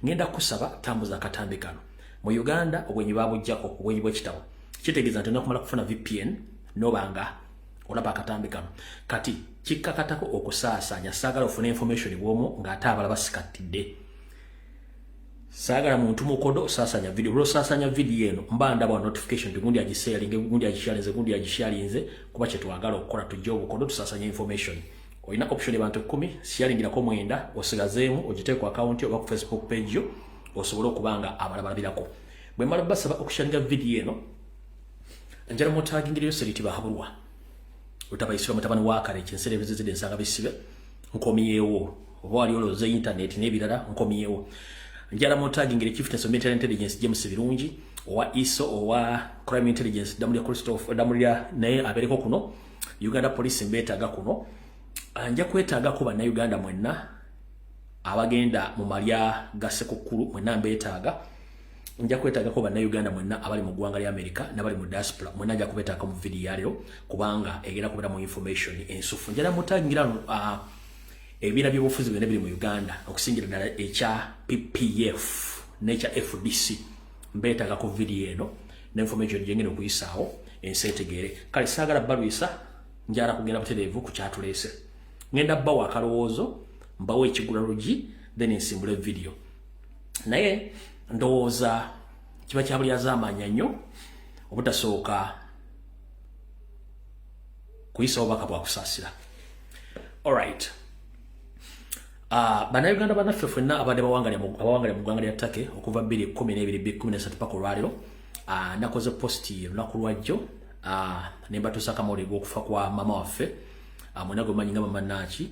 Ngenda kusaba tambuza akatambi kano. Mu Uganda obwenyi babujjako, obwenyi bw'ekitabo. Kitegeeza nti onakumala kufuna VPN nobanga olaba akatambi kano. Kati kikkakatako okusaasaanya. Saagala ofune information bw'omu ng'ate abala basikattidde. Saagala muntu mukodo osaasaanya video. Lw'osaasaanya video eno mba ndaba notification nti gundi agisharinge, gundi agisharinze, gundi agisharinze, kuba kye twagala okukola tujje obukodo tusaasanya information. Olina option abantu 10, sharingirako 9, osigazeemu ogiteeke ku account oba ku Facebook page yo osobole okuba nga abalala balabirako. Bwe mmala basaba okusharinga video eno, njala mutagingireyo Seriti Bahabulwa Rutabayisirwa mutabani wa Kale ekinseera ebizizidde ensanga bisibe nkomyewo, oba wali olowooza internet n'ebirala, nkomyewo. Njala mutagingire Chief of Military Intelligence James Birungi owa ISO, owa Crime Intelligence Damulya Christopher Damulya, naye abeereko kuno. Uganda Police mbeetaaga kuno. Nja kwetaagako Bannayuganda mwenna abagenda mu malya ga Ssekukkulu, mwenna mbeetaaga. Nja kwetaagako Bannayuganda mwenna abali mu ggwanga lya America n'abali mu diaspora, mwenna nja kubeetaaka mu video ya leero kubanga egenda kubeera mu information ensufu. Njala mutagingira ebibiina by'obufuzi byonna biri mu Uganda, okusingira ddala ekya PPF n'ekya FDC, mbeetaaga ku video eno n'information gyengenda okuyisaawo ensi etegeere. Kale saagala balwisa, njala kugenda butereevu ku kyatuleese. Ngenda bbawa akalowoozo, mbawo ekigula lugi, then nsimbule video. Naye ndowooza kiba kya bulyazaamaanya nnyo obutasooka kuyisa obubaka bwakusaasira. Alright. Bannayuganda bannaffe ffenna abadde abawangalira mu ggwanga lya Turkey okuva 2012 2013 paka olwaleero, nakoze post olunaku lwajjo ne mbatuusaako amawulire g'okufa kwa maama waffe, mwenna gwe manyi nga Mama Naaki,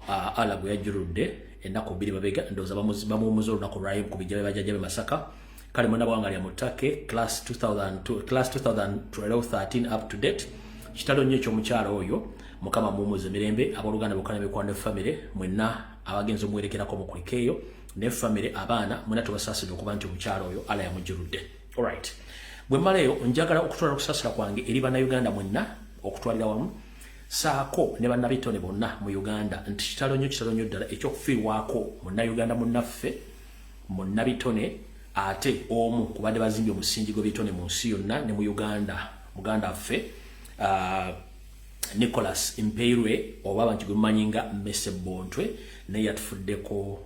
Allah gwe yajjuludde ennaku 2 mabega. Ndowooza bamuwumuza olunaku lwayo ku bijja bajjajja be Masaka. Kale mwenna abawangalira mu Turkey, class 2002, class 2012 13 up to date, kitalo nnyo ekyomukyalo oyo. Mukama muwumuze mirembe. Abooluganda bokka n'emikwano ne famire mwenna abagenzi omuwerekerako mukulikeeyo ne famire, abaana mwenna, tubasaasidde okuba nti omukyalo oyo Allah yamujjuludde. Alright, bwe mmalayo njagala okutwala okusaasira kwange eri Bannayuganda mwenna okutwalira wamu saako ne bannabitone bonna mu Uganda nti kitalo nnyo, kitalo nnyo ddala ekyokufiirwako Munnayuganda munnaffe, munnabitone, ate omu kubadde bazimbye omusingi gw'ebitone mu nsi yonna ne mu Uganda, muganda waffe Nicholas Mpeirwe, oba abantu gwe mumanyi nga Mese Bontwe, naye yatufuddeko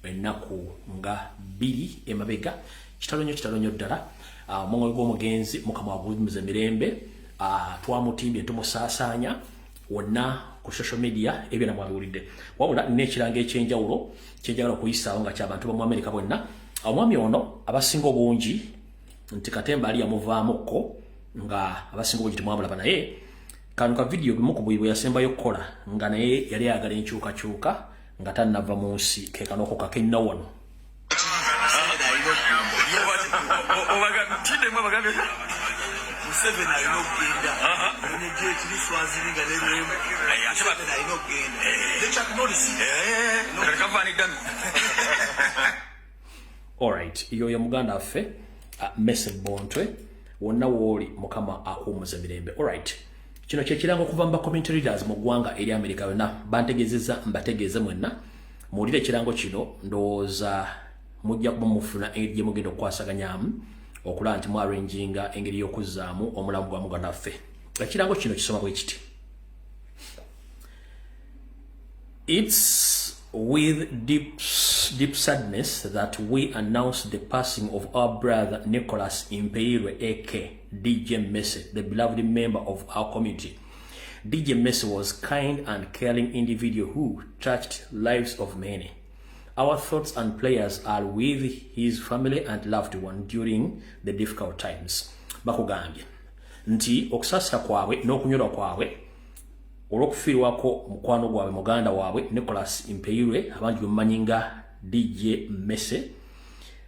ennaku nga 2 emabega. Kitalo nnyo, kitalo nnyo ddala. Omwoyo gw'omugenzi Mukama aguwummuze mirembe. Twamutimbye, tumusaasaanya wonna ku social media, ebyo namwe abiwulidde. Wabula nina ekirango ekyenjawulo kyenjagala okuyisaawo nga kyabantu bamu Amerika bonna. Omwami ono abasinga obungi nti katemba ali yamuvaamukko, nga abasinga obungi temwamulaba, naye kano ka video bimu ku bwe yasembayo okukola nga naye yali ayagala enkyukakyuka nga tannava mu nsi, ke kano ko kakenna wano. Museveni alina okugenda nejekiri Swaziringa nerwemu. Museveni alina okugenda ne Chuck Norris. Kavaaniddamu. Alright, yoyo muganda waffe Mese Bontwe, wonna wooli Mukama akuwumuza mirembe. Alright, kino kyekirango okuva mu ba community leaders mu ggwanga eri Amerika yonna. Bantegeezezza mbategeeze mwenna muwulire ekirango kino. Ndowooza mujja kuba mufuna engeri gye mugenda okukwasaganyamu okulaba nti mwarranginga engeri y'okuzzaamu omulamu gwa muganda waffe. Ekirango kino kisoma bwe kiti: "It's with deep, deep sadness that we announce the passing of our brother Nicholas Impeirwe, aka DJ Messi, the beloved member of our community. DJ Messi was kind and caring individual who touched lives of many. Our thoughts and prayers are with his family and loved one during the difficult times." Bakugambye nti okusaasira kwabwe n'okunyolwa kwabwe olw'okufiirwako mukwano gwabwe, muganda waabwe Nicholas Impeirwe, abangi gwe mumanyi nga DJ Mese,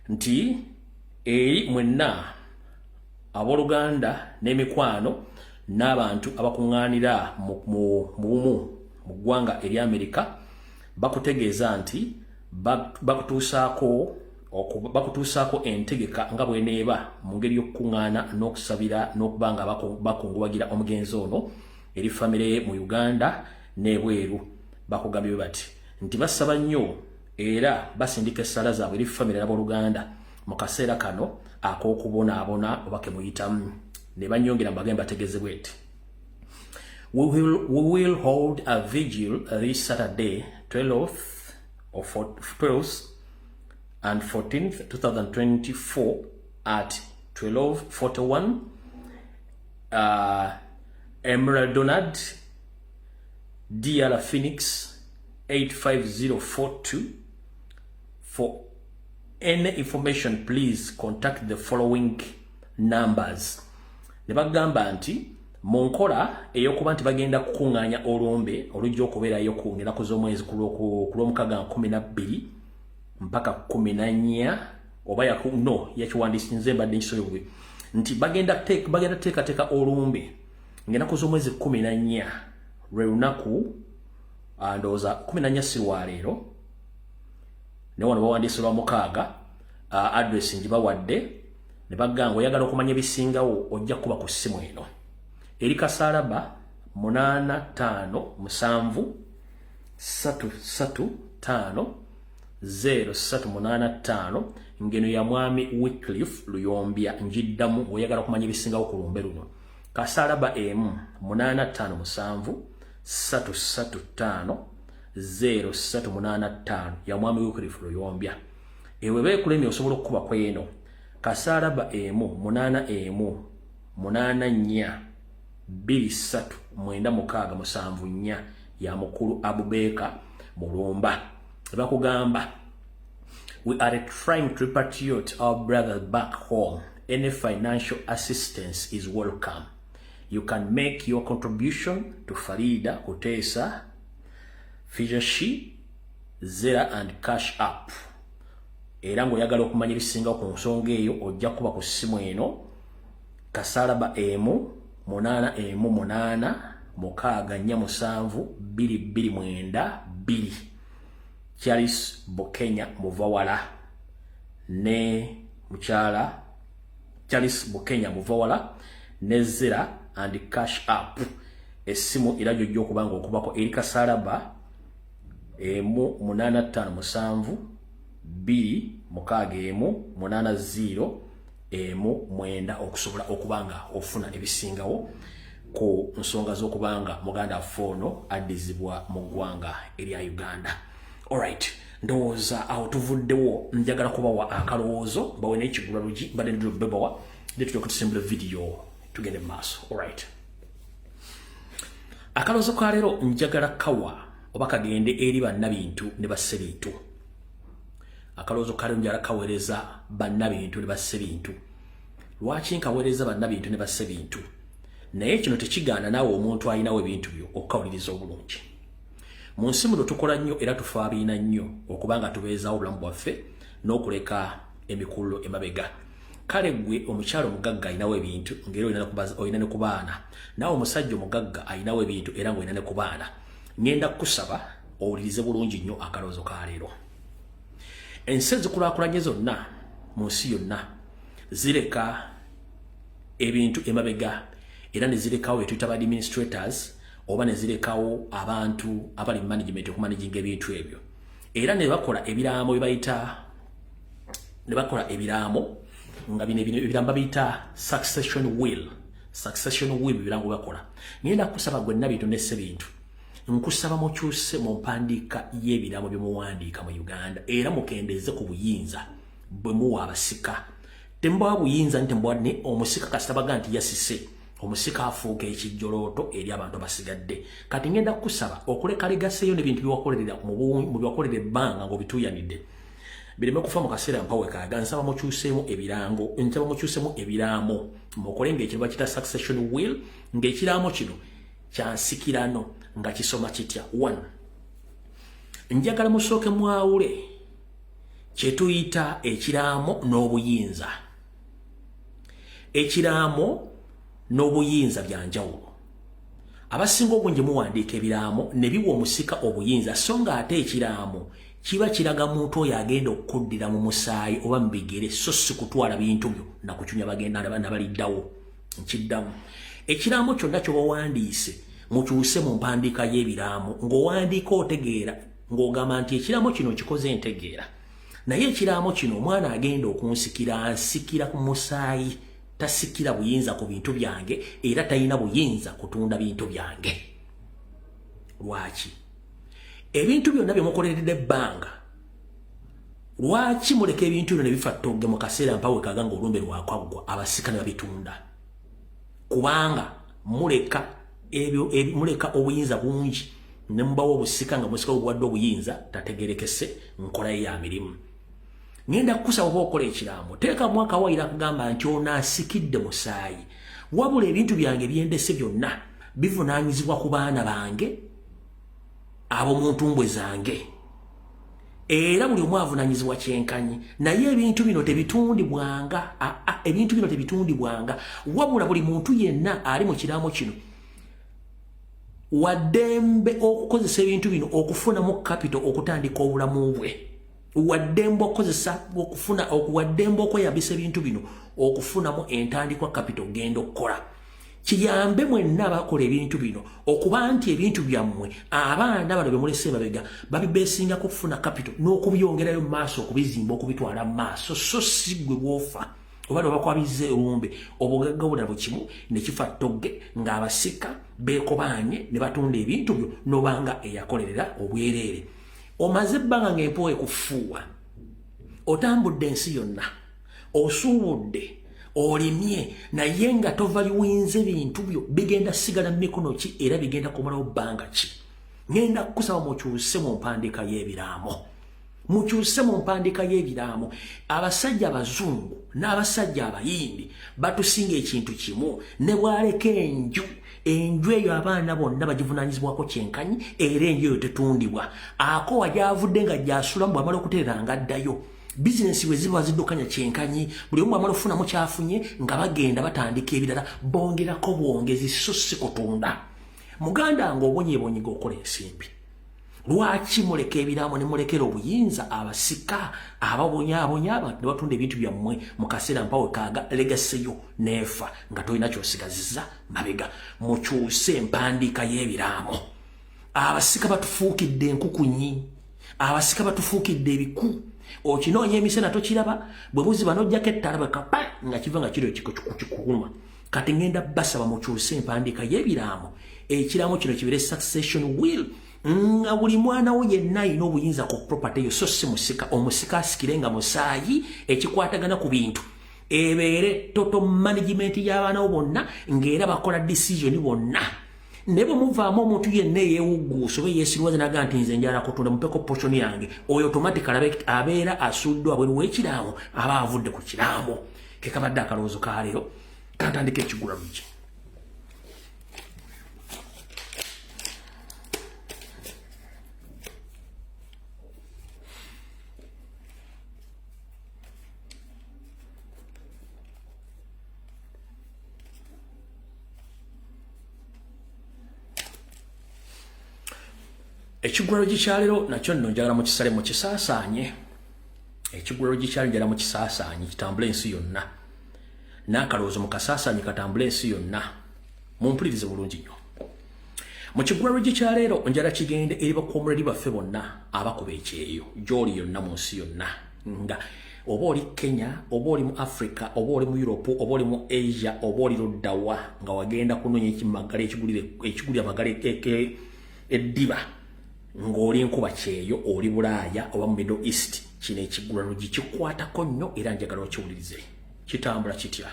nti eri mwenna abooluganda n'emikwano n'abantu abakuŋŋaanira mu bumu mu ggwanga erya Amerika, bakutegeeza nti bakutuusaako entegeka nga bw'eneeba mu ngeri y'okukuŋŋaana n'okusabira n'okuba nga bakungubagira omugenzi ono eri famire ye mu Uganda n'ebweru. Bakugambye bwe bati nti basaba nnyo Era basindika essala zaabwe eri famire n'abooluganda mu kaseera kano ak'okubonaabona oba ke muyitamu. Ne banyongera mbagambe bategezebwe eti: We will hold a vigil this Saturday, 12th or 12th and 14th, 2024 at 12:41 Emerald Donald DR Phoenix 85042. For any information, please contact the following numbers. Ne bagamba nti mu nkola ey'okuba nti bagenda kukuŋŋaanya olumbe olujja okubeerayo ku nnaku z'omwezi ku lwomukaaga 12 mpaka 14 oba yaku no yakiwandiisi, nze mbadde nkisobye bubi, nti bagenda teekateeka olumbe ng'ennaku z'omwezi 14 lwe lunaku, ndowooza 14 si lwaleero, naye wano bawandiise lwa mukaaga. Address ngibawadde ne bagamba oyagala okumanya ebisingawo ojja kuba ku ssimu eno eri kasaalaba 857 335 0385, ngeno ya Mwami Wycliffe Luyombya. Njiddamu, oyagala okumanya ebisingawo ku lumbe luno, kasaalaba emu 857 335 0385 ya Mwami Wycliffe Luyombya. Ewe beekulemye osobola okukuba ku eno kasaalaba emu 81 84 23 96 74 ya Mukulu Abubeeka Mulumba. Bakugamba, "We are trying to repatriate our brother back home. Any financial assistance is welcome. You can make your contribution to Farida Kutesa Fijashi, Zelle and Cash App." Era ng'oyagala okumanya ebisingawo ku nsonga eyo ojja kuba ku ssimu eno kasaalaba emu 818 647 2292, Charles Bukenya Muvawala ne mukyala Charles Bukenya Muvawala, ne Zelle and Cash App. Essimu era gyojja okuba nga okubako eri kasaalaba emu 857 261 80 19 okusobola okuba nga ofuna ebisingawo ku nsonga z'okubanga muganda waffe ono addizibwa mu ggwanga erya Uganda. Alright, ndowooza awo tuvuddewo. Njagala kubawa akalowoozo, bawe n'ekigula lugi mbadde ndibebawa de tulyoke tusimbula vidiyo tugende mu maaso. Alright, akalowoozo ka leero njagala kawa oba kagende eri bannabintu ne bassebintu. Akalowoozo ka leero njagala kaweereza bannabintu ne bassebintu. Lwaki nkaweereza bannabintu ne bassebintu? Naye kino tekigaana naawe omuntu alinawo ebintu byo okukawuliriza obulungi. Mu nsi muno tukola nnyo era tufaabiina nnyo okuba nga tubeezaawo obulamu bwaffe n'okuleka emikululo emabega. Kale gwe omukyalo omugagga alinawo ebintu ngaera olina ne ku baana, naawe omusajja omugagga alinawo ebintu era ng'olina ne ku baana, ŋŋenda kukusaba owulirize bulungi nnyo akalowoozo ka leero. Ensi ezikulaakulanye zonna mu nsi yonna zireka ebintu emabega era ne zirekawo betuyita ba administrators oba ne zirekawo abantu abali mu management okumanaginga ebintu ebyo, era ne bakola ebiraamo bye bayita, ne bakola ebiraamo nga bino ebiraamo babiyita succession will. Succession will birango bakola. Ngenda kusaba gwe nabintu ne sebintu, nkusaba mukyuse mu mpandiika y'ebiraamo bye muwandiika mu Uganda era mukendeeze ku buyinza bwe muwa abasika. Tembawa buyinza nti mbawa ne omusika kasita baga nti yasise omusika afuuka ekijjolooto eri abantu abasigadde. Kati ngenda kukusaba okuleka legacy yo n'ebintu byewakolerera mu byewakolera ebbanga ng'obituuyanidde bireme kufa mu kaseera mpawe kaaga. Nsaba mukyuseemu ebirango, nsaba mukyuseemu ebiraamo, mukole ng'ekino bakita succession will, ng'ekiraamo kino kyansikirano nga kisoma kitya? One, njagala musooke mwawule kyetuyita ekiraamo n'obuyinza. Ekiraamo n'obuyinza byanjawulo. Abasinga obungi muwandiika ebiraamo ne biwa omusika obuyinza, so nga ate ekiraamo kiba kiraga muntu oyo agenda okukuddira mu musaayi oba mu bigere, so si kutwala bintu byo nakucunya bagenda nabaliddawo. Nkiddamu, ekiraamo kyonna kyobawandiise mukyuse mu mpandiika y'ebiraamo ng'owandiika otegeera Ng'ogamba nti ekiraamo kino kikoze ntegeera, naye ekiraamo kino omwana agenda okunsikira ansikira ku musaayi, tasikira buyinza ku bintu byange era talina buyinza kutunda bintu byange. Lwaki ebintu byonna bye mukoleredde ebbanga, lwaki muleka ebintu bino ne bifa ttogge mu kaseera mpawe kaga ng'olumbe lwakwaggwa, abasika ne babitunda? Kubanga muleka ebyo muleka obuyinza bungi ne mubawa obusika, nga musika obuwadde obuyinza tategerekese nkola ye ya mirimu. Ngenda kukusaba oba okola ekiraamo, teekamu akawayiro akagamba nti ono asikidde musaayi, wabula ebintu byange byendese byonna bivunaanyizibwa ku baana bange ab'omu ntumbwe zange, era buli omu avunaanyizibwa kyenkanyi. Naye ebintu bino tebitundibwanga, ebintu bino tebitundibwanga, wabula buli muntu yenna ali mu kiraamo kino waddembe okukozesa ebintu bino okufunamu capital okutandika obulamu bwe, waddembe okukozesa okufuna, waddembe okweyambisa ebintu bino okufunamu entandikwa capital genda okukola. Kiyambe mwenna abakola ebintu bino okuba nti ebintu byammwe abaana bano be mulese emabega babibeesingako okufuna capital n'okubyongerayo mu maaso, okubizimba, okubitwala mu maaso, so si ggwe bw'ofa oba ne bakwabizza erumbe obugagga bulala bukimu ne kifa ttogge ng'abasika beekobaanye ne batunda ebintu byo n'obanga eyakolerera obwereere. Omaze ebbanga ng'empewo ekufuuwa, otambudde ensi yonna, osuubudde, olimye, naye nga tovaluwinze bintu byo. Bigenda sigala mu mikono ki era bigenda kumalawo bbanga ki? Ngenda kukusaba mukyuse mu mpandiika y'ebiraamo, mukyuse mu mpandiika y'ebiraamo. Abasajja abazungu n'abasajja abayindi batusinga ekintu kimu: ne bwaleka enju, enju eyo abaana bonna bagivunaanyizibwako kyenkanyi, era enju eyo tetundibwa. Akowa gyavudde nga gyasulamu, bwamala okutereera nga addayo. Bizinesi bwe ziba ziddukanya kyenkanyi, buli omu bwamala okufunamu kyafunye nga bagenda batandika ebirala, bongerako bwongezi, so si kutunda. Muganda nga obonyeebonyiga okola ensimbi, lwaki muleka ebiraamo ne mulekera obuyinza abasika ababonyaabonya abantu ne batunda ebintu byammwe mu kaseera mpawe kaaga, legacy yo neefa nga tolina kyosigaziza mabega? Mukyuse empandiika y'ebiraamo. Abasika batufuukidde enkukunyi, abasika batufuukidde ebiku. Okinoonya emisana tokiraba, bwe buziba n'ojjako ettala bwekapa nga kiva nga kiro kikuluma. Kati ngenda basaba mukyuse empandiika y'ebiraamo. Ekiraamo kino kibeere succession will, nga buli mwana wo yenna alina obuyinza ku property eyo, so si musika. Omusika asikire nga musaayi, ekikwatagana ku bintu ebeere total management y'abaana bo bonna, ng'era bakola decision bonna. Naye bwe muvaamu omuntu yenna eyeewugguusa oba eyeesirwaza naga nti nze njala kutunda, mupeko portion yange, oyo automatically abeera asuuddwa bweru w'ekiraamo, aba avudde ku kiraamo. Ke kabadde akalowoozo ka leero. Kantandika ekigula luggi. Ekigulalo gikyaleero nakyo nno njagala mukisale, mukisaasaanye. Ekigulalo gikyalo njagala mukisaasaanye kitambule ensi yonna, n'akalowoozo mukasaasaanye katambule ensi yonna. Mumpulirize bulungi nnyo. Mu kigulalo gikyaleero njagala kigende eri bakomredi baffe bonna abakuba ekyeyo gy'oli yonna mu nsi yonna, nga oba oli Kenya, oba oli mu Africa, oba oli mu Europe, oba oli mu Asia, oba oli luddawa, nga wagenda kunoonya ekimagala ekigulira amagala eddiba, ng'oli nkuba kyeyo, oli Bulaaya oba mu Middle East, kino ekigulalo gikikwatako nnyo era njagala okiwulirize. Kitambula kitya?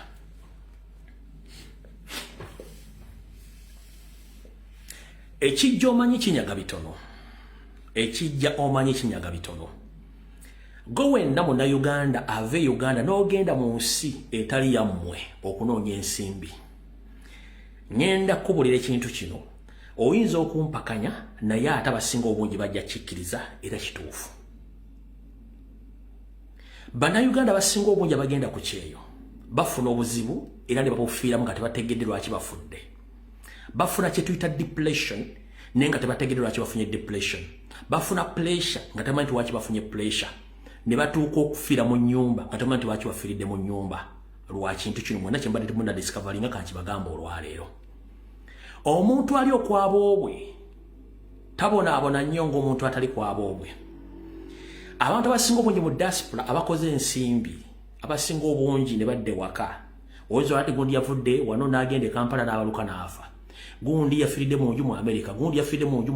Ekijja omanyi kinyaga bitono, ekijja omanyi kinyaga bitono. Go wenna Munnayuganda ava e Uganda n'ogenda mu nsi etali yammwe okunoonya ensimbi, ŋŋenda kukubulira ekintu kino. Oyinza okumpakanya, naye ate abasinga obungi bajja kikkiriza era kituufu. Bannayuganda abasinga obungi abagenda ku kyeyo bafuna obuzibu era ne babufiiramu nga tebategedde lwaki bafudde. Bafuna kye tuyita depression, naye nga tebategedde lwaki bafunye depression. Bafuna pressure nga tebamanyi nti lwaki bafunye pressure, ne batuuka okufiira mu nnyumba nga tebamanyi nti lwaki bafiiridde mu nnyumba. Lwakintu kino mwena kyembadde temuna discoveringa, kankibagamba olwaleero. Omuntu ali okwaboobwe Tabonaabona nnyo ng'omuntu atali kwaboobwe. Abantu abasinga obungi mu diaspora abakoze ensimbi, abasinga obungi ne badde waka, oyinza ati gundi yavudde wano n'agenda e Kampala n'abaluka n'afa, gundi yafiiridde mu nju mu America, gundi yafiiridde mu nju,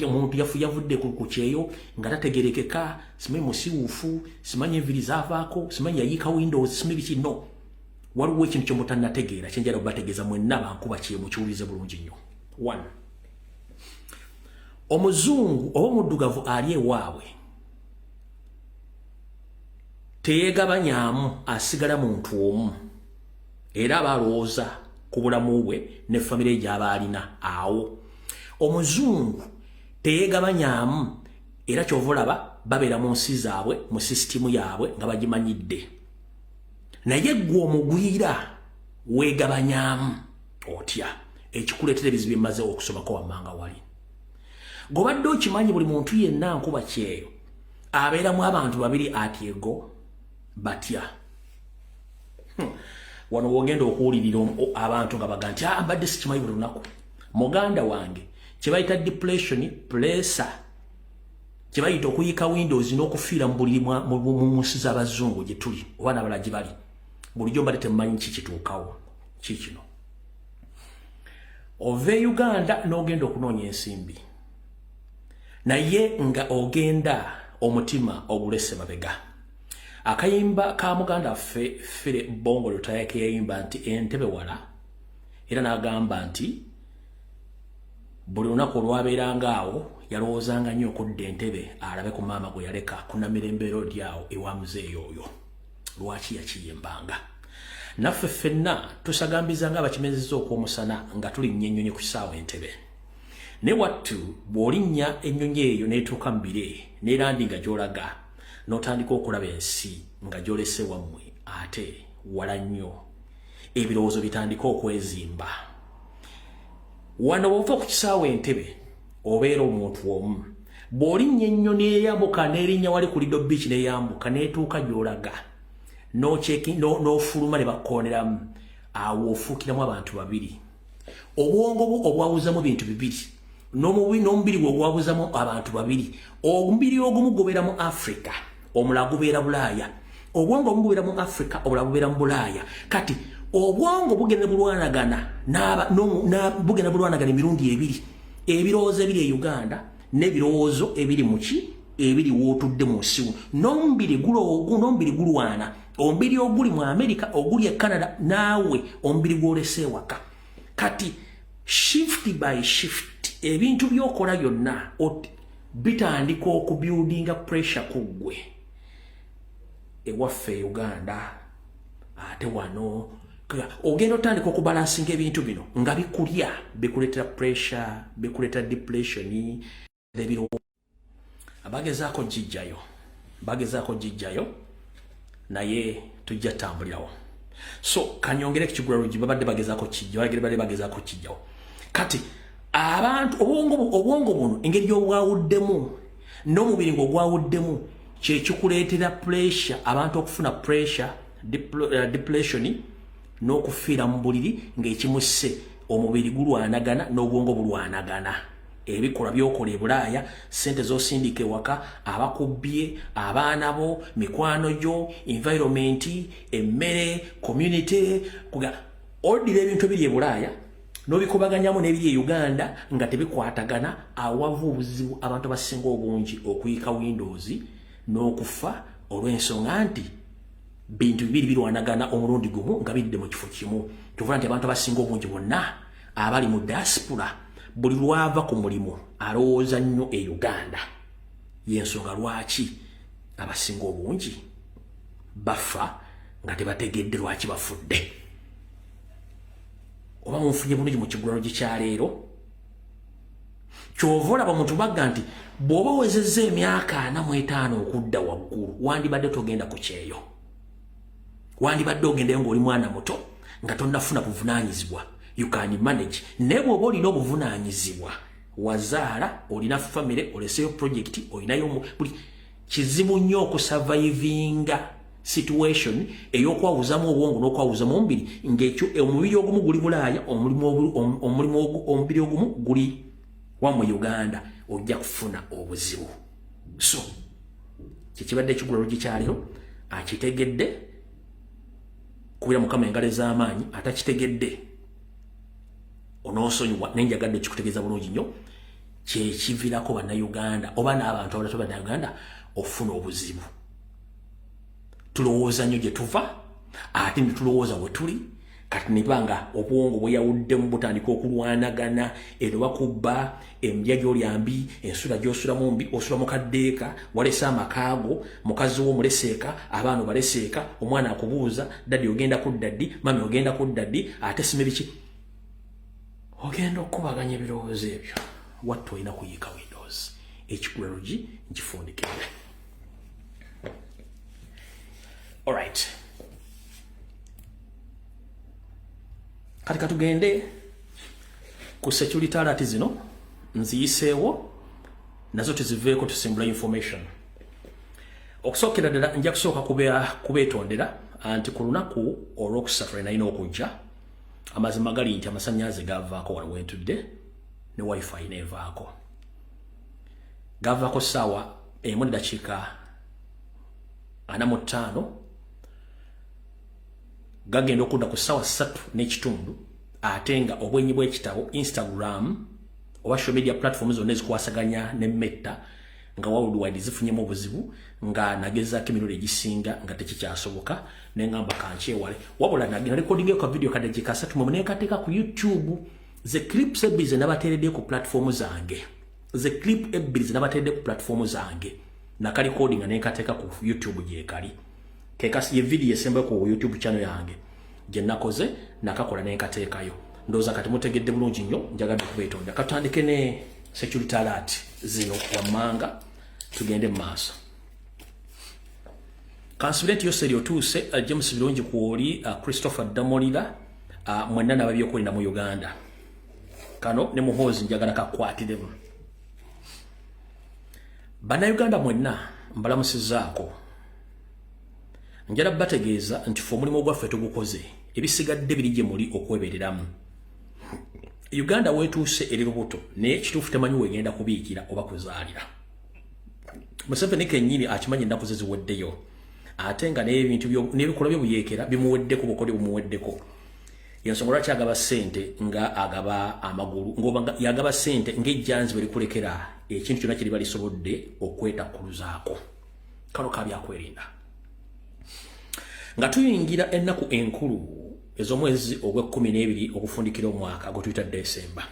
muntu yavudde ku kyeyo nga tategerekeka, simanyi musiwufu, simanyi enviri zaavaako, simanyi yayiika windows, simanyi biki. No waliwo ekintu kyemutannategeera kyenjala obategeeza mwenna bankuba kye mukiwulirize bulungi nnyo. One, omuzungu oba omuddugavu ali ewaabwe teyeegabanyaamu, asigala muntu omu, era aba alowooza ku bulamu bwe ne famire gy'aba alina awo. Omuzungu teyeegabanyaamu, era kyova olaba babeera mu nsi zaabwe mu sisitimu yaabwe nga bagimanyidde. Naye ggwe omugwira weegabanyaamu otya, ekikuleetera ebizibu byemmaze okusomako wammanga? Wali gobadde okimanyi, buli muntu yenna nkuba kyeyo abeeramu abantu babiri atyego batya? Wano wogenda okuwulirira abantu nga baga nti, "Ah, mbadde sikimanyi." Buli lunaku, muganda wange, kyebayita depression, pressure, kyebayita okuyika windows n'okufiira mu buliri mu nsi z'abazungu gye tuli oba n'abalala gye bali, bulijjo mbadde temumanyi kikituukawo kikino. Ova e Uganda n'ogenda okunoonya ensimbi, naye nga ogenda omutima ogulese mabega. Akayimba ka muganda waffe Fire Bongo Lutaya ke yayimba nti "Entebe wala", era n'agamba nti buli lunaku olwabeeranga awo yalowoozanga nnyo okudda entebe alabe ku maama gwe yaleka ku Namirembe Road awo ewa muzeeyi oyo. Lwaki yakiyimbanga? Naffe ffenna tusagambiza nga abakimezezza okw'omusana nga tulinnya ennyonyi ku kisaawa Entebe. Naye wattu bw'olinnya ennyonyi eyo n'etuuka mu bire n'erandi nga gy'olaga, n'otandika okulaba ensi nga gy'olese wammwe ate wala nnyo, ebirowoozo bitandika okwezimba. Wano bw'ova ku kisaawa Entebe obeera omuntu omu. Bw'olinnya ennyonyi eyambuka n'erinnya wali ku Lido Beach, n'eyambuka n'etuuka gy'olaga, n'ofuluma ne bakkooneramu awo, ofuukiramu abantu babiri. Obwongo bwo obwawuzamu bintu bibiri, n'omubiri gwe ogwawuzamu abantu babiri. Omubiri ogumu gubeera mu Africa, omulala gubeera Bulaaya. Obwongo obumu bubeera mu Africa, obulala bubeera mu Bulaaya. Kati obwongo bugenda bulwanagana, bugenda bulwanagana emirundi ebiri: ebirowoozo ebiri e Uganda n'ebirowoozo ebiri muki, ebiri wootudde mu nsiwo. N'omubiri gulwana, omubiri oguli mu America, oguli e Canada, naawe omubiri gwolese ewaka. Kati shift by shift, ebintu byokola byonna bitandika okubuildinga pressure ku ggwe ewaffe e Uganda. Ate wano ogenda otandika okubalansinga ebintu bino nga bikulya, bikuleetera pressure, bikuleetera depression. Ebiro abagezaako gijjayo, bagezaako gijjayo, naye tujja tambulirawo. So kanyongere kukigula luggi, babadde bagezaako kijja, badde bagezaako kijjawo. Kati abantu obwongo buno engeri gy'obwawuddemu n'omubiri ng'ogwawuddemu, kyekikuleetera pressure, abantu okufuna pressure, depression n'okufiira mu buliri, ng'ekimusse omubiri gulwanagana n'obwongo bulwanagana. Ebikolwa byokola e Bulaaya, sente z'osindika ewaka, abakubbye, abaana bo, mikwano gyo, environment, emmere, community, oddira ebintu ebiri e Bulaaya n'obikubaganyamu n'ebiri e Uganda nga tebikwatagana. Awava obuzibu, abantu abasinga obungi okuyika windows n'okufa olw'ensonga nti bintu bibiri birwanagana omulundi gumu nga bidde mu kifo kimu. Kyova nti abantu abasinga obungi bonna abali mu diaspora, buli lwava ku mulimu alowooza nnyo e Uganda. Yensonga lwaki abasinga obungi bafa nga tebategedde lwaki bafudde. Oba munfunye bulungi mu kigulalo gikyaleero? Kyova olaba omuntu bagga nti bw'oba owezezza emyaka 45 okudda waggulu, wandibadde togenda ku kyeyo, wandibadde ogendayo ng'oli mwana muto nga tonnafuna buvunaanyizibwa, you can manage. Naye bw'oba olina obuvunaanyizibwa, wazaala, olina famire, oleseyo project, olinayo buli kizibu nnyo okusurvivinga situation ey'okwawuzamu obwongo n'okwawuzamu omubiri, ng'ekyo omubiri ogumu guli Bulaaya, omubiri ogumu guli wamu Uganda. Ojja kufuna obuzibu. So kyekibadde ekigula oluggi kyaliro, akitegedde kubira Mukama engalo ez'amaanyi. Atakitegedde onoosonyiwa, naye njagadde okikutegeeza bulungi nnyo kyekivirako Bannayuganda oba n'abantu abalala Bannayuganda ofuna obuzibu. Tulowooza nnyo gye tuva, ate ne tulowooza we tuli. Kati nebanga obwongo bweyawuddemu butandika okulwanagana. Eno bakubba endya gyolya mbi, ensula gyosulamu mbi, osula mu kaddeeka, walese amakaago, mukazi wo omuleseeka, abaana obaleseeka, omwana akubuuza, "Daddy, ogenda kudda ddi? Mummy, ogenda kudda ddi?" Ate sime biki, ogenda okukubaganya ebirowoozo ebyo. Wattu olina kuyiika windows ekikula lugi nkifundikidde. Alright, kati katugende ku security alert. Zino nziyiseewo nazo tuziveeko, tusimbula information. Okusookera ddala nja kusooka kubeetondera nti ku lunaku olwokusatu lwe nalina okujja, amazima gali nti amasannyalaze gavaako wano wentudde ne WiFi nevaako. Gavaako 1:45, gagenda okudda ku 3:15, ate nga obwenyi bw'ekitabo Instagram oba social media platform zonna ezikwasaganya ne Meta nga worldwide zifunyemu obuzibu, nga nagezaako emirundi egisinga nga tekikyasoboka, neŋŋamba kankyewale. Wabula narecordingayo ka video kaddakiika 30 mu nekateeka ku YouTube. Ze clips ebbiri ze nabateeredde ku platform zange, ze clip ebbiri ze nabateeredde ku platform zange, nakarecordinga nenkateeka ku YouTube gyekali. Kekasi ye video esembayo ku YouTube channel yange gye nakoze, nakakola nenkateekayo. Ndowooza kati mutegedde bulungi nnyo. Njagadde okubeetonda. Katutandike ne security alert zino wammanga, tugende mu maaso. Kansubire nti yoseri otuuse. James Birungi kwoli, Christopher Damolira, mwenna nababyokwerinda mu Uganda, kano ne Muhoozi njagala kakwatiremu. Bannayuganda mwenna mbalamusizaako. Njala bategeeza nti fe omulimu gwaffe tugukoze, ebisigadde biri gye muli okwebereramu. Uganda wetuuse eri lubuto, naye kituufu temanyi wegenda kubiikira oba kuzaalira. Museveni kennyini akimanyi ennaku ze ziweddeyo, ate nga n'ebintu n'ebikolwa byobuyeekera bimuweddeko, bukodyo bumuweddeko. Yensonga lwaki agaba ssente nga agaba amagulu, ngoba yagaba ssente ng'ejjanzi bwe likulekera ekintu kyonna kiriba lisobodde okwetakkuluzaako. Kano kabyakwerinda nga tuyingira ennaku enkulu ez'omwezi ogw'ekumi n'ebiri okufundikira omwaka gwe tuyita Desemba.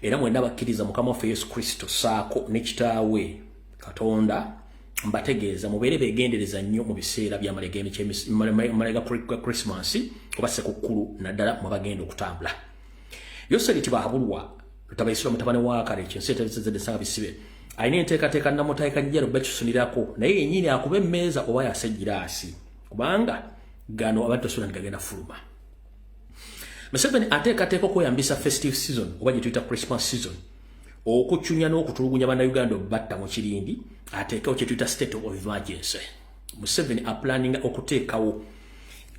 Era mwenna bakkiriza Mukama waffe Yesu Kristo saako ne Kitaawe Katonda, mbategeeza mubeere begendereza nnyo mu biseera by'amalega ga Christmas oba Sekukkulu, naddala mwe bagenda okutambula. Yoseri Tibahabulwa Lutabaisirwa mutabani wa kale ekinsi etezedde bisibe alina enteekateeka namutaika njero bakisunirako, naye yennyini akuba emmeeza oba yasa egiraasi, kubanga gano abantu tosobola nti gagenda fuluma. Museveni ateekateeka okweyambisa festive season oba gye tuyita Christmas season okucunya n'okutulugunya Bannayuganda obatta mu kirindi, ateekewo kye tuyita state of emergency. Museveni aplaninga okuteekawo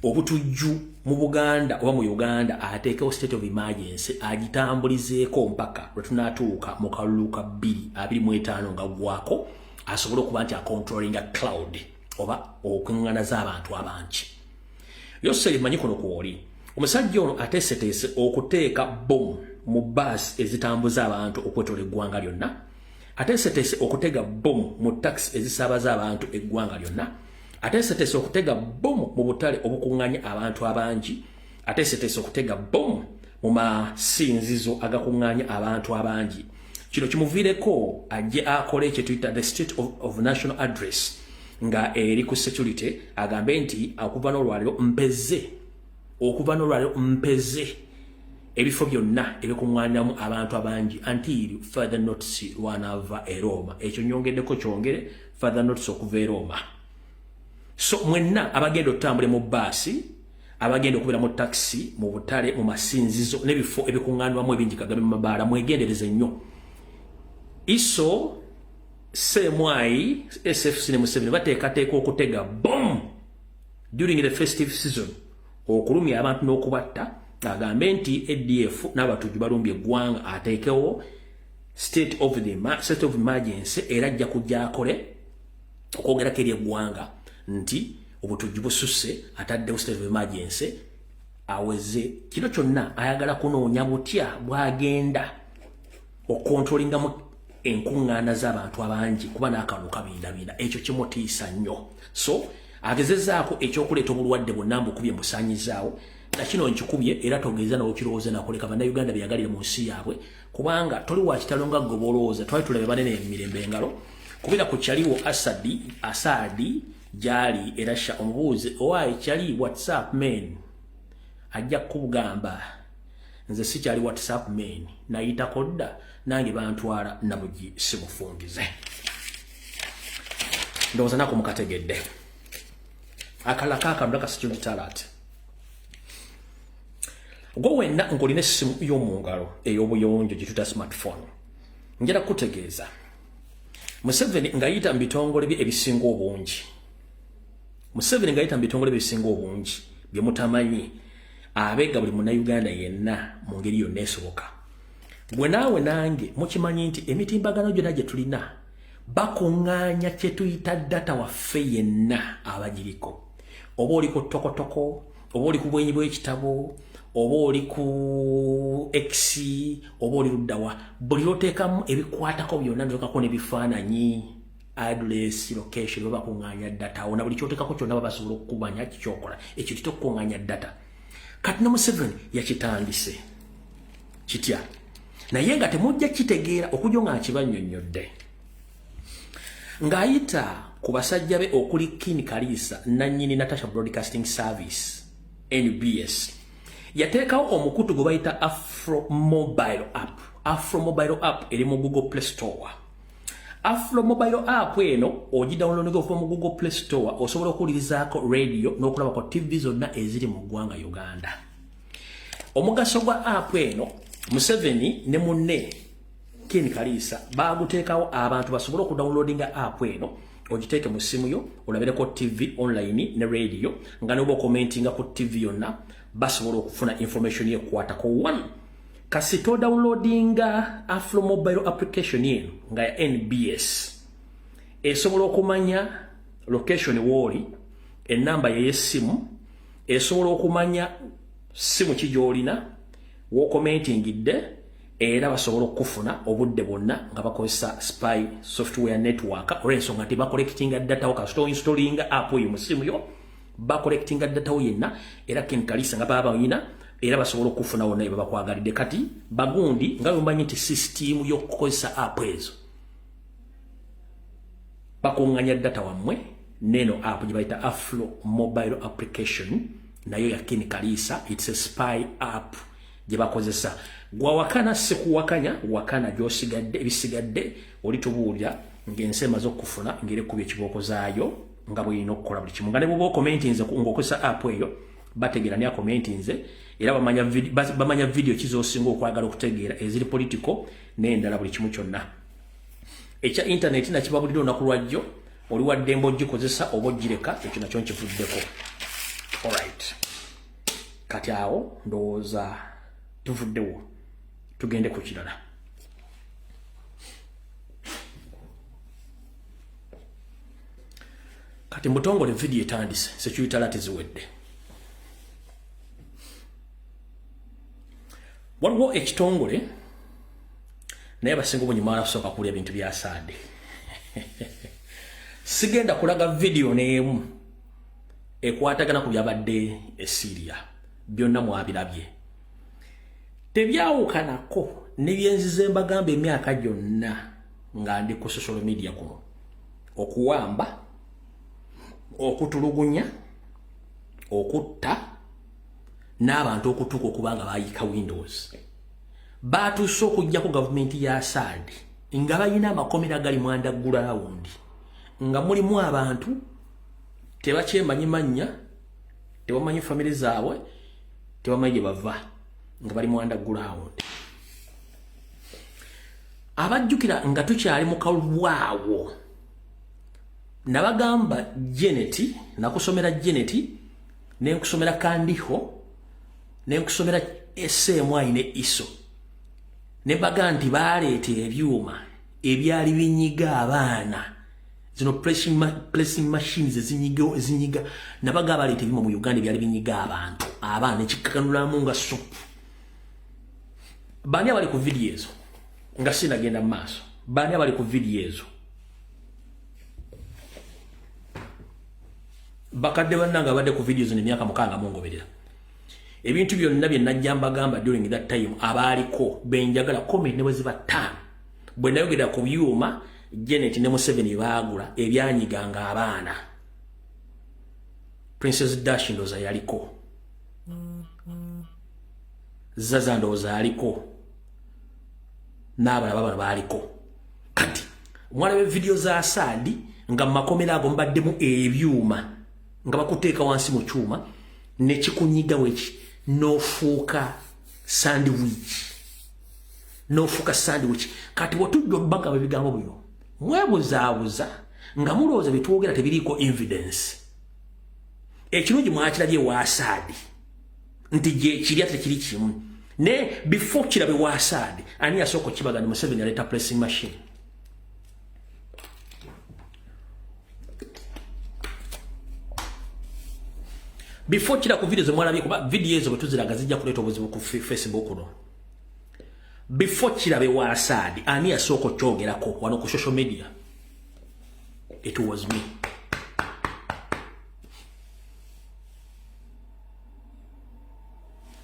obutujju mu Buganda oba mu Uganda, ateekewo state of emergency agitambulizeeko mpaka lwe tunaatuuka mu kalulu ka 2025 nga gwako, asobole okuba nti acontrollinga crowd oba okuŋŋana z'abantu abangi. Yoseri manyi kuno kwoli omusajja ono ateeseteese okuteeka bomu mu baasi ezitambuza abantu okwetola eggwanga lyonna, ateeseteese okutega bomu mu takisi ezisaabaza abantu eggwanga lyonna, ateeseteese okutega bomu mu butale obukuŋŋanya abantu abangi, ateeseteese okutega bomu mu masinzizo agakuŋŋanya abantu abangi. Kino kimuviireko ajje akole kye tuyita the state of national address nga eri ku security, agambe nti okuva n'olwaliro mpeze, okuva n'olwaliro mpeze ebifo byonna ebikuŋŋaaniramu abantu abangi until further notice lwanaava e Roma. Ekyo nyongeddeko kyongere further notice okuva e Roma. So mwenna abagenda otutambule mu baasi, abagenda okubeera mu takisi, mu butale, mu masinzizo n'ebifo ebikuŋŋaanirwamu ebingi, kagabe mu mabaala, mwegendereze nnyo. ISO, CMI, SFC ne Museveni bateekateeka okutega bomb during the festive season okulumya abantu n'okubatta, agambe nti ADF n'abatujju balumbye eggwanga, ateekewo State of emergency, era ajja kujja akole okwogerako eri eggwanga nti obutujju bususse, ataddewo state of emergency. Aweze kino kyonna ayagala kunoonya butya bwagenda okontrolingamu enkuŋŋaana z'abantu abangi, kuba n'akalulu kabindabinda. Ekyo kimutiisa nnyo. So agezezaako ekyokuleeta obulwadde bwonna, mbukubye, musaanyizaawo nakino nkikubye, era togeza nawokirowooza nakoleka. Bannayuganda beyagalire mu nsi yaabwe, kubanga toli wa kitalo nga gwe bolowooza. Twali tulabe banene emirembe engalo kubira ku kyaliwo Asadi Asadi gyali era sha omubuuze, "Owaayi kyali, what's up man?" Ajja kukugamba, "Nze sikyali what's up man, nayitako dda, nange bantwala nabugi simufungize." Ndowooza nako mukategedde. Akalala kaakano ka security alert. Gwe wenna ng'olina essimu y'omu ngalo ey'obuyonjo gye tuyita smartphone, njala kutegeeza Museveni ng'ayita mu bitongole bye ebisinga obungi, Museveni ng'ayita mu bitongole bye ebisinga obungi bye mutamanyi, abeega buli munnayuganda yenna mu ngeri yonna esoboka. Gwe naawe nange mukimanyi nti emitimbagano gyonna gye tulina bakuŋŋaanya kye tuyita data waffe yenna abagiriko. Oba oli ku tokotoko, oba oli ku bwenyi bw'ekitabo, oba oli ku X, oba oli luddawa, buli lwoteekamu ebikwatako byonna, notekako n'ebifaananyi, address, location, baba bakuŋŋaanya data awo. Na buli kyoteekako kyonna baba basobola okukumanya kikyokola. Ekyo kitya okukuŋŋaanya data? Kati ne Museveni yakitandise kitya, naye nga temujja kitegeera okujja nga nkibannyonnyodde. Ng'ayita ku basajja be okuli Kin Kariisa, nannyini Natasha Broadcasting Service, NBS, yateekawo omukutu gwe bayita Afro Mobile App. Afro Mobile App eri mu Google Play Store. Afro Mobile App eno ogidownloadinga okuva mu Google Play Store, osobola okuwulirizaako radio n'okulabako TV zonna eziri mu ggwanga Uganda. Omugaso gwa app eno, Museveni ne munne Ken Kariisa baguteekawo abantu basobole okudownloadinga app eno, ogiteeke mu ssimu yo olabireko TV online ne radio, nga noba okomentinga ku TV yonna basobola okufuna information yekwatako. One, kasita odownloadinga Afro Mobile application eno nga ya NBS, esobola okumanya location wooli, enamba yeyessimu, esobola okumanya simu ki gy'olina, wokomentingidde, era basobola okufuna obudde bwonna nga bakozesa spy software network, olw'ensonga nti bacollectinga data wo. Kasita oinstallinga app eyo mu simu yo, bacollectinga data wo yenna. Era Ken Kariisa nga baba bayina, era basobola okufuna wonna ebyo bakwagalidde. Kati bagundi nga bwemanyi nti sisitimu y'okukozesa app ezo bakuŋŋanya data wammwe, neno app gye bayita Afro Mobile Application nayo ya Ken Kariisa, it's a spy app gye bakozesa. Gwawakana sikuwakanya, wakana gyosigadde, ebisigadde oli tubuulira ng'ensi emaze okufuna ng'era ekkuba ekibooko zaayo nga bwerina okukola buli kimu. Nga ne bwoba okomentinze ng'okozesa app eyo, bategeera ni akomentinze, era bamanya video kizosinga okwagala okutegeera eziri political n'endala, buli kimu kyonna. Ekya internet nakibabulira olunaku lwajjo, oli waddembe ogikozesa oba ogireka, ekyo nakyo nkivuddeko. Alright, kati awo ndowooza tuvuddewo, tugende ku kirala. Kati mutongole video etandise, security alert ziwedde. Waliwo ekitongole, naye abasinga obungi mwala kusooka kulya bintu bya Saade. Sigenda kulaga video n'emu ekwatagana ku byabadde e Syria, byonna mwabirabye, tebyawukanako ne byenzize mbagamba emyaka gyonna nga ndi ku social media kuno: okuwamba, okutulugunya, okutta n'abantu okutuuka okuba nga bayiika windows. Batuuse okugjako gavumenti ya Assad nga balina amakomera gali mu underground, nga mulimu abantu tebakyemanyi mannya, tebamanyi famire zaabwe, tebamanyi gye bava, nga bali mu underground. Abajjukira nga tukyali mu kalubwawo, nabagamba Janet, nakusomera Janet, nenkusomera Kandiho, nenkusomera SMI ne ISO. Ne baga nti baleeta ebyuma ebyali binyiga abaana, zino pressing machines ezinyiga. Nabaga baleeta ebyuma mu Uganda ebyali binyiga abantu, abaana ekikakanulamu nga supu. Baani abali ku vidiyo ezo? Nga sinagenda mu maaso, baani abali ku vidiyo ezo? Bakadde bannange abadde ku vidiyo zino emyaka 6 mungoberera, ebintu byonna bye najja mbagamba during that time, abaaliko benjagala comment ne bwe ziba 5. Bwe nayogera ku byuma Janet ne Museveni baagula ebyanyiganga abaana, Princess Dash ndowooza yaliko, Zaza ndowooza aliko, n'abalala bano baaliko. Kati omwana w'evidiyo za Saadi nga mu makomera ago mubaddemu ebyuma nga bakuteeka wansi mu kyuma nekikunyiga weki n'ofuuka sandwich, n'ofuuka sandwich. Kati bwetujja obbagaba ebigambo bino mwebuzaabuza nga mulowooza byetwogera tebiriiko evidence. Ekirungi mwakirabye wa Saadi nti gyekiri ate tekiri kimu, ne before kirabe wa Saadi ani yasooka okibaga ni Museveni aleeta pressing machine? Before kira ku video zemwalabye, kuba video ezo bwe tuziraga zijja kuleeta obuzibu ku Facebook kuno. Before kirabe wa Saadi ani yasooka okyogerako wano ku social media? It was me.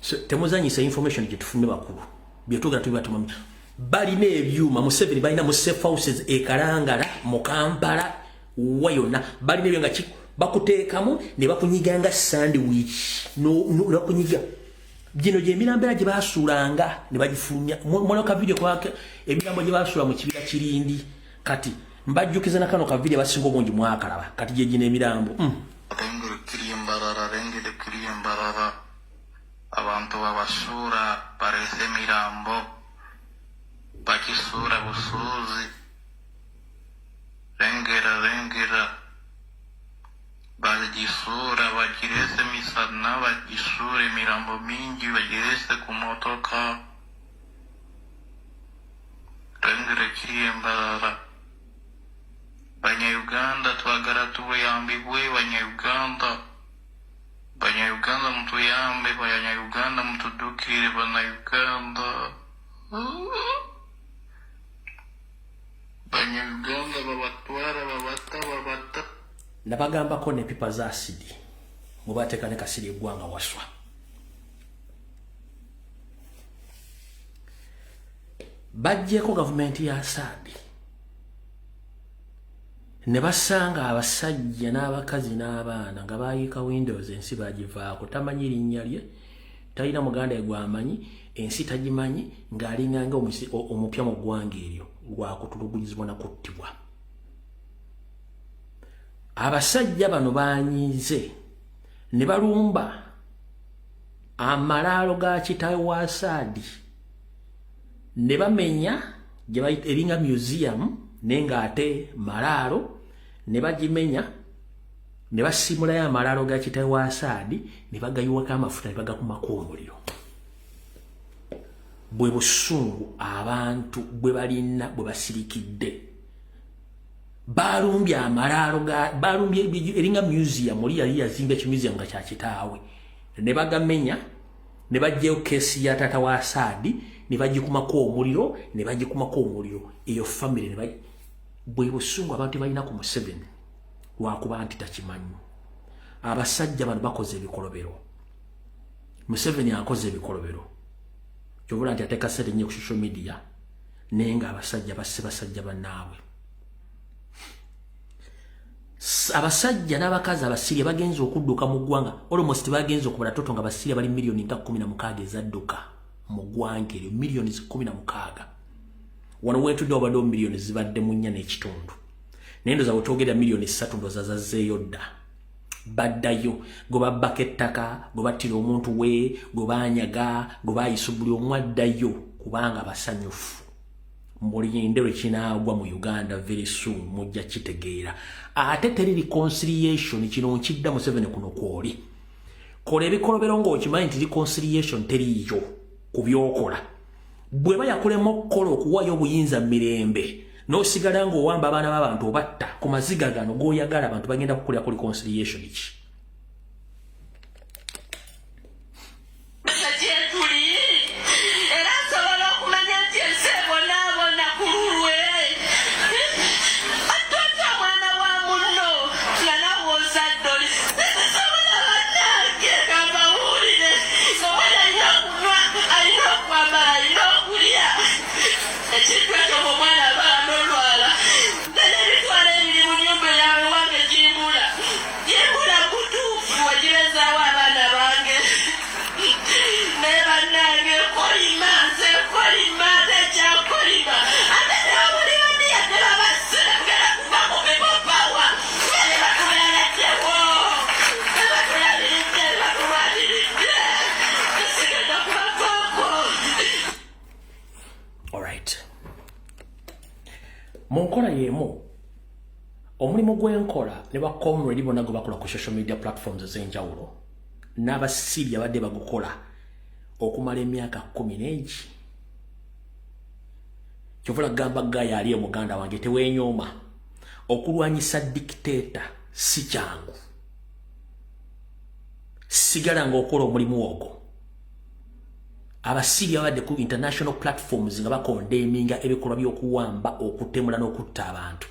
So temuzanyisa information gye tufunye bakulu, byetwogera tubiba tumanyi. Balina ebyuma Museveni balina mu safe houses e Kalangala, mu Kampala, wa yonna balina ebyo nga bakuteekamu ne bakunyiga nga sandwich, no bakunyiga. Gino gye mirambo era gye baasuulanga ne bagifulumya. Mwona ka video kwake emirambo gye baasuula mu kibira Kirindi. Kati mbajjukiza na kano ka video abasinga obungi mwakalaba. Kati gye gino emirambo. Rengere kiri Mbarara, abantu babasuura barese emirambo bakisuura busuuzi. Rengera bagisuura bagirese misana, bagisuura emirambo mingi bagirese ku motoka. Rengere kiri Mbarara. Banyayuganda twagala tubuyambibwe, Banyayuganda, Banyayuganda mutuyambe, Banyayuganda mutudukire, Banyayuganda, Banyayuganda babatwara babata babata. Nabagambako ne pipa za asidi mubateeka ne Kasiri eggwanga waswa. Bajjeko gavumenti ya Saadi ne basanga abasajja n'abakazi n'abaana nga bayiika windows, ensi bagivaako, tamanyi linnya lye, talina muganda gwamanyi, ensi tagimanyi, ng'alinganga omupya mu ggwanga eryo gwakutulugunyizibwa na kuttibwa. Abasajja bano banyiize ne balumba amalaalo ga kitaawe wa Saadi ne bamenya gye bayita eringa museum, naye ng'ate malaalo, ne bagimenya ne basimulayo amalaalo ga kitaawe wa Saadi ne bagayiwako amafuta ne bagakumako omuliro. Bwe busungu abantu bwe balina bwe basirikidde. Balumbye amalaalo ga balumbye eringa museum, oli yali yazimba ekimuseum nga kya kitaawe ne bagamenya ne baggyayo keesi ya taata wa Saadi ne bagikumako omuliro, ne bagikumako omuliro eyo family ne bwe busungu abantu balina ku Museveni lwakuba nti takimanyi. Abasajja bano bakoze ebikolobero, Museveni akoze ebikolobero, kyobula nti ateeka ssente nnyo ku social media, naye nga abasajja basse basajja bannaabwe. Abasajja n'abakazi Abasiria bagenze okudduka mu ggwanga, almost bagenze okubala toto nga Abasiria bali miliyoni nga 16 ezadduka mu ggwanga eryo, miliyoni 16. Wano wentudde wabaddewo miliyoni zibadde mu 4.5, naye ndowooza bwetwogerera miliyoni 3 ndowooza zazzeeyo dda. Baddayo gwe babbako ettaka, gwe battira omuntu we, gwe banyaga, gwe bayisa, buli omu addayo kubanga basanyufu. Mulinde lwe kinaagwa mu Uganda very soon mujja kitegeera. Ate teri reconciliation, kino nkidda Museveni kuno kwoli kola ebikolobero ng'okimanyi nti reconciliation teriiyo ku byokola. Bweba yakulema okukola okuwaayo obuyinza mirembe, n'osigala ng'owamba abaana b'abantu obatta ku maziga gano g'oyagala, abantu bagenda kukulira ku reconciliation ki? Gyetuli era nsobola okumanya nti ensi ebonaabona ku lulwe. Atwata omwana wa munno nga nawe ozadde oli sisobola. Bannange, kambawulire, omwana alina okunywa, alina okwambala, alina okulya. Ekintu ekyo omwana aba anolwala n'emitwalo 2 mu nyumba yawe wange gimbula, gimbula butuufu wagibezaawo abaana bange. Naye bannange, kolima, nze kolima, tekyakolima ate tewabuli yadde babasira genda kuva ku People Power bale batulaladdewo, batulabiridde, batulwaniridde, tesigenda kubavaako. Alright, mu nkola y'emu, omulimu gw'enkola ne ba comrade bonna gwe bakola ku social media platforms ez'enjawulo n'abasibi abadde bagukola okumala emyaka 10 n'egi. Kyovula gamba gaya ali omuganda wange, teweenyooma. Okulwanyisa dictator si kyangu. Sigala ng'okola omulimu ogwo. Abasiri abadde ku international platforms nga bacondemninga ebikolwa by'okuwamba, okutemula n'okutta abantu,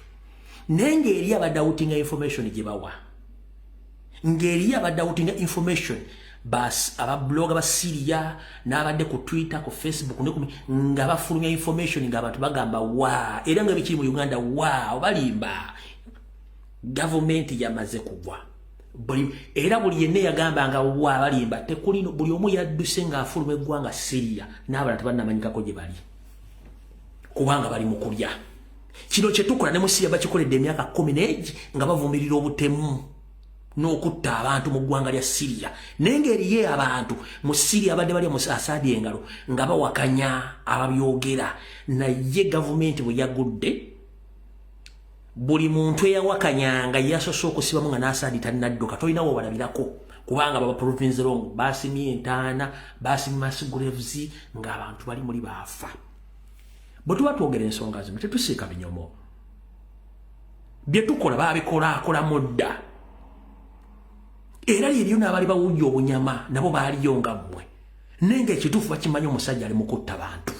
naye ng'eri abadoubtinga information gye bawa, ng'eri abadoubtinga information, ababloga ba Syria n'abadde ku Twitter, ku Facebook ne nga bafulumya information ng'abantu bagamba wa, era nga bikiri mu Uganda wa balimba. Gavumenti yamaze kugwa. Era buli yenna yagambanga wa balimba tekulino, buli omu yadduse ng'afuluma eggwanga Syria, n'abalala tebannamanyikako gye bali kubanga bali mu kulya. Kino kye tukola ne mu Syria bakikoledde emyaka 10 n'egi nga bavumirira obutemu n'okutta abantu mu ggwanga lya Syria, naye ng'eriyo abantu mu Syria abadde balya mu Asaadi engalo nga bawakanya ababyogera. Naye gavumenti bwe yagudde, buli muntu eyawakanyanga yasoose okusibamu nga n'Asaadi tannadduka. Tolinawo balabirako kubanga baba province wrong. Basimye entaana, basimye mass graves ng'abantu bali muli baafa. Bwe tuba twogera ensonga zino, tetusiika binyomo. Bye tukola babikolaakolamu dda, era lyeryo n'abali bawujja obunyama nabo baaliyo nga mmwe, naye nga ekituufu bakimanyi. Omusajja ali mu kutta bantu.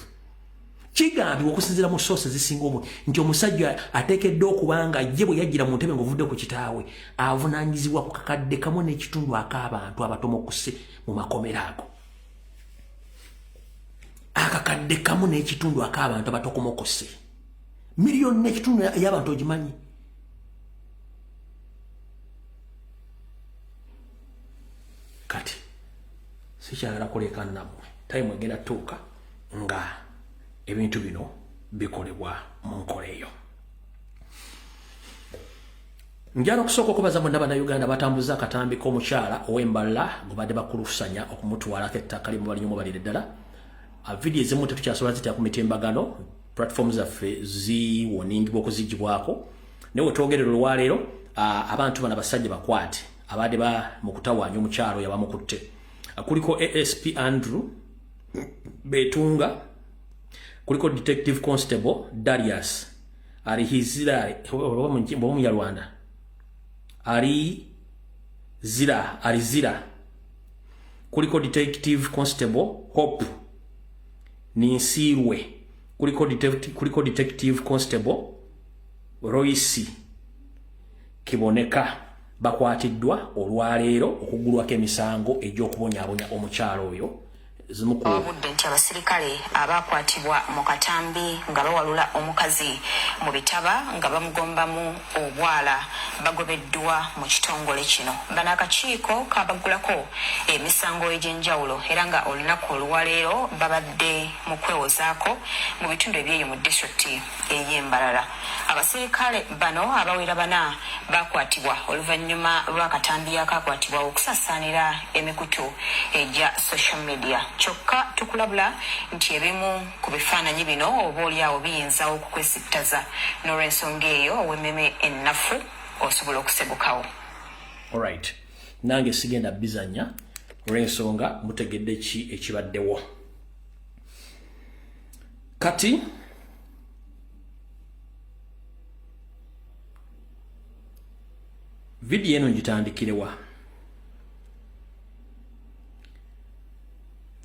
Kigambibwa okusinziira mu source ezisinga obu nti omusajja ateekeddwa okuba nga ye bwe yajjira mu ntebe ng'ovudde ku kitaawe, avunaanyizibwa ku 1.5 ak'abantu abatomokuse mu makomera ago. 1.5 ak'abantu abatokomokose, 1.5 miliyoni ey'abantu, ogimanyi? Kati sikyagala kuleekaana nammwe. Time egenda tuuka nga ebintu bino bikolebwa mu nkola eyo. Njala okusooka okubaza bonna Bannayuganda batambuza akatambi k'omukyala ow'Embalala gwe badde bakulusanya okumutwalako ettaka limu balinyo mubalire ddala. Vidiyo ezimu tetukyasobola zitya ku mitimbagano, platform zaffe ziwoningibwa okuzigibwako, naye wetwogerera olwaleero, abantu bano abasajja bakwate abadde ba mu kutawaanya omukyalo oyo abamukutte kuliko ASP Andrew Betunga, kuliko Detective Constable Darius Arihizira oba Munyarwanda ari zira arizira, kuliko Detective Constable Hope Ninsirwe, kuliko Detective Constable Royce Kiboneka. Bakwatiddwa olwaleero okugulwako emisango egy'okubonyaabonya omukyalo oyo. Zimu ku Wabudde nti abasirikale abakwatibwa mu katambi nga bawalula omukazi mu bitaba nga bamugombamu obwala bagobeddwa mu kitongole kino. Bano akakiiko kabaggulako emisango egy'enjawulo era nga olunaku olwaleero babadde mu kwewozaako mu bitundu ebyeyo mu disitulikiti ey'Embalala. Abasirikale bano abawera bana bakwatibwa oluvannyuma lw'akatambi akakwatibwa okusaasaanira emikutu egya social media. Kyokka tukulabula nti ebimu ku bifaananyi bino oba oliawo biyinza okukwesittaza, n'olw'ensonga eyo ow'emmeme ennafu osobola okusegukawo. Alright, nange sigenda bizanya olw'ensonga mutegedde ki ekibaddewo. Kati vidiyo eno ngitandikirewa?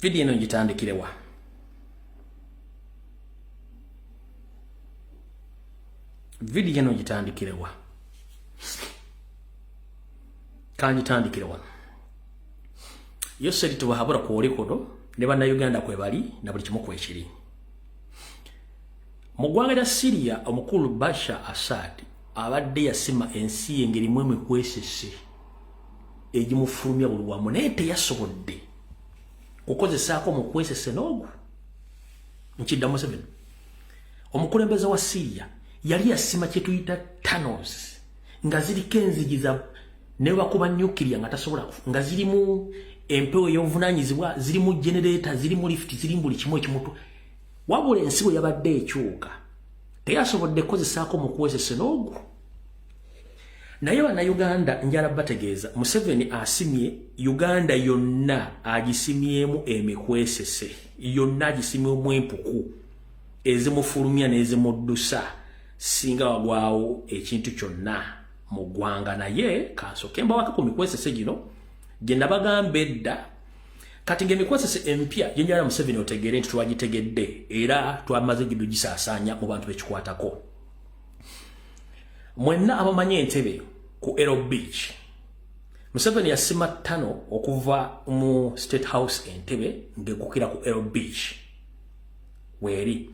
Vidiyo eno ngitandikirewa? Vidiyo eno ngitandikirewa? Kangitandikire wano. Yoseri tubahabura ku olikodo ne bannayuganda kwe bali na buli kimu kwekiri. Mu ggwanga lya Syria, omukulu Bashar Assad abadde yasima ensi ye ng'erimu emikwesese egimufulumya buli wamu, naye teyasobodde kukozesaako mukwesese n'ogwo. Nkidda Museveni, omukulembeze wa Syria yali yasima kye tuyita tunnels nga ziriko enzigi za ne bakuba nuclear nga tasobola, nga zirimu empewo ey'obuvunaanyizibwa, zirimu generator, zirimu lift, zirimu buli kimu ekimutu. Wabula ensi bwe yabadde ekyuka teyasobodde kukozesaako mukwesese n'ogwo. Naye bannayuganda, njala bategeeza, Museveni asimye Uganda yonna, agisimyemu emikwesese yonna, agisimyemu empuku ezimufulumya n'ezimuddusa singa wagwawo ekintu kyonna mu ggwanga. Naye kansooke mbawaka ku mikwesese gino gye nabagamba edda. Kati ng'emikwesese empya gye njala Museveni otegeere nti twagitegedde era twamaze gigisaasaanya mu bantu bekikwatako. Mwenna abamanyi Entebe ku Ero Beach, Museveni yasima tunnel okuva mu State House Entebe ng'egukira ku Ero Beach weeri,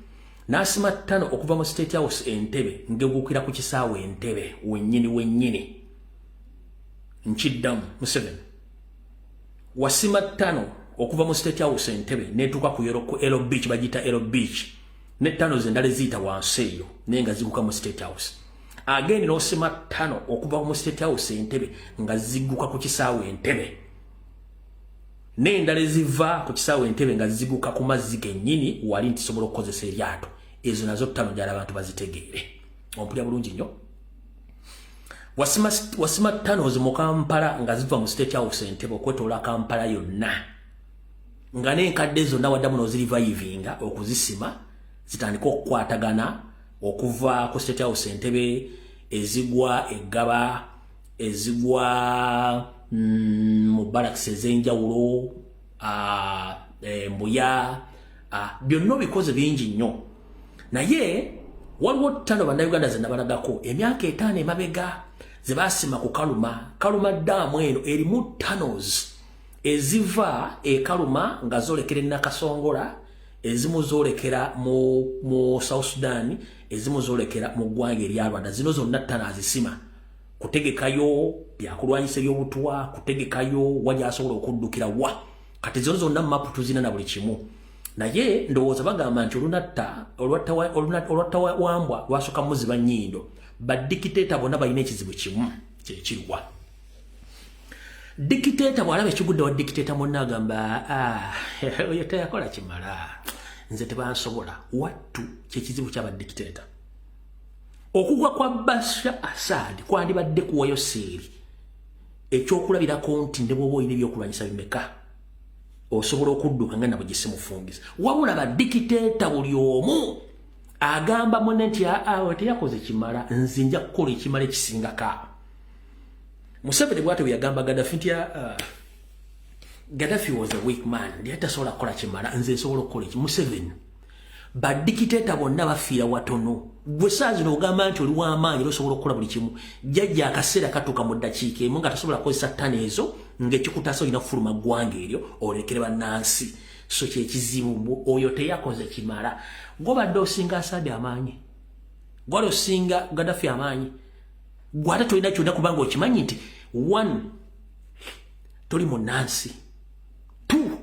n'asima tunnel okuva mu State House Entebe ng'egukira ku kisaawe Entebe wennyini wennyini. Nkiddamu, Museveni wasima tunnel okuva mu State House Entebe netuuka ku Ero Beach, bagiyita Ero Beach, ne tunnel endala eziyita wansi eyo naye nga ziguka mu State House. Agende n'osima tunnel okuva mu State House Entebe nga ziguka ku kisaawe Entebe, n'endala eziva ku kisaawe Entebe nga ziguka ku mazzi gennyini wali nti sobola okukozesa eryato. Ezo nazo tunnel gyala abantu bazitegeere. Ompulya bulungi nnyo? Wasima tunnels mu Kampala nga ziva mu State House Entebe okwetoola Kampala yonna, nga n'enkadde zonna waddamu n'ozirivayivinga okuzisima zitandika okukwatagana okuva ku State House Entebe ezigwa eggaba, ezigwa mu barracks ez'enjawulo, Mbuya, byonna obikoze bingi nnyo. Naye waliwo tunnel, bannayuganda, ze nabalagako emyaka 5 emabega ze baasima ku Kaluma. Kaluma Dam eno erimu tunnels eziva e Kaluma nga zolekera e Nakasongola, ezimu zolekera mu South Sudan, ezimu zolekera mu ggwanga erya Rwanda. Zino zonna tunnel azisima kutegekayo byakulwanyisa ebyobutwa, kutegekayo wa gyasobola okuddukira wa. Kati zino zonna mapu tuzina na buli kimu. Naye ndowooza bagamba nti olunatta olwatta wambwa lwasooka muziba nnyindo. Badikiteeta bonna balina ekizibu kimu, kyekirwa dikiteeta bw'alaba ekigudde wa dikiteeta munne agamba, "Ah, oyo teyakola kimala, nze tebansobola." Wattu kyekizibu ky'abadikiteeta. Okugwa kwa Bashar Assad kwandibadde kuwayo seeri ekyokulabirako nti ne bw'oba olina ebyokulwanyisa bimeka osobola okudduka nga nabwe gisimufungiza. Wabula badikiteeta buli omu agamba munne nti, "Aa, teyakoze kimala, nze nja kukola ekimala ekisingako awo." Museveni bwatyo bwe yagamba Gaddafi nti, "Gaddafi was a weak man, yali tasobola kukola kimala, nze nsobola okukola eki." Museveni, badikiteeta bonna bafiira watono. Gwe saa zino ogamba nti oli w'amaanyi era osobola okukola buli kimu. Jjajja akaseera katuuka mu ddakiika emu nga tasobola kukozesa tunnel ezo, ng'ekikutaasa olina kufuluma ggwanga eryo olekere bannansi. So kyekizibu, oyo teyakoze kimala. Gwobadde osinga Assad amaanyi? Gwali osinga Gaddafi amaanyi? Gwe ate tolina kyonna, kubanga okimanyi nti one, toli munnansi, two,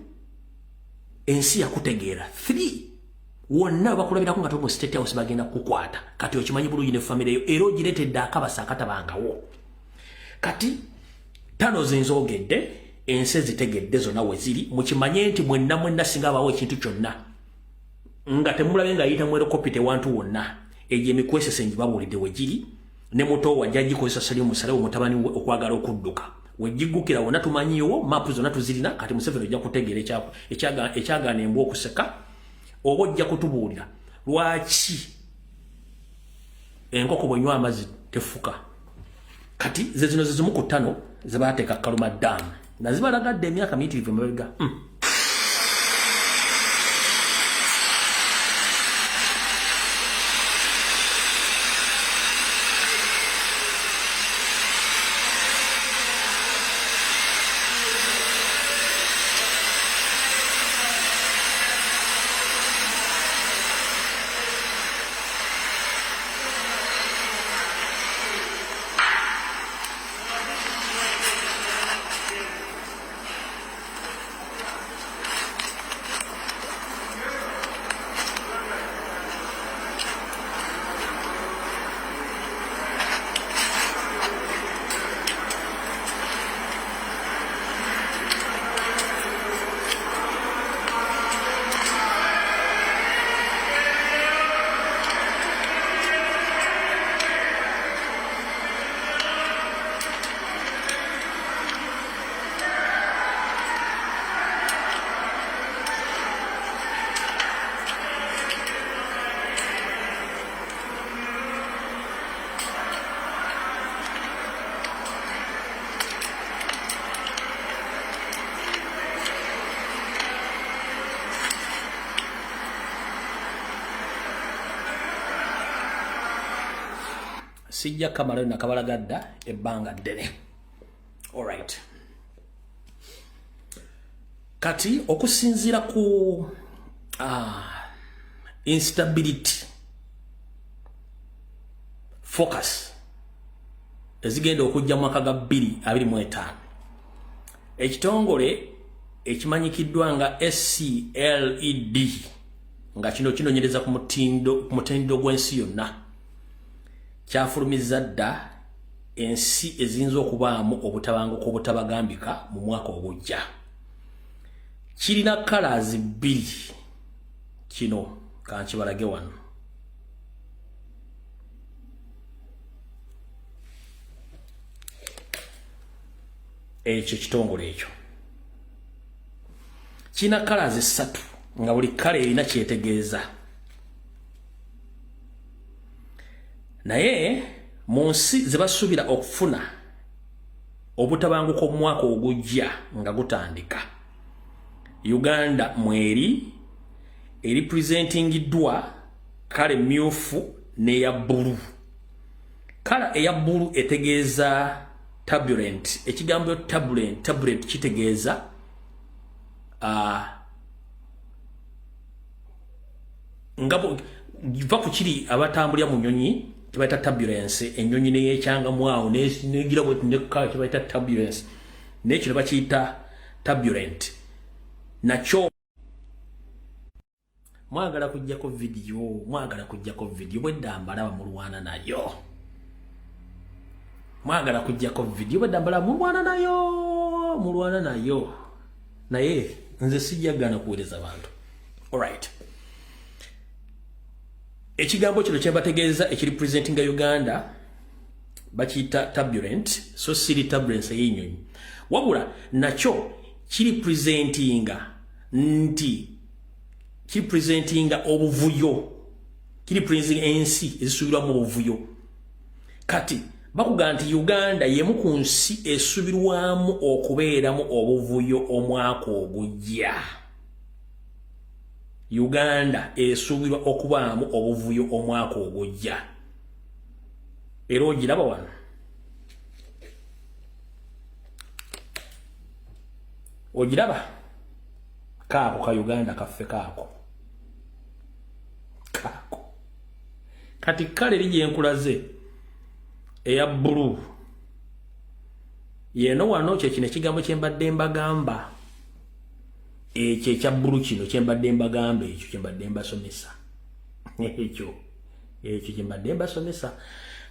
ensi yakutegeera, three, wonna bakulabirako nga toli mu State House bagenda kukukwata. Kati okimanyi bulungi ne famire yo era ogireetedde akabasa akatabangawo. Kati tunnel zenzoogedde, ensi ezitegedde zonna we ziri. Mukimanye nti mwenna mwenna singa abaawo ekintu kyonna nga temulabe nga ayita mu helicopter ewantu wonna, egyo emikwesese ngibabuulidde we giri, ne muto wajja gikozesa Salimu Salewo mutabani we okwagala okudduka wejigukira wonna tumanyiiwo, maapu zonna tuzirina. Kati Museveni ojja kutegeera ekyagaana embwa okuseka, oba ojja kutubuulira Lwaki enkoko bwenywa amazzi tefuka? Kati ze zino zizimu ku ttano ze baateeka Karuma Dam nazibalagadde emyaka miyitirivu emabega. Sijja kamalayo nakabalagadda ebbanga ddene. Alright. Kati okusinziira ku instability focus ezigenda okujja mu mwaka ga 2025, ekitongole ekimanyikiddwa nga SCLED nga kino kinonyereza ku mutindo gw'ensi yonna kyafulumizza dda ensi eziyinza okubaamu obutabanguko obutabagambika mu mwaka ogujja. Kirina colors bbiri. Kino kankibalage wano. Ekyo kitongole ekyo kirina colors ssatu nga buli color erina kyetegeeza. Naye mu nsi ze basuubira okufuna obutabanguko mu mwaka ogujja nga gutandika, Uganda mweri eripresentingiddwa kale myufu n'eya bbulu. Kala eya bbulu etegeeza turbulent. Ekigambo turbulent kitegeeza nga va ku kiri abatambulira mu nnyonyi kibayita turbulence, ennyonyi neyekyangamu awo negira bweti nekka, kibayita turbulence. Naye kino bakiyita turbulent. Nakyo mwagala kujjako vidiyo, mwagala kujjako vidiyo bwedda mbalaba mulwana nayo. Mwagala kujjako vidiyo bwedda mbalaba mulwana nayo, mulwana nayo. Naye nze sijja gaana kuweereza bantu. Alright. Ekigambo kino kyebategeeza ekiri presentinga Uganda bakiyita turbulent, so siri turbulence ey'ennyonyi, wabula nakyo kiri presentinga nti kiri presentinga obuvuyo, kiri presentinga ensi ezisuubirwamu obuvuyo. Kati bakugamba nti Uganda y'emu ku nsi esuubirwamu okubeeramu obuvuyo omwaka ogujja. Uganda esuubirwa okubaamu obuvuyo omwaka ogujja. Era ogiraba wano. Ogiraba? Kaako ka Uganda kaffe kaako. Kaako. Kati kale eri gye nkulaze eya bbulu. Yeno wano kye kino ekigambo kye mbadde mbagamba. Ekyo ekya bbulu kino kye mbadde mbagamba, ekyo kye mbadde mbasomesa. Ekyo kye mbadde mbasomesa.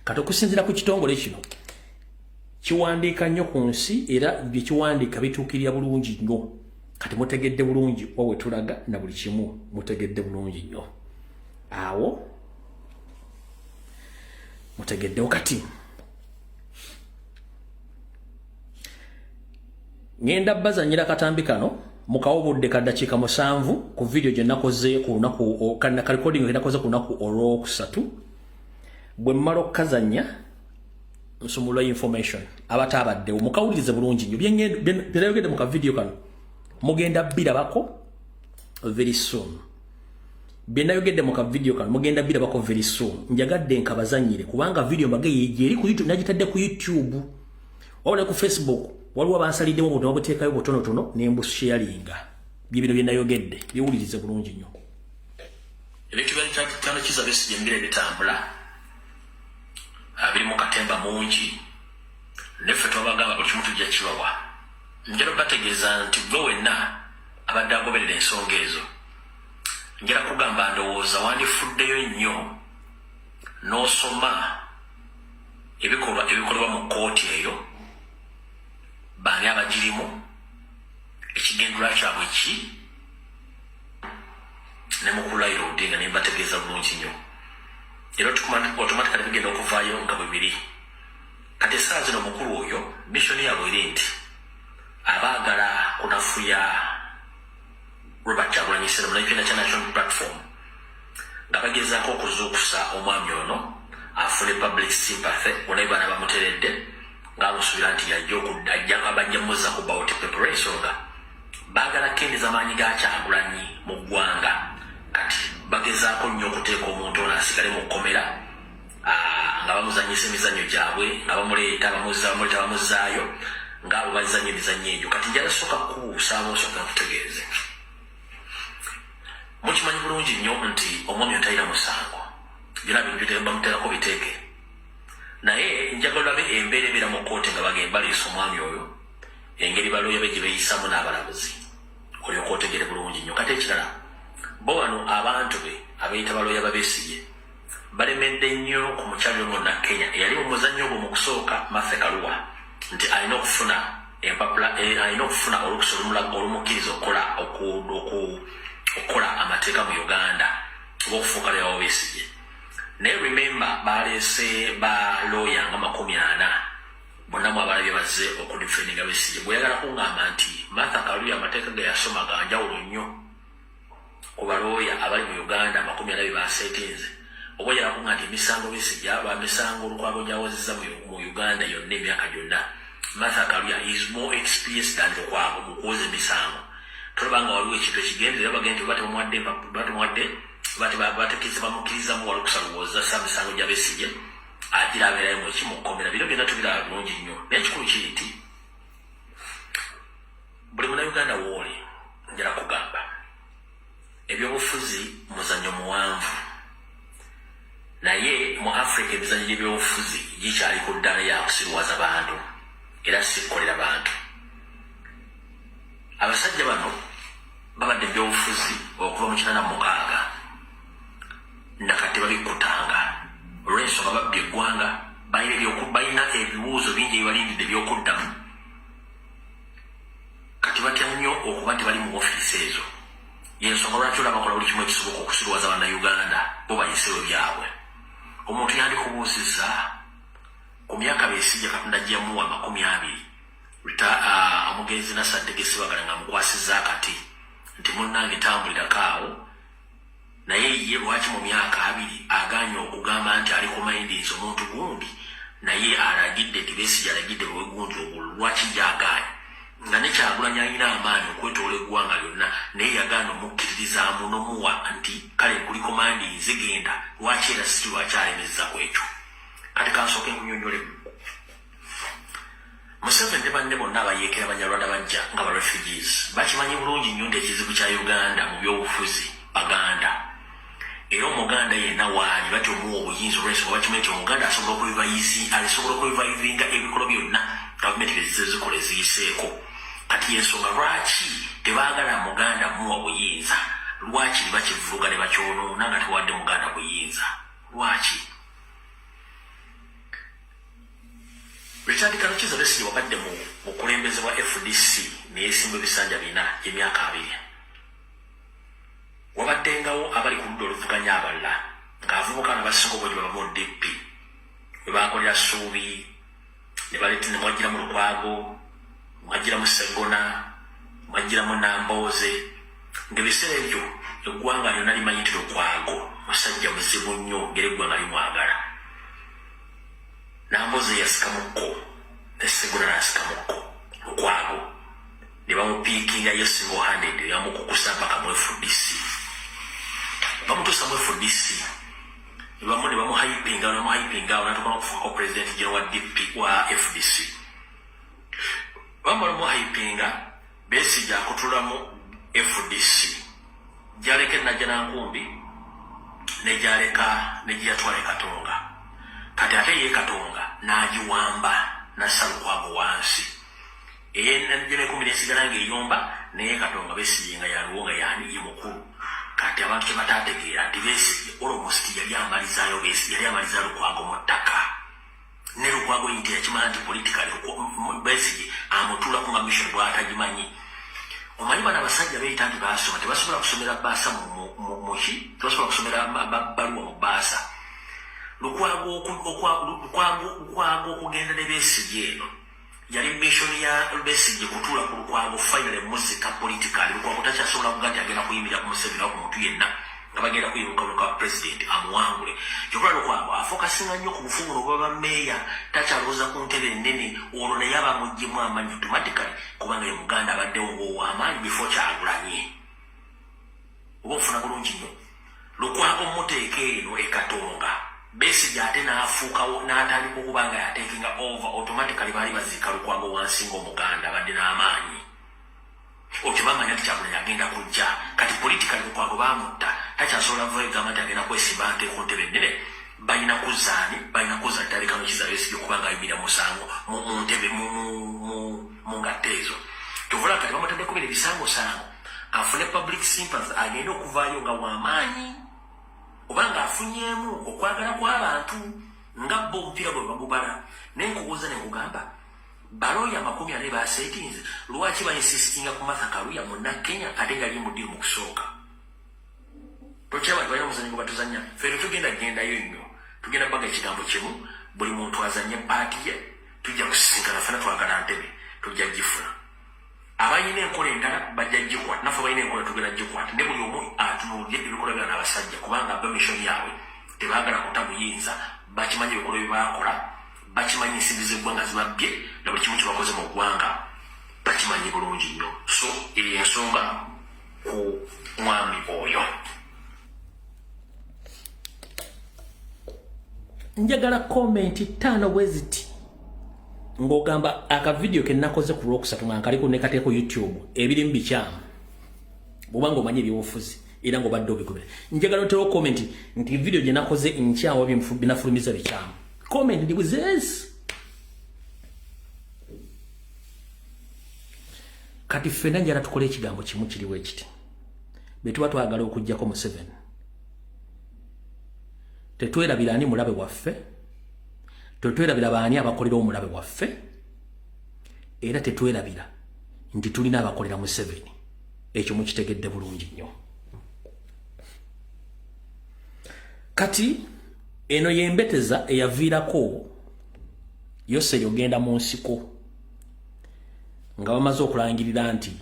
Kati okusinziira ku kitongole kino kiwandiika nnyo ku nsi, era bye kiwandiika bituukirira bulungi nnyo. Kati mutegedde bulungi wa we tulaga na buli kimu, mutegedde bulungi nnyo. Awo mutegeddewo. Kati ngenda bazanyira katambi kano. Mukawo obudde ka ddakiika 7 ku vidiyo gye nakoze ku lunaku, ka recording ke nakoze ku lunaku olwokusatu. Bwe mmala okukazannya, nsumulula information abataabaddewo. Mukawulirize bulungi nnyo byenayogedde mu kavidiyo kano, mugenda birabako very soon. Byenayogedde mu kavidiyo kano mugenda birabako very soon. Njagadde nkabazanyire kubanga vidiyo mbage gyeri ku YouTube, nagitadde ku YouTube, wabula ku Facebook waliwo abansaliddemu obuntu babuteekayo butonotono ne mbusharinga. Byebino byenayogedde, biwulirize bulungi nnyo. Ebintu bya Kizza Besigye mbira ebitambula biri mu katemba mungi, neffe twabagamba buli kimu tujja kibawa. Njala bategeeza nti gwe wenna abadde agoberera ensonga ezo, njala kugamba ndowooza wandifuddeyo nnyo n'osoma ebikolwa ebikolebwa mu kkooti eyo, baani abagirimu, ekigendula kyabwe ki, ne mukulu Raila Odinga. Ne mbategeeza bulungi nnyo era automatically bigenda okuvaayo nga bwe biri. Kati essaawa zino omukulu oyo mission yaabwe eri nti abaagala kunafuya Robert Kyagulanyi Ssentamu n'ekibiina kya National Platform, nga bagezaako okuzuukusa omwami ono afune public sympathy. Bona baana bamuteredde ng'amusuubira nti yajja ajja bajja muzza ku ballot paper, ensonga baagala kukendeza maanyi ga Kyagulanyi mu ggwanga. Kati bagezaako nnyo okuteeka omuntu ono asigale mu kkomera nga bamuzanyisa emizannyo gyabwe, nga bamuleeta bamuzza, bamuleeta bamuzzaayo, ng'abo bazanya emizannyo egyo. Kati njala sooka kukubuusaaba, osooka nkutegeeze. Mukimanyi bulungi nnyo nti omwami ono talina musango, byonna bintu bamuteekako biteeke. Naye njagala olabe embeera ebeera mu kkooti nga bagenda baleesa omwami oyo, engeri balooya be gye beeyisamu n'abalabuzi, olyoka otegere bulungi nnyo. Kati ekirala, bo bano abantu be abeeyita balooya ba Besigye balemedde nnyo ku mukyali Kenya eyali mu muzannyo ogwo mu kusooka, Martha Karua, nti alina okufuna empapula, alina okufuna olukusa olumukkiriza okukola amateeka mu Uganda oba okufuuka looya wa Besigye. Naye remember, baleese ba looya nga 40, bonna mu abalabye bazze okudefendinga Besigye. Bweyagala kuŋŋamba nti Martha Karua amateeka ge yasoma ga njawulo nnyo ku balooya abali mu Uganda 40 bye baseetinze, oba oyagala kuŋŋamba nti emisango Besigye misango Lukwago gyawozezza mu Uganda yonna emyaka gyonna, Martha Karua is more experienced than Lukwago mu kuwoza emisango. Tolaba nga waliwo ekintu ekigendera bagenda nti oba tebamuwadde, batekiza bamukkirizamu walukusa luwoza sa misango gya Besigye, agira abeerayo mweki mu kkomera. Bino byonna tubiraba bulungi nnyo, naye ekikulu kiri nti buli Munnayuganda wooli, njala kugamba ebyobufuzi muzannyo muwanvu, naye mu Africa emizannyo gy'ebyobufuzi gikyali ku ddaala yakusirwaza bantu era sikkolera bantu. Abasajja bano babadde ebyobufuzi okuva mu 86, nakati babikkutanga olw'ensonga babbye eggwanga. Balina ebibuuzo bingi ebibalindidde ebyokuddamu. Kati batya nnyo okuba nti bali mu ofiisi ezo. Yensonga lwaki olaba bakola buli kimu ekisoboka okusirwaza Bannayuganda, bo bayisewo byabwe. Omuntu yandikubuuzizza ku myaka Besigye Katonda gyemuwa 20, omugenzi Nasser Ntege Ssebagala nga amukwasizza akati nti munnange tambulirako awo, naye ye lwaki mu myaka 20 aganye okugamba nti ali ku mindinzi omuntu gundi, naye alagidde nti Besigye alagidde bawe gundi ogulu? Lwaki yagaanye nga ne Kyagulanyi alina amaanyi okwetoola eggwanga lyonna, naye yagaana omukkiririzaamu nomuwa nti kale nkuliko mandinzi genda? Lwaki era si lwaki alemezza ku ekyo? Kati kansooke nkunyonyolemu. Museveni ne banne bonna abayeekera Banyarwanda bajja nga ba refugees bakimanyi bulungi nnyo nti ekizibu kya Uganda mu byobufuzi Baganda, era Omuganda yenna waali batya omuwa obuyinza olw'ensonga bakimanyi nti Omuganda asobola asobola okurevivinga ebikolo byonna gavumenti byezize zikola eziyiseeko. Kati yensonga lwaki tebaagala Muganda muwa buyinza. Lwaki bakivuluga ne bakyonoona nga tewadde Muganda buyinza? Lwaki? Richard Kizza Besigye wabadde mu bukulembeze bwa FDC neyesimba ebisanja 4 emyaka 20, wabaddengawo abali ku ludda oluvuganya abalala ng'avubuka nga basinga obungi baba mu DP, we bakolera Ssuubi ne baleeta ne mwagiramu Lukwago, mwagiramu Seggona, mwagiramu Bamujjira mu Nambooze, ng'ebiseera ebyo eggwanga lyonna limanyi nti Lukwago musajja muzibu nnyo, ngeri eggwanga limwagala. Nambooze yasikamukko ne Segona n'asikamukko Lukwago, ne bamupiikingayo single handed, ne bamukukusa mpaka mu FDC. Bamutuusa mu FDC, ne bamuhypinga, ne bamuhypinga awo n'atuuka n'okufuukako president general wa DP, wa FDC. Bamala omuhypinga, Besigye akutulamu FDC gyaleka e Najjanankumbi ne gyaleka ne gyeyatwala e Katonga. Kati ate ye Katonga n'agiwamba n'assa Lukwago wansi, eyenajjanankumbi nesigala ng'eyomba, naye Katonga Besigye nga yaliwo, nga yani ye mukulu. Kati abantu kyebataategeera nti Besigye almost yali amalizaayo, Besigye yali amaliza Lukwago mu ttaka, ne Lukwago nti yakimanya nti politically Besigye amutuulako nga mission bw'atagimanyi. Omanyi bano abasajja beeyita nti baasoma, tebasobola kusomera bbaasa muki, tebasobola kusomera bbaluwa mu bbaasa. Lukwago okugenda ne Besigye, eno yali mission ya Besigye kutuula ku Lukwago, finally muzika politically. Lukwago takyasobola kuga nti agenda kuyimirira ku Museveni ku muntu yenna nga bagenda kuyimuka luka president amuwangule. Kyokka Lukwago afocusinga nnyo ku bufumu buno bwa meeya, takyalowooza ku ntebe ennene. Olwo naye aba amuggyemu amaanyi automatically, kubanga ye Muganda abaddewo ng'ow'amaanyi before Kyagulanyi. Oba ofuna bulungi nnyo, Lukwago muteeka eno e Katonga, Besigye ate n'afuukawo n'atandika okuba nga yatakinga over. Automatically baali baziika Lukwago wansi ng'Omuganda abadde n'amaanyi. Otyo bamanya nti Kyagulanyi agenda kujja. Kati politically Lukwago baamutta, takyasobola vayo gamba nti agenda kwesimba nte ku ntebe ennene. Balina kuzaani, balina kuza Talekano Kizza Besigye okubanga ayimirira musango mu ntebe mu ngatta ezo. Kyovula kati bamutaddeko bino ebisangosango afune public sympathy, agende okuvaayo nga wamaanyi oba ng'afunyeemu okwagala kw'abantu nga bo omupiira gwe bagubala. Naye nkubuuza ne nkugamba, balooya 40 baseetinze, lwaki bainsistinga ku Martha Karua Munnakenya ate nga ali mu ddiiro mu kusooka? Tokyaba nti balina omuzanyo gwe batuzanya. Ffe tetugenda gendayo nnyo, tugenda baga ekigambo kimu: buli muntu azanye part ye, tujja kusisinkana. Ffena twagala ntebe, tujja gifuna. Abalina enkola endala bajja gikwata, naffe balina enkola tugenda gikwata. Ne buli omu atunuulire ebikolagana n'abasajja, kubanga ba mission yaabwe tebaagala kuta buyinza. Bakimanyi ebikolwa bye bakola, bakimanyi ensimbi z'eggwanga zibabbye, na buli kimu kyebakoze mu ggwanga bakimanyi bulungi nnyo. So eyo ensonga ku mwami oyo. Njagala comment 5 bwe ziti ng'ogamba akavidiyo ke nakoze ku Lwokusatu nga nkaliko ne kateeko YouTube, ebirimu bikyamu. Bw'oba ng'omanyi ebyobufuzi era ng'obadde obigobera, njagala otewo comment nti vidiyo gye nakoze nkyamu, binafulumiza bikyamu. Comment ndi buzezi. Kati ffenna njala tukole ekigambo kimu kiriwo ekiti: bwe tuba twagala okuggyako Museveni, tetwerabira ani mulabe waffe, tetwerabira baani abakolera omulabe waffe, era tetwerabira nti tulina abakolera Museveni. Ekyo mukitegedde bulungi nnyo. Kati eno yembeteza eyaviirako Yoseri ogenda mu nsiko nga bamaze okulangirira nti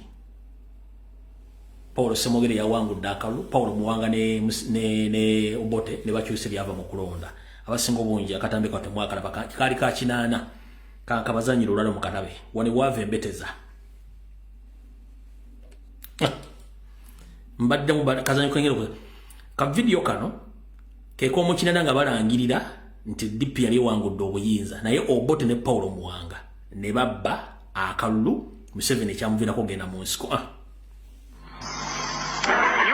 Paul Ssemwogerere yawangudde akalulu, Paul Muwanga ne Obote ne bakyusa ebyava mu kulonda. Abasinga obungi akatambi kato mwakalaba, kaali ka 8, kankabazanyira olwalo mu katabe wano waava embeteza. Mbadde mu kazanyo kengero ka vidiyo kano kek'omukinana nga balangirira nti DP yali ewangudde obuyinza, naye Obote ne Paul Muwanga ne babba akalulu, Museveni ekyamuviirako ogenda mu nsiko.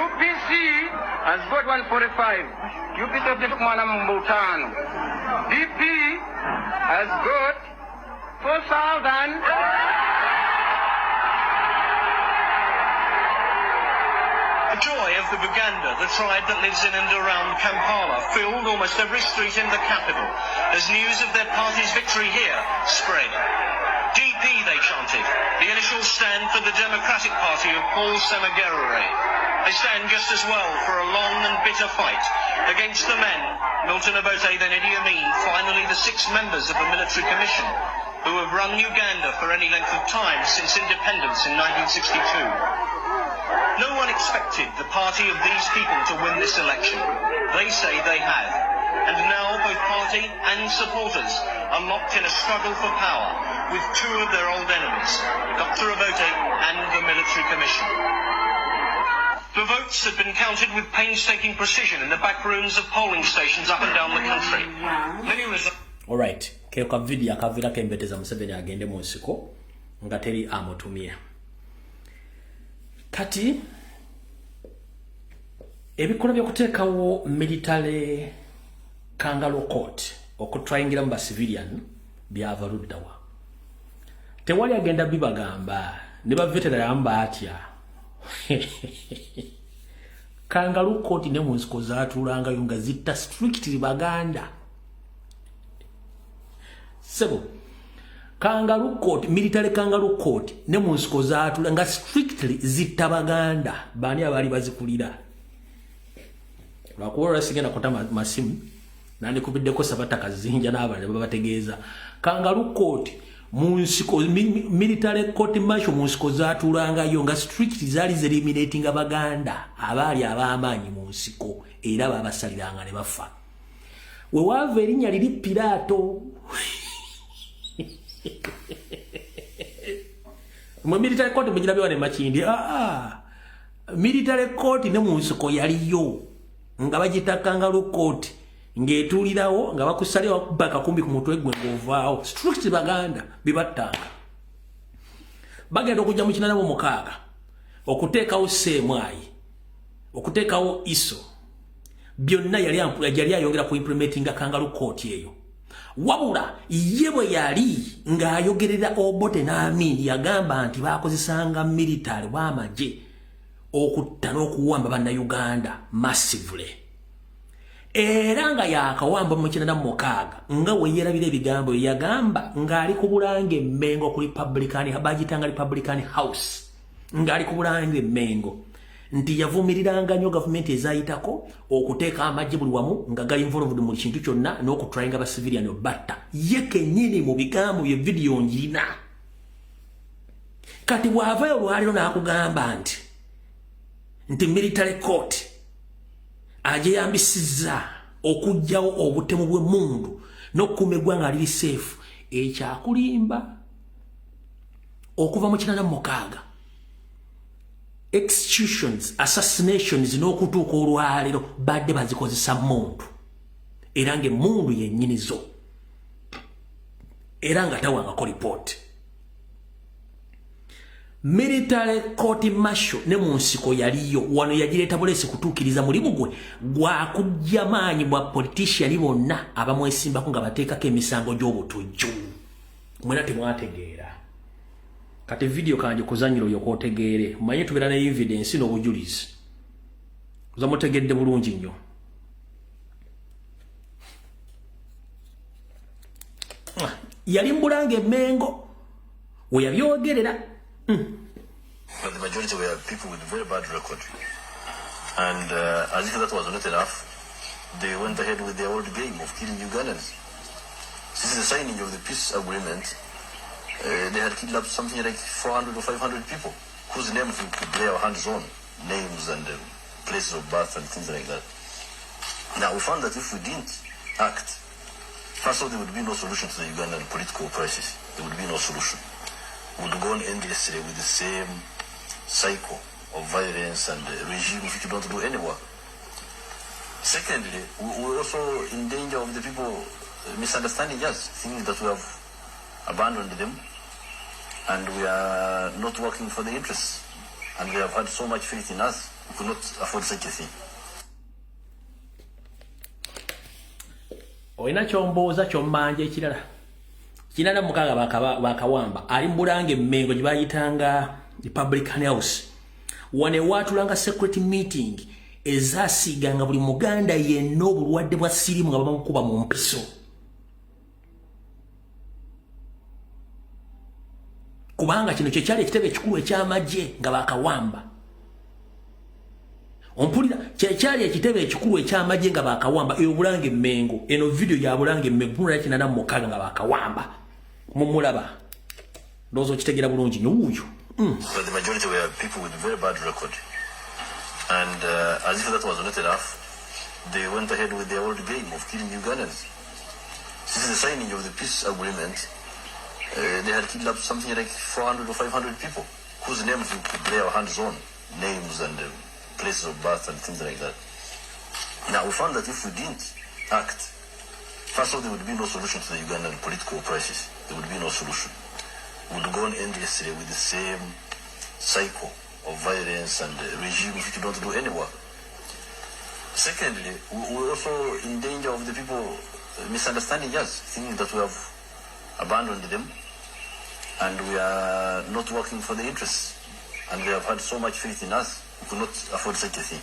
UPC has got 145. UPC mwana mbutano. DP has got 4,000. The joy of the Buganda, the tribe that lives in and around Kampala, filled almost every street in the capital as news of their party's victory here spread. DP, they chanted. The initials stand for the Democratic Party of Paul Ssemogerere. They stand just as well for a long and bitter fight against the men, Milton Obote, then Idi Amin, finally the six members of the military commission, who have run Uganda for any length of time since independence in 1962. No one expected the party of these people to win this election. They say they have. And now both party and supporters are locked in a struggle for power with two of their old enemies, Dr. Obote and the military commission. The votes had been counted with painstaking precision in the back rooms of polling stations up and down the country. Many results. All right. Keka video akavira kembeteza Museveni agende mu nsiko nga teri amutumye. Kati ebikola by'okuteekawo military kangaroo court okutrayingira mu ba civilian byava luddawa. Tewali agenda bibagamba ne ba veteran amba atya. Kangaroo court ne mu nsiko zaatulangayo nga zitta strictly Baganda. Sebo, kangaroo court, military kangaroo court ne mu nsiko zaatula nga strictly zitta Baganda bani abaali bazikulira. Lwakuba olwasigenda kuta masimu nandikubiddeko Sabata Kazinja n'abalala babategeeza. Kangaroo court mu nsiko, military court martial mu nsiko zaatulangayo nga strictly zaali zeliminatinga Baganda abaali ab'amaanyi mu nsiko era babasaliranga ne bafa. We waava erinnya liri Piraato. Mu military court mugirabye wano e Makindye. Military court ne mu nsiko yaliyo nga bagiyita kangaroo court ng'etuulirawo nga bakusalira bakuba akakumbi ku mutwe gwe ng'ovaawo. Strict Baganda bibattanga. Bagenda okujja mu 86 okuteekawo CMI, okuteekawo ISO, byonna yali ayongera ku implementinga kangaroo court eyo. Wabula ye bwe yali ng'ayogerera Obote n'Amin yagamba nti baakozesanga military bw'amagye okutta n'okuwamba bannayuganda massively. Era nga yakawamba mu 96 nga we yeerabira ebigambo yagamba ng'ali ku Bulange Mmengo ku Republican, bagitanga Republican House, ng'ali ku Bulange Mmengo nti yavumiriranga nnyo gavumenti ezayitako okuteeka amagye buli wamu nga gali involved mu kintu kyonna n'okutryinga ba civilian obatta. Ye kennyini mu bigambo bye vidiyo ngirina. Kati bw'avaayo olwaleero n'akugamba nti military court agyeyambisizza okuggyawo obutemu bw'emmundu n'okukuuma eggwanga liri safe, ekyakulimba okuva mu 86 executions, assassinations n'okutuuka olwaleero badde bazikozesa mmundu era ng'emmundu yennyini zo era nga tawangako report. Military court martial ne mu nsiko yaliyo wano yagireeta buleesi kutuukiriza mulimu gwe gwakujja maanyi bwa politician bonna abamwesimbako nga bateekako emisango gy'obutujju. Mwena temwategeera. Kati video kanje kuzanyira oyo kootegeere manye tubeera ne evidence n'obujulizi oza mutegedde bulungi nnyo. Yali Mbulange Mmengo we yabyogerera. But the majority were people with very bad record. And as if that was not enough, they went ahead with their old game of killing Ugandans. Since the signing of the peace agreement, they had kidnapped something like 400 or 500 people, whose names we could lay our hands on, names and places of birth and things like that. Now, we found that if we didn't act, first of all, there would be no solution to the Ugandan political crisis. There would be no solution. We would go on endlessly with the same cycle of violence and regime which don't do any work. Secondly, we're also in danger of the people misunderstanding us, thinking that we have abandoned them and we are not working for the interests. And they have had so much faith in us, we could not afford such a thing. Olina kyombuuza kyommanja ekirala. 86 bakawamba ali Mbulange Mmengo gye bayitanga Republican House. Wano ewaatulanga secret meeting ezaasiiganga buli Muganda yenna obulwadde bwa siriimu nga bamukuba mu mpiso. Kubanga kino kye kyali ekitebe ekikulu eky'amagye nga bakawamba. Ompulira kye kyali ekitebe ekikulu eky'amagye nga bakawamba eyo Bulange Mmengo. Eno video ya Bulange Mmengo 86 nga bakawamba. Mumulaba, ndowooza okitegeera bulungi nnyo wuuyo. But the majority were people with very bad record. And as if that was not enough, they went ahead with their old game of killing Ugandans. Since the signing of the peace agreement, they had kidnapped something like 400 or 500 people, whose names we could lay our hands on, names and places of birth and things like that. Now, we found that if we didn't act, first of all, there would be no solution to the Ugandan political crisis. There would be no solution. We would go on endlessly with the same cycle of violence and regimes which don't do any work. Secondly, we're also in danger of the people misunderstanding us, thinking that we have abandoned them and we are not working for the interests. And they have had so much faith in us, we could not afford such a thing.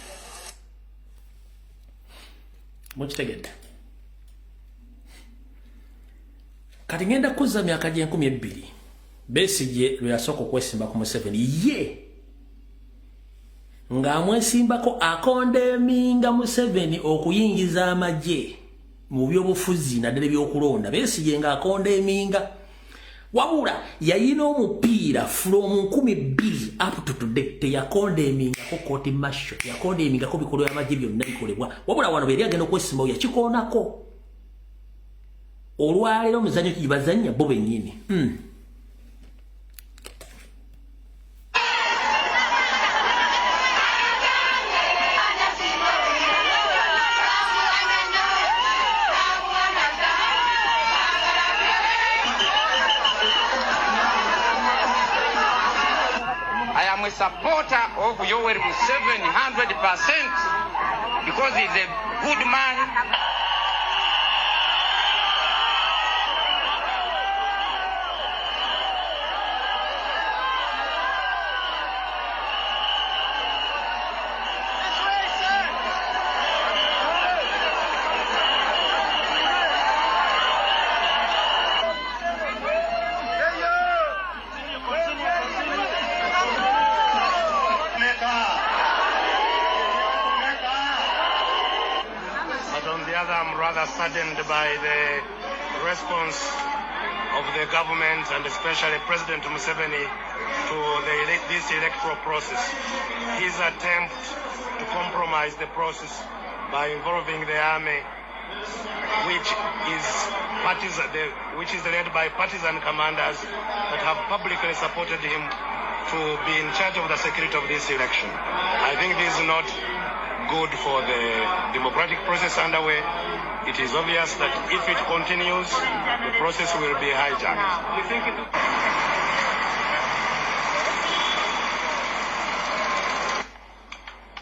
Mukitegedde. Kati ngenda kuzza myaka gy'enkumi ebbiri. Besigye lwe yasooka okwesimba ku Museveni, ye ng'amwesimbako akondeminga Museveni okuyingiza amagye mu byobufuzi naddala ebyokulonda. Besigye ng'akondeminga, wabula yayina omupiira from 2000 up to today teyakondemingako court martial, yakondemingako bikolwa by'amagye byonna bikolebwa. Wabula wano bwe yali agenda okwesimbawo yakikoonako. Olwaleero omuzannyo kibazannya bo bennyini. I am a supporter of Yoweri Museveni 100% because he's a good man. I'm rather saddened by the response of the government and especially President Museveni to this electoral process. His attempt to compromise the process by involving the army, which is led by partisan commanders that have publicly supported him to be in charge of the security of this election. I think this is not good for the democratic process underway. It is obvious that if it continues, the process will be hijacked. You think it...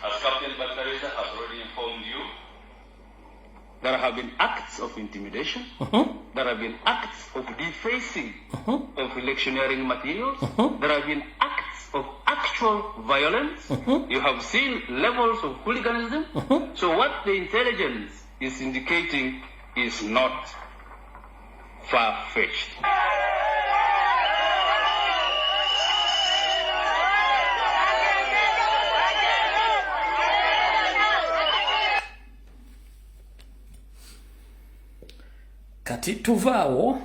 As Captain Batareza has already informed you, there have been acts of intimidation, there have been acts of defacing of electioneering materials, there have been acts of actual violence. You have seen levels of hooliganism. So what the intelligence is indicating is not far-fetched. Kati tuvaawo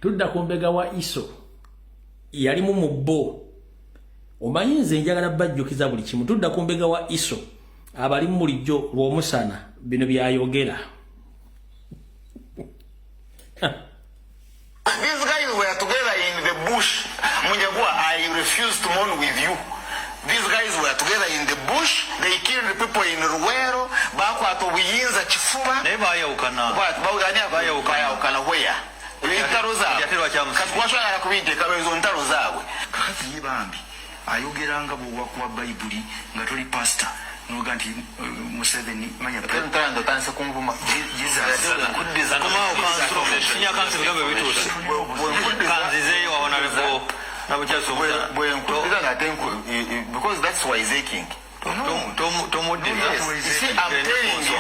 tudda ku mbega wa Iso yalimu mu bo. Omanyi nze njagala bajjukiza buli kimu. Tudda ku mbega wa Iso abalimu bulijjo lw'omusana bino byayogera. These guys were together in the bush. Munyagwa, I refuse to mourn with you. These guys were together in the bush. They killed people in Ruwero. Bakwata obuyinza kifuba. Naye baayawukana. Baayawukana where? Entalo zaabwe. Kati kwaswagala kubiteeka ezo ntalo zaabwe. Kakati ye bambi ayogera nga bw'owakuwa Bayibuli nga toli pastor. Noga nti Museveni manya ntando tandise kunvuma. Jesus. Komawo kanso. Kanso bigambo bituuse. Kanzizeeyo honorable because that's why he's aching. No. I'm telling you,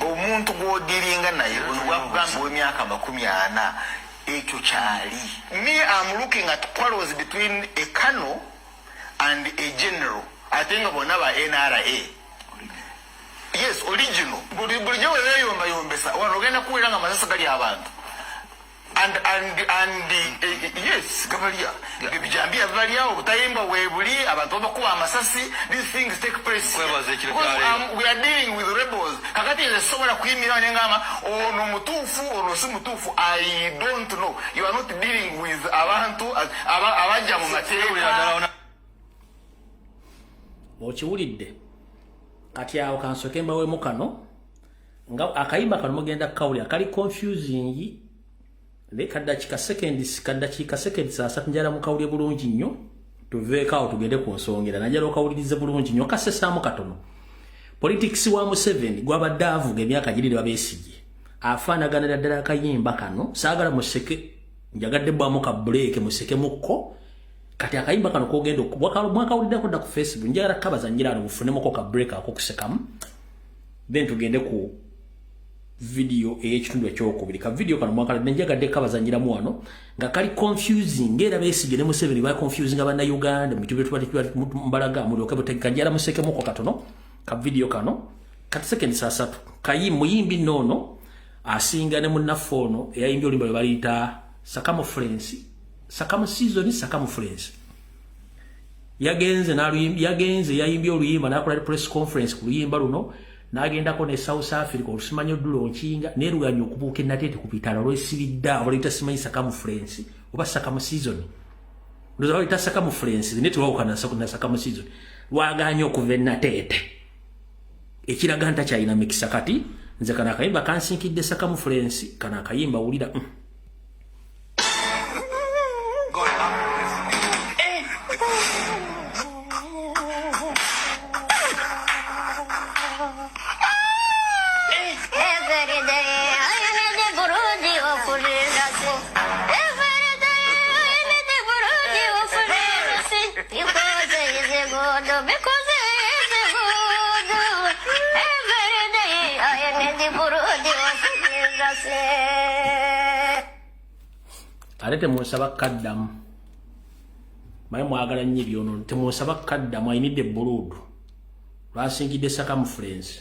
omuntu gw'odiringa naye gwakugamba w'emyaka 40 ekyo kyali. Me, I'm looking at quarrels between a colonel and a general. I think bonna ba NRA. Yes, original. Bulijjo we beeyombayombesa wano ogenda kuwulira nga amasasi gali abantu. And yes, gabalya ebijambiya bibalya, obutayimbwa weebuli, abantu babakuba amasasi. These things take place Kwebaza ekiro because kya leero. We are dealing with rebels. Kakati nze sobola kuyimira nengamba ono mutuufu, ono si mutuufu. I don't know. You are not dealing with abantu abajja mu mateeka. Okiwulidde? Kati awo kansooke mbawemu kano nga akayimba kano mugenda kukawulira kali confusing ne kaddakiika seconds, kaddakiika seconds 30. Njala mukawulire bulungi nnyo, tuveeko awo tugende ku nsonga era najala okawulirize bulungi nnyo kasesaamu katono. Politics wa Museveni gwabadde avuga emyaka giri ne babesigye afaanaganira ddala akayimba kano. Saagala museke, njagadde bwamu ka break museke mukko. Kati akayimba kano kogenda mwakawuliddeko dda ku Facebook, njagala kabazanyira ano mufunemuko ka break akokusekamu, then tugende ku video ey'ekitundu ekyokubiri. Ka video kano mwakala njagadde kabazanyiramu wano nga kali confusing era Besigye ne Museveni ba confusing Abannayuganda mu bintu bye mbalaga mulyoke butegeka. Njala musekemuko katono ka video kano kati seconds 30. Kayi muyimbi nnono asinga ne munnaffe ono eyayimbye oluyimba lwe baliyita circumference, circumcision, circumference. Yagenze n'aluyimba, yagenze yayimbye oluyimba n'akola press conference ku luyimba luno, n'agendako ne South Africa olusimanyi oddulo nkinga neruganya okubuuka enateete ku bitala olwesibidde awo baluyita simanyi circumference oba circumcision, ndowooza baluyita circumference naye tewawukana na circumcision. Lwagaanye okuva enateete, ekiraga nti takyalina mikisa. Kati nze kano akayimba kansinkidde circumference, kano akayimba wulira. Every day I need the burudi of Jesus. Every day I need the burudi of Jesus. Because he is good, because he is good. Every day I need the burudi of Jesus. Ate temunsaba kaddamu, maye mwagala nnyo ebyonono, temunsaba kaddamu. Ayinidde buluudu lwasinkidde circumference.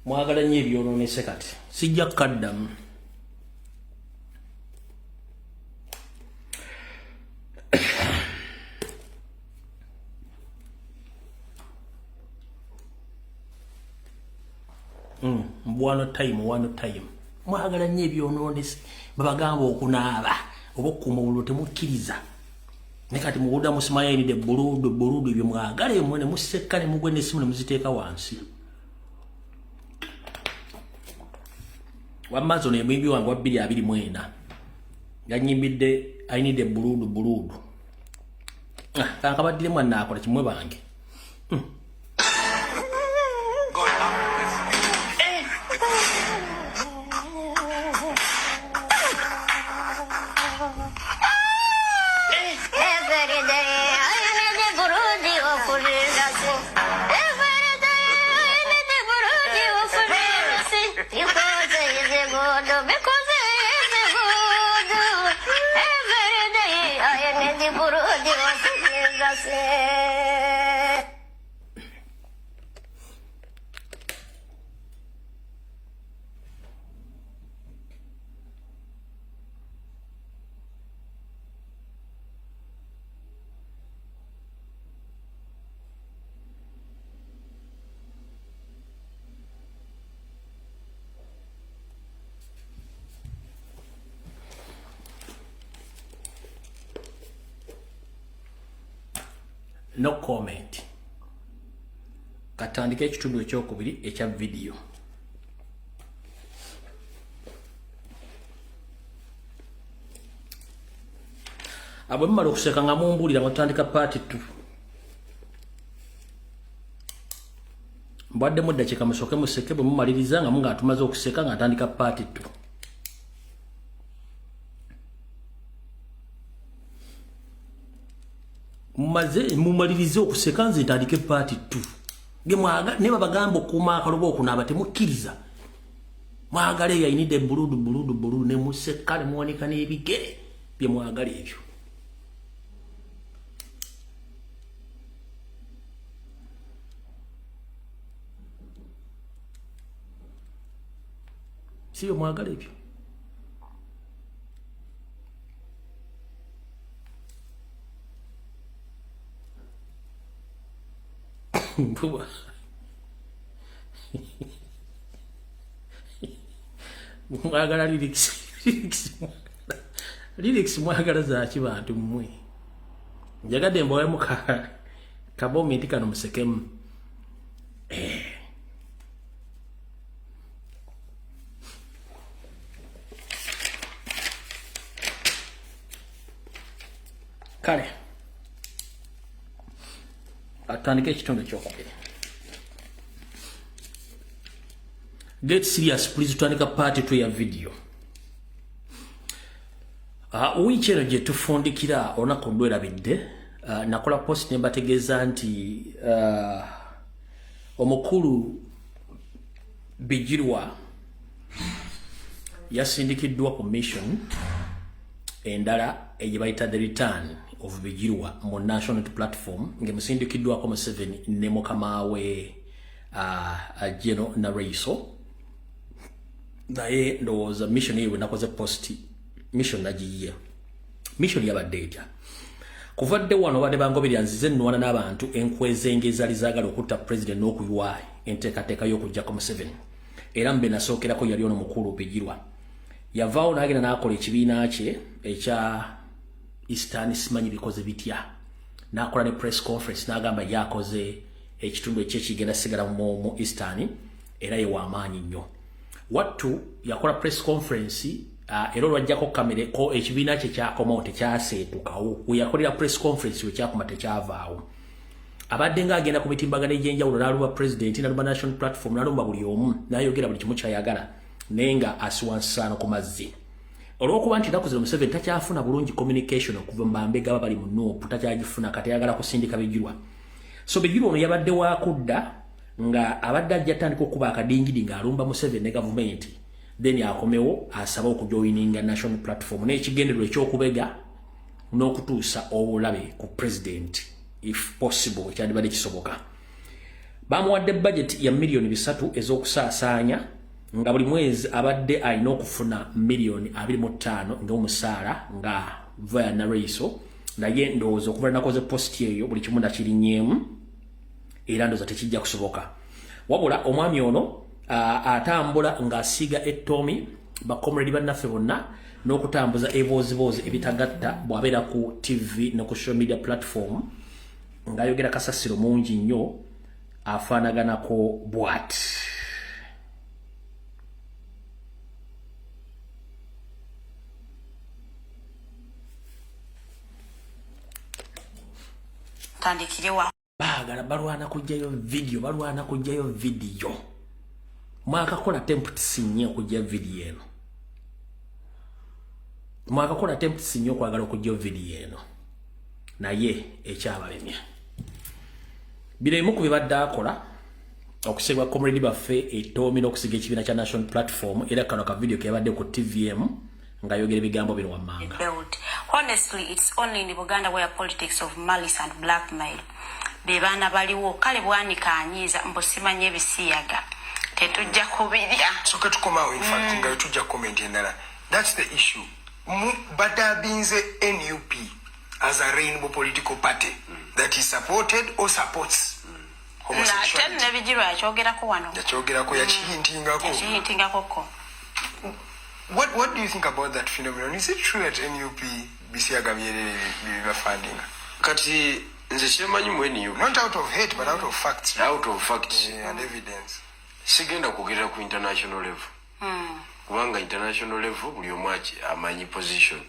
Mwagala nnyo ebyonoonese, kati sijja kukaddamu. One time, one time. Mwagala nnyo ebyonoonese, babagamba okunaaba oba okukuuma obululu temukkiriza, naye kati muwulira musimanyi ayinidde buluudu buluudu ebyo mwagala emwe ne musekka ne mugwe n'essimu ne muziteeka wansi. Wamma nze ono emuyimbi wange wa 2024 yanyimbidde ayinidde buluudu buluudu. Ah, kankabaddiremu anaakola kimwe bange. Every day I need the burudi of Jesus. Every day I need the burudi of Jesus. Because he is good, because he is good. Every day I need the burudi of Jesus. No comment. Katandike ekitundu ekyokubiri ekya vidiyo. Abo mumala okuseka nga mumbuulira nga tutandika part 2. Mbwaddemu eddakiika musooke museke, bwe mumaliriza nga munga tumaze okuseka nga ntandika part 2. Mumaze mumalirize okuseka nze ntandike part 2. Gemwaga ne babagamba okuuma akalobo okunaaba temukkiriza. Mwagala eyo ayinidde buludu buludu buludu ne museka ne muwanika n'ebigere. Bye mwagala ebyo. Si bye mwagala ebyo. Mbuba. Mwagala lyrics. Lyrics mwagala za ki bantu mmwe. Njagadde mbawemu ka moment kano musekemu. Kale. Atandike ekitundu ekyokubiri. Get serious please, tutandika part 2 ya video. Wiiki eno gye tufundikira olunaku lwerabidde, nakola post ne mbategeeza nti omukulu Bigirwa yasindikiddwa ku mission endala gye bayita the return of Bigirwa mu National Platform, ng'emusindikiddwako Museveni ne mukama we General Nareiso. Naye ndowooza mission eyo bwe nakoze post, mission nagiyiye. Mission yabadde etya? Kuva dde wano badde bangobirira nzize nnwana n'abantu enkwezenge ezaali zaagala okutta president n'okuyiwa enteekateeka y'okuggyako Museveni. Era mbe nasookerako yali ono mukulu Bigirwa. Yavaawo n'agenda n'akola ekibiina kye ekya Eastern simanyi bikoze bitya. N'akola ne press conference n'agamba yakoze ekitundu ekyekigenda sigala mu Eastern era ye w'amaanyi nnyo. Wattu yakola press conference, era olwajjako kamere ko ekibiina kye kyakomawo tekyaseetukawo. We yakolera press conference we kyakoma tekyavaawo. Abadde ng'agenda ku mitimbagano egy'enjawulo n'alumba president, n'alumba National Platform, n'alumba buli omu, n'ayogera buli kimu ky'ayagala, naye nga asiwa nsaano ku mazzi. Olw'okuba nti ennaku zino Museveni takyafuna bulungi communication okuva mu bambega bali mu NUP, takyagifuna, kati ayagala kusindika Bigirwa. So Bigirwa ono yabadde waakudda nga abadde ajja atandika okuba akadingidi ng'alumba Museveni ne gavumenti, then akomewo asabe okujoininga National Platform n'ekigendererwa eky'okubega n'okutuusa obulabe ku president if possible, ekyandibadde kisoboka. Bamuwadde budget ya 3 miliyoni ez'okusaasaanya, nga buli mwezi abadde alina okufuna 25 miliyoni ng'omusaala nga via Nareiso. Naye ndowooza okuva nakoze post eyo buli kimu nakirinyeemu, era ndowooza tekijja kusoboka. Wabula omwami ono atambula ng'asiiga ettoomi bakomredi bannaffe bonna n'okutambuza ebibooziboozi ebitagatta bw'abeera ku TV ne ku social media platform, ng'ayogera kasasiro mungi nnyo afaanaganako bw'ati. Tandikirewa. Baagala balwana kugjayo video, balwana kugjayo video. Mwakakola attempts nnyo okujja video eno, mwakakola attempts nnyo okwagala okujja video eno, naye ekyabalemya. Bino ebimu ku bibadde akola okusiga comrade baffe etoomi n'okusiga ekibiina kya National Platform. Era kano ka video keyabadde ku TVM ng'ayogera ebigambo bino wammanga. Built. Honestly, it's only in Buganda where politics of malice and blackmail. Be baana baliwo kale Bwanika anyiiza mbu simanyi ebisiyaga tetujja kubirya. Soka tukomawo, in fact nga tujja comment endala. That's the issue. Badabinze NUP as a rainbow political party that is supported or supports Ate homosexuality. ne Bigirwa yakyogerako wano. Yakyogerako, yakihintingako. Yakihintingakoko. What do you think about that phenomenon? Is it true that NUP bisiyaga byerere bibafundinga? Kati nze kyemanyi mu NUP, Not out of hate, but out of facts. Out of facts. Yeah, and evidence. Sigenda kwogerera ku international level, kubanga international level buli omu amanyi position.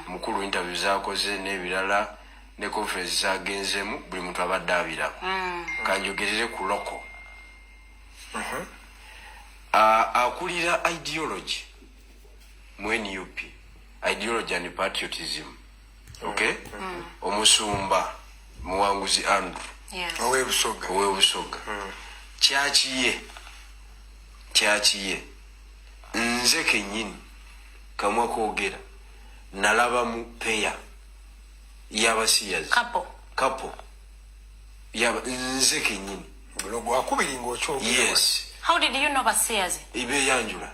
Mukulu interview zakoze n'ebirala ne conference zagenzemu, buli muntu abadde abiraba. Kanjogerere ku local. Akulira ideology mu NUP, ideology and patriotism, okay, omusumba Muwanguzi Andrew. Owebusoga. Owebusoga. Kyakiye kyakiye, nze kennyini kamwa koogera Nalaba mu pair y'abasiyazi. Couple. Couple. Yaba nze kennyini. Guno gwakubiri ng'okyogera. Yes. How did you know basiyazi? Ibeyanjula.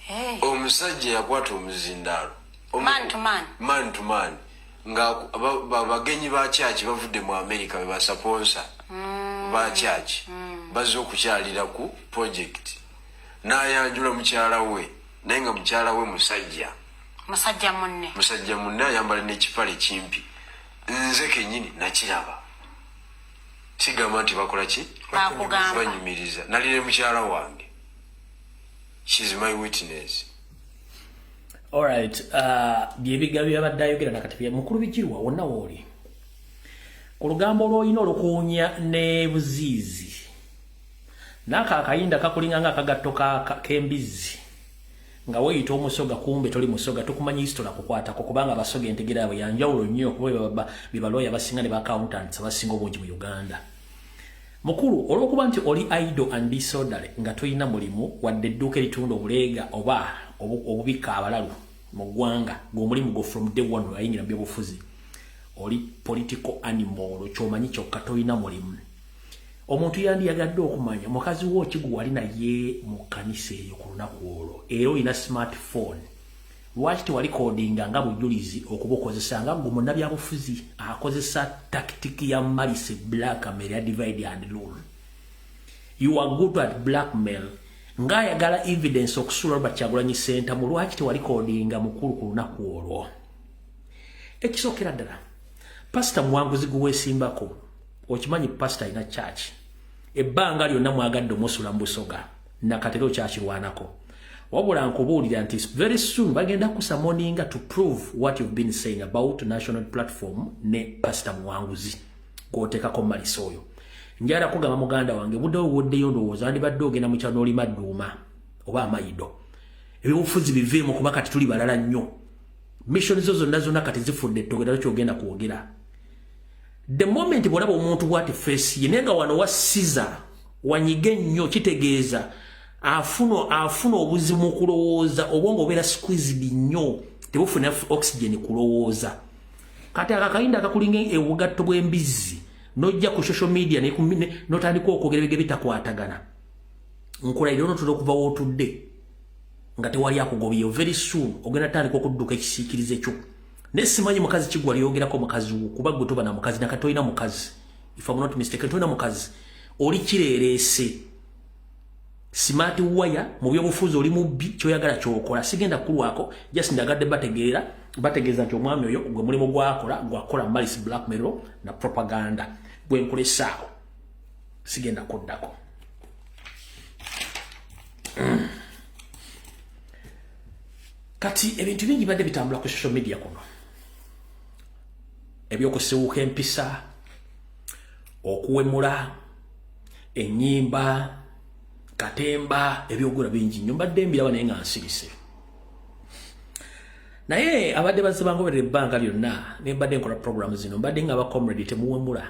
Hey. Omusajja yakwata omuzindaalo. Man to man. Man to man. Nga bagenyi ba church bavudde mu America be basponsor ba church. Bazze okukyalira ku project. N'ayanjula mukyala we, naye nga mukyala we musajja. Musajja munne. Musajja munne ayambala n'ekipale kimpi. Nze kennyini nakiraba. Sigamba nti bakola ki? Bakugamba. Banyumiriza. Nali ne mukyala wange. She's my witness. Alright, byebigambo byabadde ayogera nakati mukulu Bigirwa wonna wooli. Ku lugambo lw'olina olukuunya ne buziizi. N'ako akayinda kakulinga ng'akagatto k'embizzi. Nga weeyita omusoga kumbe toli musoga, tukumanyi history kukwatako kubanga abasoga entegera yaabwe ya njawulo nnyo kuba be balawyer abasinga ne ba accountants abasinga obungi mu Uganda. Mukulu, olw'okuba nti oli idle and disorderly nga tolina mulimu wadde edduuka eritunda obuleega oba obubikka abalalu mu ggwanga ng'omulimu gwo from day one ayingira mu byobufuzi, oli political animal ky'omanyi kyokka tolina mulimu. Omuntu yandiyagadde okumanya mukazi wo ki gwe wali naye mu kkanisa eyo ku lunaku olwo, era olina smartphone, lwaki tewarecordinga nga bujulizi okubukozesa nga gwe munnabyabufuzi akozesa tactic ya malice blackmail ya divide and rule? You are good at blackmail. Ng'ayagala evidence okusuula Robert Kyagulanyi Ssentamu, lwaki tewarecordinga mukulu ku lunaku olwo? Ekisookera ddala, Pasita Muwanguzi gwe weesimbako, okimanyi pasita alina church. Ebbanga lyonna mwagadde omusula mu Busoga, nakatera okyakirwanako. Wabula nkubuulira nti very soon bagenda kusummoninga to prove what you've been saying about National Platform ne Pasita Muwanguzi gw'oteekako maliso oyo. Njagala kugamba muganda wange, buddewo woddeyo, ndowooza wandibadde ogenda mu kyalo n'olima dduuma oba amayido, ebyobufuzi biveemu kuba kati tuli balala nnyo. Mission zo zonna zonna kati zifudde ettogera kyogenda kwogera. The moment bw'olaba omuntu bw'ati face ye naye nga wano wasiza wanyige nnyo, kitegeeza afuna obuzibu mu kulowooza. Obwongo obeera squeezed nnyo, tebufuna oxygen kulowooza. Kati akakayinda akakulinga obugatto bw'embizzi nojja ku social media notandika okwogera ebige bitakwatagana, nkulayira onotera okuva wootudde nga tewali akugobyeyo. Very soon ogenda tandika okudduka ekisiikirize kyo. Naye simanyi mukazi kigwa lyogerako mukazi wo, kuba gwe toba na mukazi nakati, tolina mukazi. If I'm not mistaken, tolina mukazi, oli kireereese smart wire mu byobufuzi, oli mubbi, kyoyagala kyokola. Sigenda kulwako, just ndagadde bategeera bategeeza nti omwami oyo gwe mulimu gwakola gwakola malice blackmail na propaganda. Gwe nkulesaawo, sigenda kuddako. Kati ebintu bingi badde bitambula ku social media kuno, ebyokusiwuka empisa, okuwemula, ennyimba, katemba, ebyogula bingi nnyo mbadde mbiraba naye nga nsirise. Naye abadde bazze bangoberera ebbanga lyonna ne mbadde nkola program zino, mbadde nga abacomrade temuwemula,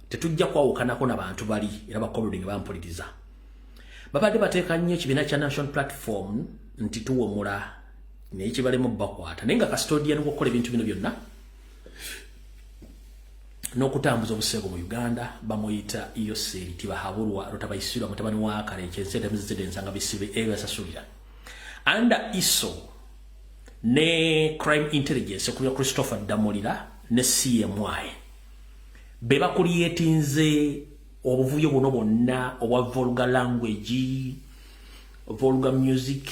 tetujja kwawukanako na bantu bali, era bacomrade nga bampuliriza babadde bateeka nnyo ekibiina kya National Platform nti tuwemula, naye kibalemu bakwata. Naye nga custodian wokukola ebintu bino byonna n'okutambuza obuseego mu Uganda bamuyita Yoseri Tibahaburwa Rutabayisirwa, mutabani wa Kale kyensente muzizede ensanga bisibe ebasasulira under ISO ne crime intelligence okulya Christopher Damulira ne CMI be bacreatinze obuvuyo buno bwonna obwa vulgar language, vulgar music,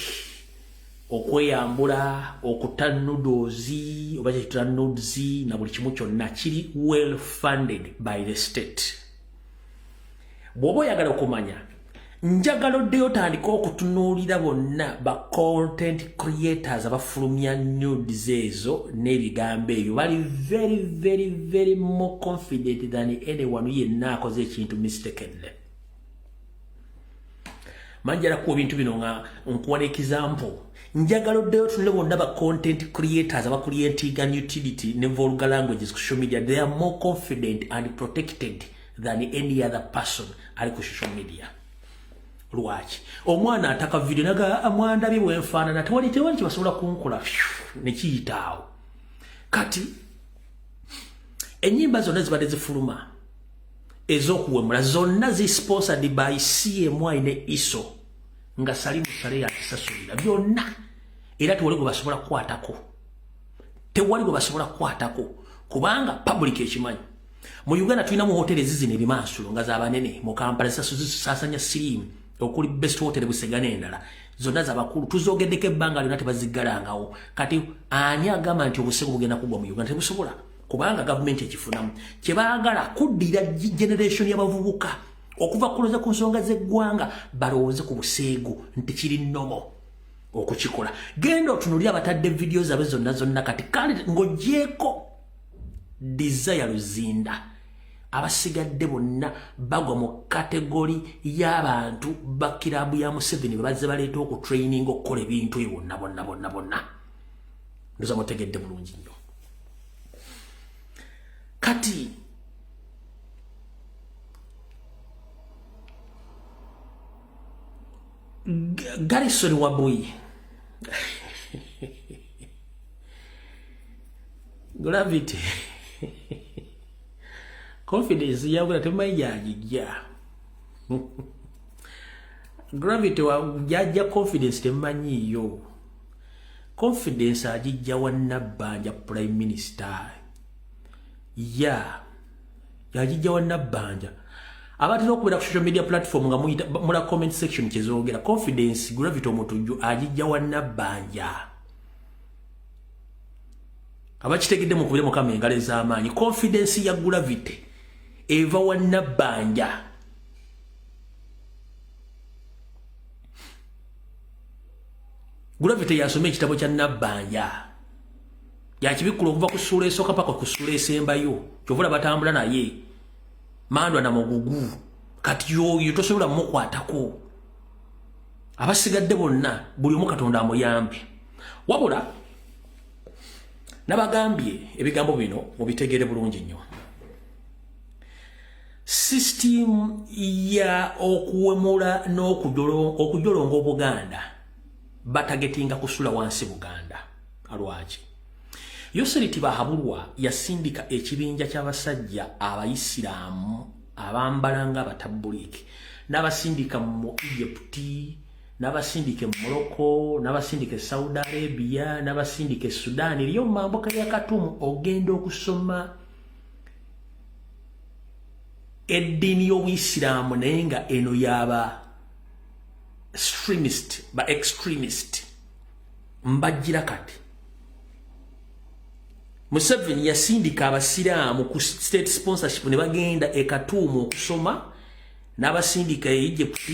okweyambula, okuta nudes oba kyekituta nudes na buli kimu kyonna kiri well funded by the state. Bw'oba oyagala okumanya, njagala oddeyo otandika okutunuulira bonna ba content creators abafulumya nudes ezo n'ebigambo ebyo. Bali very very very more confident than anyone yenna akoze ekintu mistakenly. Manjala kuwa ebintu bino nga nkuwa example. Njagala oddeyo otunule bonna ba content creators abacreatinga nudity ne vulgar languages ku social media. They are more confident and protected than any other person ali ku social media. Lwaki omwana ataka video naga mwandabye bwenfaanana, tewali tewali kyebasobola kunkola nekiyitaawo. Kati ennyimba zonna zibadde zifuluma ez'okuwemula zonna zi sponsored by CMI ne ISO, nga Salimu Sale yakisasulira byonna, era tewali gwe basobola kukwatako, tewali gwe basobola kukwatako kubanga public ekimanyi. Mu Uganda tulinamu hoteri ezizino ebimansulo nga zabanene mu Kampala zisasanya siriimu, okuli Best Hotel Busega n'endala zonna zabakulu, tuzogeddeko ebbanga lyonna tebaziggalangawo. Kati ani agamba nti obusego bugenda kugwa mu Uganda? Tebusobola, kubanga gavumenti ekifunamu. Kyebaagala kuddira generation y'abavubuka okuva kuloza ku nsonga z'eggwanga, balowooze ku buseegu nti kiri normal okukikola. Genda otunulire abatadde vidiyo zaabwe zonna zonna kati, kale ng'ogyeko Desire Luzinda, abasigadde bonna bagwa mu category y'abantu ba kirabu ya Museveni bwe bazze baleeta okutraininga okukola ebintu ebyo bonna bonna bonna bonna. Ndoza mutegedde bulungi nnyo. Kati Garrison Wabuyi, Gravity confidence yagula temanyi gyagijja. Gravity jajja confidence temanyiiyo. Confidence agijja wa Nabbanja, prime minister ya yagijja wa Nabbanja. Abatera okubeera ku social media platform nga mula comment section kyezogera, confidence Gravity Omutujju agijja wa Nabbanja. Abakitegedde mukubire Mukama engalo ez'amaanyi. Confidence ya Gravity eva wa Nabbanja. Gravity yasoma ekitabo kya Nabbanja, yakibikkula okuva ku ssuula esooka paka ku ssuula esembayo. Kyovula batambula naye mandwa na mugugu. Kati yoyo tosobola mukwatako. Abasigadde bonna buli omu Katonda amuyambe. Wabula nabagambye ebigambo bino mubitegere bulungi nnyo. System ya okuwemula n'okujolonga Obuganda batargetinga kusula wansi Buganda. Alwaki Yoseri Tibahabulwa yasindika ekibinja ky'abasajja abayisiraamu abambala nga abatabbuliiki, n'abasindika mu Egypt, n'abasindika e Morocco, n'abasindika e Saudi Arabia, n'abasindika e Sudan, eriyo mu mambuka ya Katumu, ogenda okusoma eddiini y'Obuyisiraamu, naye nga eno yaba extremist, ba extremist mbajjira. Kati Museveni yasindika abasiraamu ku state sponsorship ne bagenda e Katuumu okusoma, n'abasindika e Egypt,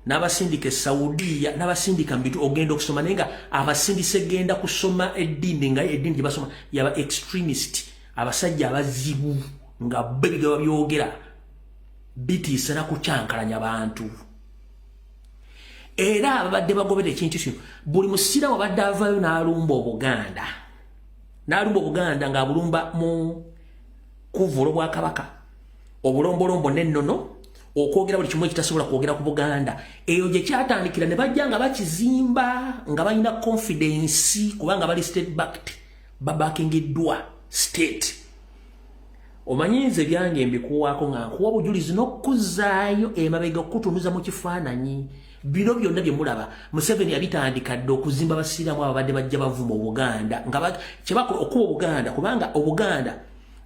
n'abasindika e Saudiya, n'abasindika mu bitu ogenda okusoma, naye nga abasindise genda kusoma eddiini, nga eddiini gye basoma yaba extremist, abasajja abazibu nga bo ebigaba byogera bitiisa na kukyankalanya bantu. Era ababadde bagobera ekintu kino, buli musiraamu abadde avaayo n'alumba Obuganda, n'alumba Obuganda ng'abulumba mu kuvuula obwakabaka, obulombolombo n'ennono, okwogera buli kimu ekitasobola kwogera ku Buganda, eyo gye kyatandikira. Ne bajja nga bakizimba nga balina confidence kubanga bali state backed, babakingiddwa state. Omanyi nze byange mbikuwaako nga nkuwa obujulizi n'okuzaayo emabega, okutunuza mu kifaananyi. Bino byonna bye mulaba, Museveni yabitandika dde okuzimba abasiraamu ababadde bajja bavuma Obuganda, nga kyebakola okuba Obuganda, kubanga Obuganda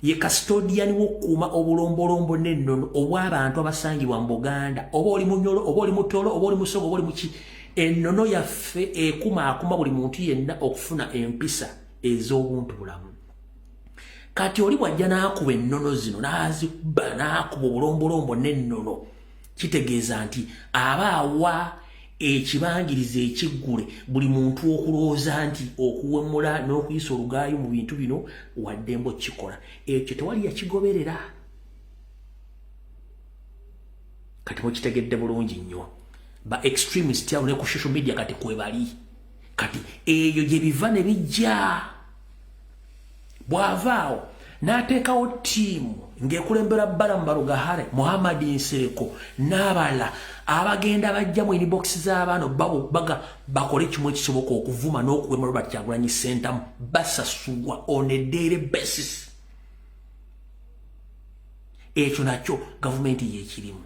ye custodian w'okukuuma obulombolombo n'ennono obw'abantu abasangibwa mu Buganda. Oba oli Munyolo, oba oli Mutolo, oba oli Musogo, oba oli muki, ennono yaffe ekumaakuma buli muntu yenna okufuna empisa ez'obuntu bulamu. Kati oli bw'ajja n'akuba ennono zino, n'azikuba, n'akuba obulombolombo n'ennono, kitegeeza nti aba awa ekibangiriza ekiggule buli muntu okulowooza nti okuwemula n'okuyisa olugaayo mu bintu bino waddembe okukikola. Ekyo tewali yakigoberera. Kati mukitegedde bulungi nnyo, ba extremist abo ne ku social media kati kwebali. Kati eyo gye biva ne bijja. Bw'avaawo N'ateekawo ttiimu ng'ekulembera Balaam Barugahare, Muhammad Nsereko n'abalala abagenda bajja mu inbox z'abaana baga bakole kimu ekisoboka okuvuma n'okuwema Robert Kyagulanyi Ssentamu. Basasulwa on a daily basis. Ekyo nakyo gavumenti yekirimu.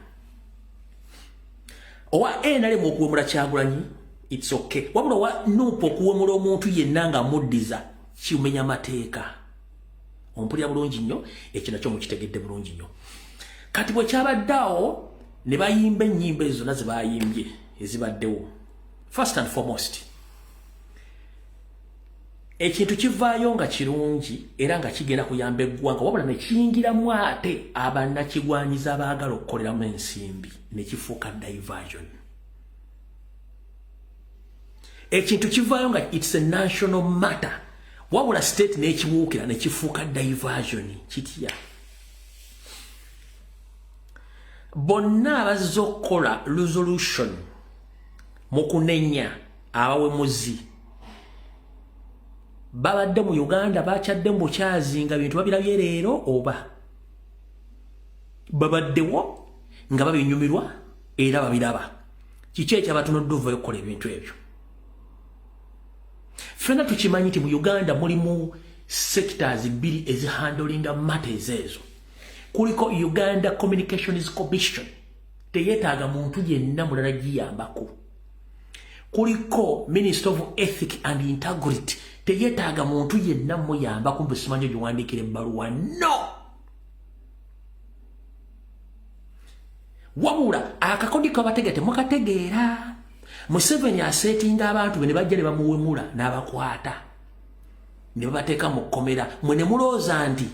Owa NRM okuwemula Kyagulanyi, it's okay. Wabula owa NUP okuwemula omuntu yenna nga muddiza, kimenya mateeka. Ompulira bulungi nnyo? Ekyo nakyo mukitegedde bulungi nnyo. Kati bwe kyabadde awo ne bayimba ennyimba ezo zonna ze bayimbye ezibaddewo, first and foremost, ekintu kivaayo nga kirungi era nga kigenda kuyamba eggwanga, wabula ne kiyingiramu ate abannakigwanyiza abaagala okukoleramu ensimbi, ne kifuuka diversion. Ekintu kivaayo nga it's a national matter, wabula state n'ekibuukira ne kifuuka diversion. Kitya? Bonna abazze okukola resolution mu kunenya abawemuzi babadde mu Uganda, bakyadde mu bukyazi nga bintu babirabye leero, oba babaddewo nga babinyumirwa era babiraba? Kiki ekyabatunudde ovayo okukola ebintu ebyo? Ffenna tukimanyi nti mu Uganda mulimu sectors bbiri ezihandlinga matters ezo. Kuliko Uganda Communications Commission, teyeetaaga muntu yenna mulala giyambako. Kuliko Minister of Ethic and Integrity, teyeetaaga muntu yenna muyambako mbu simanyi ogiwandiikira ebbaluwa, no. Wabula akakodi kabatega temukategeera. Museveni asetinga abantu be ne bajja ne bamuwemula n'abakwata ne babateeka mu kkomera. Mwe ne mulowooza nti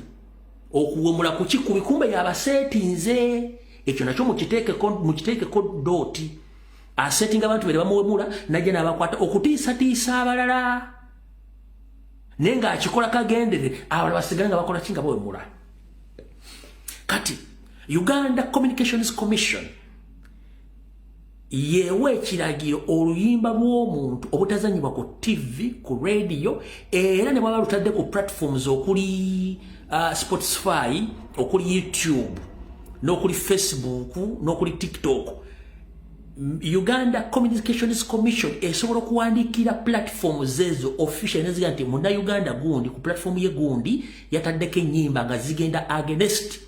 okuwemula kukikubi, kumbe yabaseetinze. Ekyo nakyo mukiteekeko dooti. Asetinga abantu be ne bamuwemula, najja n'abakwata okutiisatiisa abalala, naye ng'akikola kagendere abalala basigale nga bakola ki? Nga bawemula. Kati Uganda Communications Commission yeewa ekiragiro oluyimba lw'omuntu obutazanyibwa ku TV, ku radio, era ne bwaba lutadde ku platforms okuli Spotify, okuli YouTube, n'okuli Facebook, n'okuli TikTok. Uganda Communications Commission esobola okuwandiikira platforms ezo official neziga nti Munnayuganda gundi ku platform ye gundi yataddeko ennyimba nga zigenda against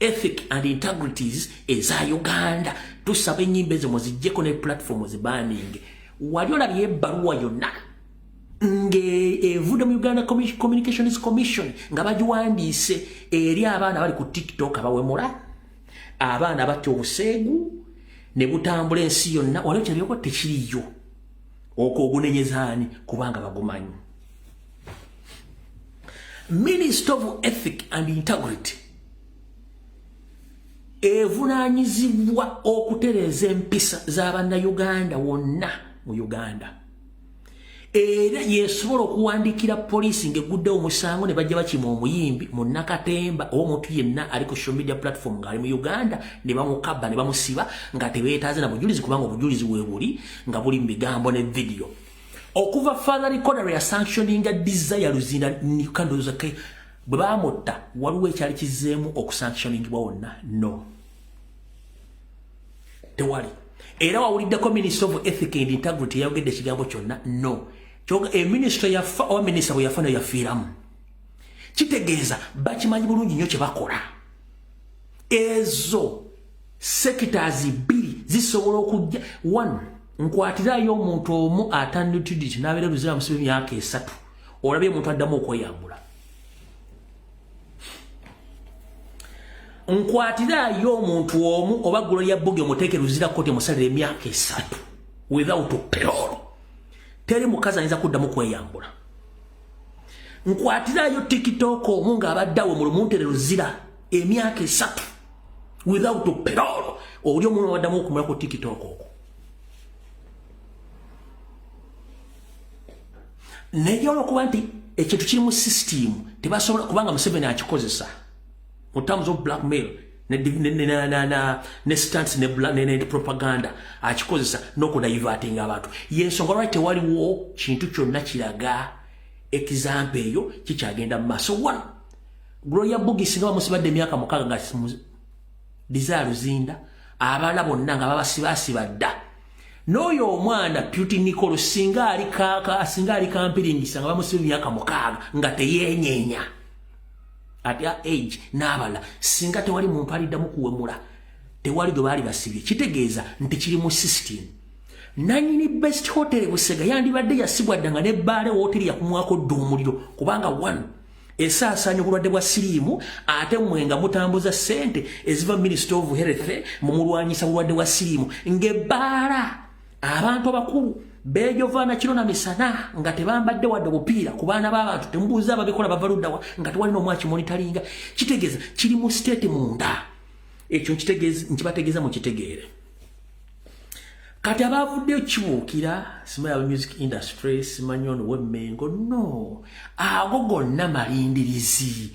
ethic and integrities eza Uganda, tusaba ennyimba ezo muziggyeko ne platform zibanning. Wali olabye ebbaluwa yonna ng'evudde mu Uganda Communications Commission nga bagiwandiise eri abaana bali ku TikTok abawemula, abaana batya obuseegu ne butambula ensi yonna? Waliwo kyabyoko? Tekiriyo. Okwo ogunenyezaani? Kubanga bagumanyi. Minister of Ethic and Integrity evunaanyizibwa okutereeza empisa z'Abannayuganda wonna mu Uganda, era yesobola okuwandiikira poliisi ng'egguddewo omusango ne bajja bakima omuyimbi munnakatemba oba omuntu yenna ali ku social media platform ng'ali mu Uganda, ne bamukabba ne bamusiba nga tebeetaaze na bujulizi, kubanga obujulizi weebuli nga buli mu bigambo ne vidiyo. Okuva Father Recorder yasanctioninga Desire Luzinda Kandoza ke bwe bamutta, waliwo ekyali kizzeemu okusanctioningibwa wonna? No, tewali. Era wawuliddeko Minister of Ethic and Integrity yayogedde ekigambo kyonna? No. Kyoga eminisitule yafa oba minisita bwe yafa nayo yafiiramu. Kitegeeza bakimanyi bulungi nnyo kye bakola. Ezo sectors bbiri zisobola okujja one, nkwatirayo omuntu omu atandituditi n'abeera Luzira, musiba emyaka 3, olabye omuntu addamu okweyambula. Nkwatirayo omuntu omu oba Gloria Bugie, omuteeke Luzira kooti, omusalira emyaka 3 without parole, teri mukazi ayinza kuddamu kweyambula. Nkwatirayo TikTok omu ng'abaddawe mu lumuntere Luzira emyaka 3 without parole, oli omuntu abaddamu okumula ku TikTok okwo. Naye olwokuba nti ekintu kiri mu system, tebasobola, kubanga Museveni akikozesa mu terms of blackmail ne stunts ne propaganda, akikozesa n'okudivertinga abantu. Yensonga lwaki tewaliwo kintu kyonna kiraga example eyo kikyagenda mu maaso. One, Gloria Bugi singa bamusibadde emyaka 6 nga Desire Luzinda, abalala bonna nga babasibasiba dda. N'oyo omwana Puti Nicolo singa ali kaka, singa ali kampiringisa nga bamusiba emyaka 6 nga teyeenyeenya at her age, n'abalala singa tewali muntu aliddamu kuwemula, tewali gwe baali basibye. Kitegeeza nti kiri mu system. Nanyini Best Hotel Busega yandibadde yasibwa dda nga n'ebbaale wooteri yakumwako dda omuliro, kubanga one esaasaanya obulwadde bwa siriimu, ate mmwe nga mutambuza ssente eziva Ministry of Health mumulwanyisa bulwadde bwa siriimu, ng'ebbaala abantu abakulu beejovaana kiro na misana nga tebambadde wadde obupiira ku baana b'abantu, temubuuza ababikola bava luddawa nga tewali n'omu akimonitaringa. Kitegeeza kiri mu state munda. Ekyo nkibategeeza mukitegeere. Kati abavuddeyo kibuukira simanyi aba music industry, simanyi ono w'Emmengo, no, ago gonna malindirizi.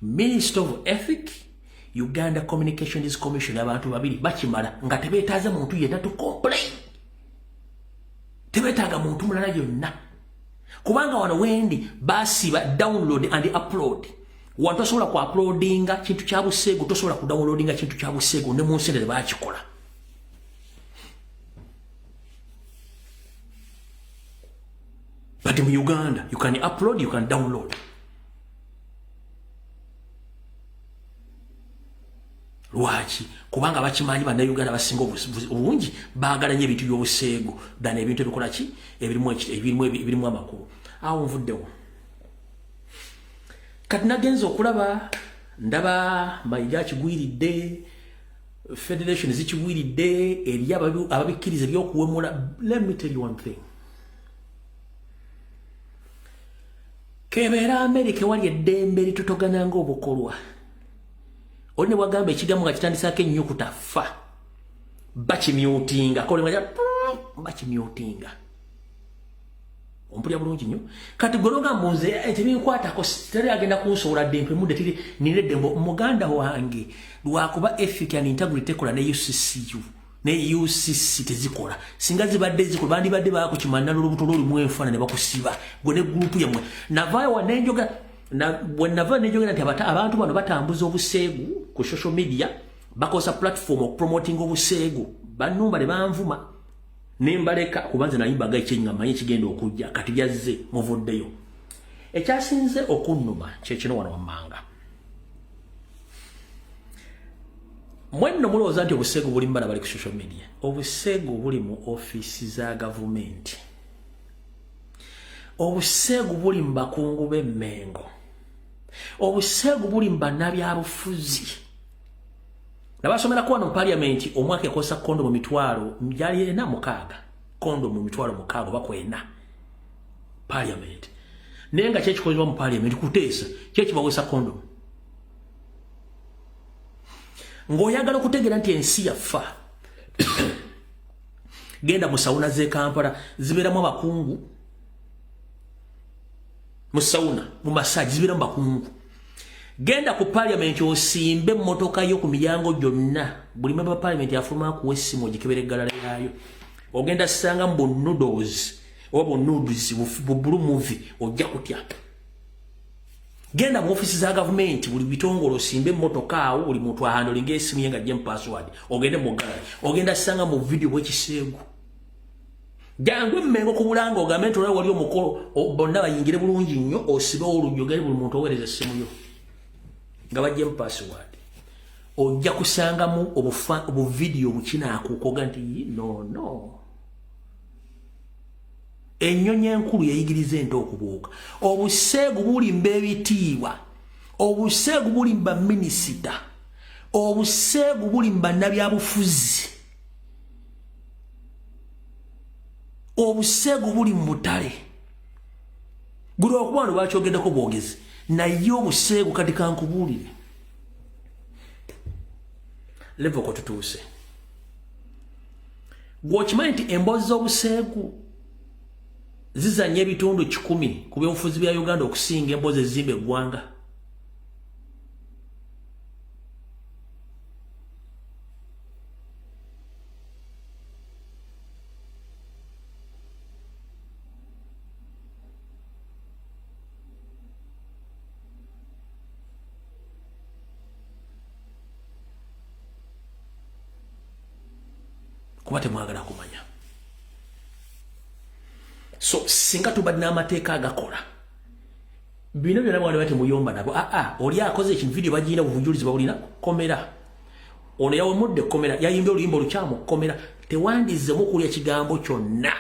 Minister of Ethic, Uganda Communications Commission, abantu babiri bakimala nga tebeetaaza muntu yenna to complain, tebeetaaga muntu mulala yonna, kubanga wano wendi basiba download and upload. Wano tosobola ku uploadinga kintu kya buseegu, tosobola ku downloadinga kintu kya buseegu, ne mu nsi endala bakikola. But in Uganda, you can upload, you can download. Lwaki? Kubanga bakimanyi bannayuganda basinga obungi baagala nnyo ebintu by'obuseegu ddala ebintu ebikola ki, ebirimu amakulu. Awo nvuddewo. Kati nagenze okulaba, ndaba Mayiga akigwiridde, federation zikigwiridde, eri ababikkiriza ebyokuwemula. Let me tell you one thing. Kebeera Amerika ewali eddembe litutogana ng'obukolwa. Oli ne bwagamba ekigambo nga kitandisaako ennyukuta fa, bakimyutinga, bakimyutinga. Ompulira bulungi nnyo. Kati gwe n'ogamba nze tebinkwatako, teri agenda kunsobola ddembe mudde teri nina eddembe. Muganda wange lwakuba ethic and integrity ekola ne UCCU ne UCC tezikola. Singa zibadde zikola bandibadde baakukima n'olubuto lw'olumu enfaana ne bakusiba gwe ne gurupu yammwe. Navaayo wa nenjoga bwe nava nenjogera nti abantu bano batambuza obuseegu ku social media, bakozesa platform okupromotinga obuseegu, bannumba ne banvuma ne mbaleka, kuba nze nali mbaga ekyenyi mmanyi ekigenda okujja. Kati byazze muvuddeyo. Ekyasinze okunnuma kye kino wano wammanga. Mwenno mulowooza nti obuseegu buli mu bana bali ku social media. Obuseegu buli mu ofiisi za gavumenti. Obuseegu buli mu bakungu b'Emmengo. Obuseegu buli mu bannabyabufuzi. Nabasomerako wano mu parliament omwaka yakozesa kondomu 460,000. Kondomu 600,000 oba 4. Parliament. Naye nga kyekikozebwa mu parliament kuteesa, kyekibawesa kondomu. Ng'oyagala okutegeera nti ensi yafa, genda mu sauna z'e Kampala, zibeeramu abakungu. Mu sauna, mu massage zibeeramu bakungu. Genda ku parliament osimbe emmotoka yo ku miryango gyonna, buli member wa parliament afuluma akuwa essimu ogikebera eggalala yaayo. Ogenda ssanga mu noodles oba bu noodles bu blue movie, ojja kutya. Genda mu ofisi za gavumenti, buli bitongole osimbe emmotoka awo, buli muntu ahandolinga esimu ye nga gye password, ogende mu gallery, ogenda ssanga mu video bw'ekiseegu. Jangu Emmengo ku Bulanga ogambe nti olaba wali omukolo, bonna bayingire bulungi nnyo, osibewo oluggi ogende buli muntu oweereza essimu yo nga baggyemu password. Ojja kusangamu obuvidiyo bukinaakuuka oga nti no no. Ennyonyi enkulu yayigiriza ente okubuuka. Obuseegu bulimba ebitiibwa, obuseegu bulimba minisita, obuseegu bulimba bannabyabufuzi, obuseegu buli mu butale. Buli okuba wano bakyogeddeko bwogezi, naye obuseegu kati kankubuulire level kwe tutuuse. Gw'okimanyi nti emboozi z'obuseegu zizannya ebitundu 100 ku byobufuzi bya Uganda okusinga emboozi ezizimba eggwanga. Kuba temwagala kumanya. So singa tubadde n'amateeka agakola bino byonna, bwali bati muyomba nabo. Aa, oli akoze ekintu, video bagirina, bujulizi babulina, komera. Ono yawemudde, komera. Yayimbye oluyimba olukyamu, komera. Tewandizemu okulya kigambo kyonna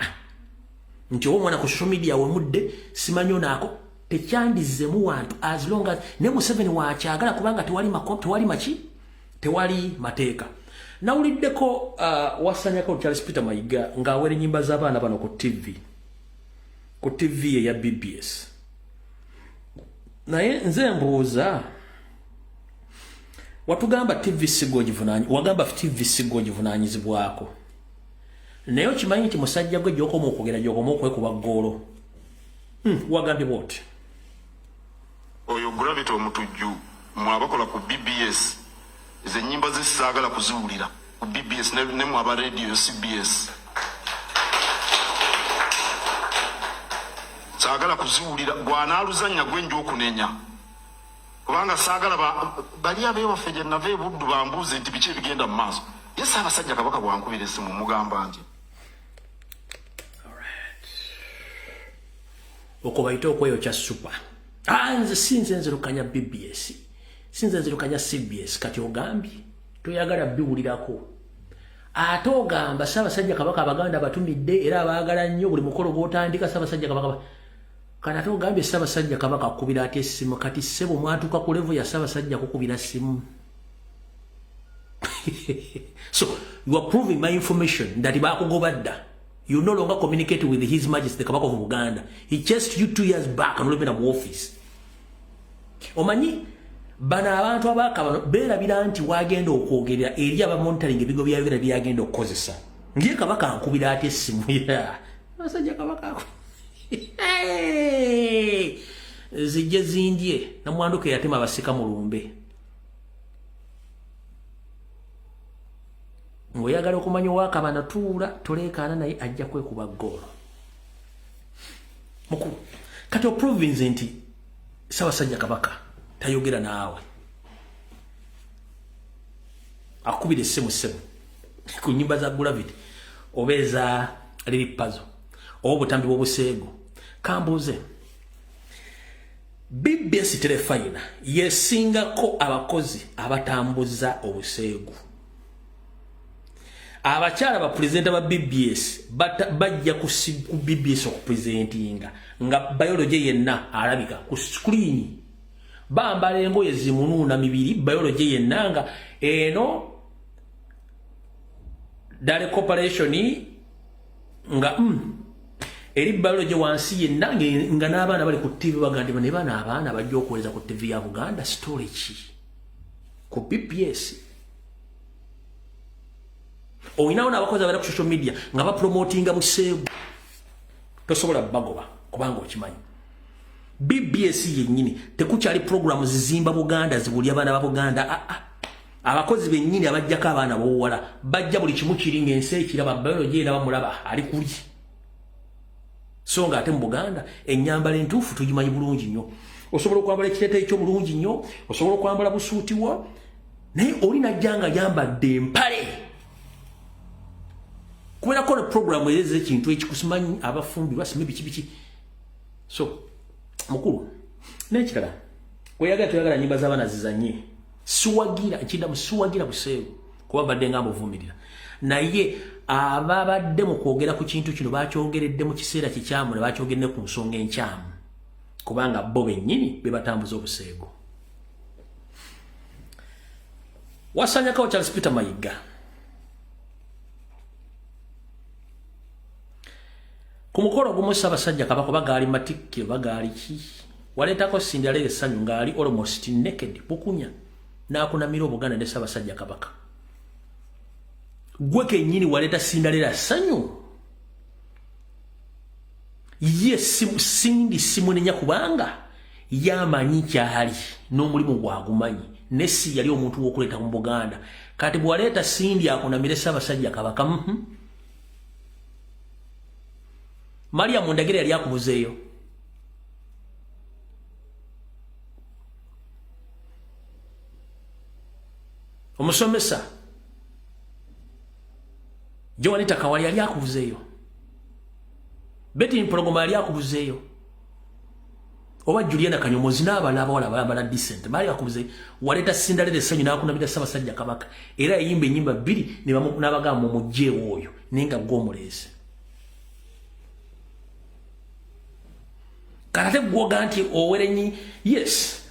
nti oba omwana ku social media awemudde, simanyi onaako tekyandizemu wantu, as long as ne Museveni wakyagala, kubanga tewali mako, tewali maki, tewali mateeka. Nawuliddeko wasanyako Charles Peter Mayiga ng'awera ennyimba z'abaana bano ku TV, ku TV eya BBS. Naye nze mbuuza, watugamba TV sigwe, wagamba TV sigwe ogivunaanyizibwako, naye okimanyi nti musajja gwe gyokoma okwogera gyokoma okwekuba ggoolo. Wagambye bwoti. Oyo Gravity Omutujju, mwabakola ku BBS, ezo ennyimba ze saagala kuziwulira ku BBS ne mwaba radio CBS, saagala kuziwulira. Gwanaaluzannya gwe nja okunenya, kubanga saagala bali abeewaffe gye nava ebuddu bambuuze nti biki ebigenda mu maaso. Ye Ssaabasajja Kabaka bwankubira essimu, mugamba nti Okwo bayite okweyokya super. Ah, nze sinze nzirukanya BBS, sinze nzirukanya CBS. Kati ogambye toyagala biwulirako, ate ogamba Ssaabasajja Kabaka Abaganda batumidde era abaagala nnyo, buli mukolo gw'otandika Ssaabasajja Kabaka. Kati ate ogambye Ssaabasajja Kabaka akubira ate essimu. Kati ssebo, mwatuuka ku level ya Ssaabasajja kukubira ssimu? So you are proving my information that bakugoba dda. You no longer communicate with His Majesty the Kabaka of Buganda. He chased you 2 years back n'olubera mu office. Omanyi bano abantu abaaka bano beerabira nti wagenda okwogerera eri abamonitoring ebigo byayogera byagenda okukozesa. Ngiye Kabaka ankubira ate essimu? Abasajja Kabaka zijje zindye namwanduka eyatema abasika mu lumbe. Ng'oyagala okumanya owakabana, tuula toleekaana naye, ajja kwekuba ggoolo. Mukulu, kati oprovinze nti Ssaabasajja Kabaka tayogera naawe, akubira essimu ssebo ku nyimba za Gravity oba eza Lil Pazo oba obutambi bw'obuseego. Kambuuze, BBS Terefayina yesingako abakozi abatambuza obuseegu? Abakyala bapurezidenta ba BBS bajja ku BBS okupresentinga nga biology yenna alabika ku screen, bambala engoye zimunuuna mibiri, biology yenna nga eno Dale Corporation nga eri biology wansi yenna, nga n'abaana bali ku TV bagamba nti ne bano abaana bajja okuweereza ku TV ya Buganda. Story ki ku BBS? Olinawo n'abakozi abeera ku social media nga bapromotinga buseegu, tosobola bagoba kubanga okimanyi BBS yennyini tekukyali programu zizimba Buganda, zibuli abaana ba Buganda. Aa, ah, ah. Abakozi bennyini abajjako abaana b'obuwala bajja buli kimu kiri ng'ensi ekiraba, biology era bamulaba ali kuli. So nga ate mu Buganda ennyambala entuufu tugimanyi bulungi nnyo. Osobola okwambala ekiteeteeyi kyo bulungi nnyo, osobola okwambala busuuti wo, naye oli najja nga yambadde empale kubeerako ne programu ereza ekintu ekikusimanyi abafumbirwa sime biki biki. So mukulu, n'ekirala, weyagala toyagala nyimba z'abaana zizanye, siwagira nkiddamu, siwagira buseegu kuba mbadde nga mbuvumirira, naye ababadde mu kwogera ku kintu kino bakyogeredde mu kiseera kikyamu ne bakyogedde ku nsonga enkyamu, kubanga bo bennyini be batambuza obuseegu. Wasanyakawo Charles Peter Mayiga ku mukolo ogumu Ssaabasajja Kabaka oba gaali matikkiro oba gaali ki, waleetako Cinderella essanyu ng'ali almost naked bukunya n'akunamira Obuganda ne Ssaabasajja Kabaka. Gwe kennyini waleeta Cinderella ssanyu. Ye Cindy simunenya kubanga yamanyi kyali n'omulimu gwagumanyi, ne si yali omuntu w'okuleeta mu Buganda. Kati bw'aleeta Cindy akunamire Ssaabasajja Kabaka, Mariam Ndagire yali akubuzeeyo. Omusomesa Joanita Kawali yali akubuzeeyo, Betty Mpologoma yali akubuzeeyo, oba Juliana Kanyomozi n'abalala abawala bayambala decent baali bakubuze. Waleeta Cinderella essanyu n'akunamira Ssaabasajja Kabaka, era yayimba ennyimba bbiri n'abagamba mumuggyeewo oyo, naye nga gw'omuleese. Kati ate gwoga nti owerenyi, yes,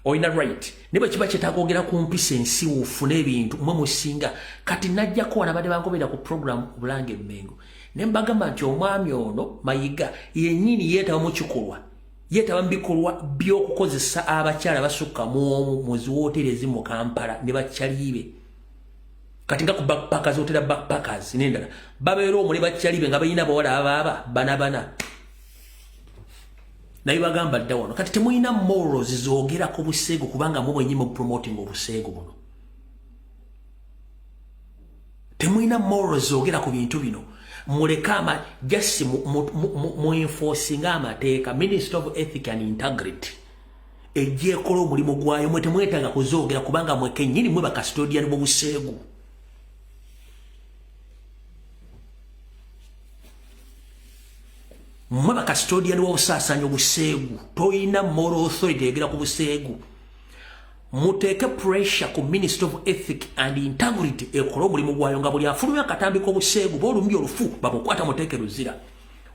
olina right, naye bwe kiba kyetaaga ogera ku mpisa ensiwuufu n'ebintu mwe musinga. Kati najjako wano abadde bangoberera ku program Obulange Emmengo, ne mbagamba nti omwami ono Mayiga yennyini yeetaba mu kikolwa, yeetaba mu bikolwa by'okukozesa abakyala basukka mu omu mu ziwooteeri ezimu mu Kampala ne bakyaliibe. Kati nga ku backpackers, hotera backpackers n'endala, babeera omwo ne bakyaliibe nga balina abawala abaaba bana bana. Naye bagamba dda wano kati temulina morals zoogera ku buseegu, kubanga mwe mwennyini mu promoting obuseegu buno. Temulina morals zoogera ku bintu bino. Muleke ama just mu enforcing amateeka. Minister of Ethic and Integrity ejja ekola omulimu gwayo, mwe temwetaaga kuzoogera kubanga mwe kennyini mwe bakastodian b'obuseegu. Mwe bakastodian b'obusaasaanya obuseegu. Toyina moral authority egera ku buseegu. Muteeke pressure ku Minister of Ethic and Integrity ekole omulimu gwayo, nga buli afulumya akatambi k'obuseegu b'olumbi olufu bamukwata muteeke luzira.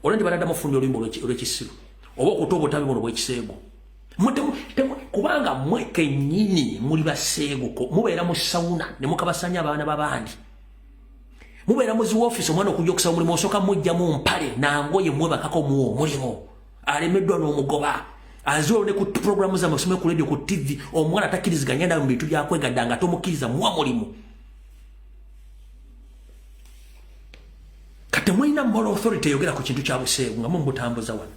Olwo nti banaddamu ofulumya oluyimba olw'ekisiru oba okuta obutambi buno bw'ekiseegu. Kubanga mwe kennyini muli baseeguko, mubeera mu sawuna ne mukabasanya abaana b'abandi. Mubeera mu ziwoofiisi, omwana okujja okusaba omulimu osooka mujjamu mpale nangoye mwebakako muwa omulimu, alemeddwa n'omugoba. Aziwo ne ku programu zammwe ku radio, ku TV, omwana takkiriziganya nawe mu bintu byakwegadda nga tomukkiriza muwa mulimu. Kati temulina moral authority eyogera ku kintu kya buseegu nga mumutambuza wano.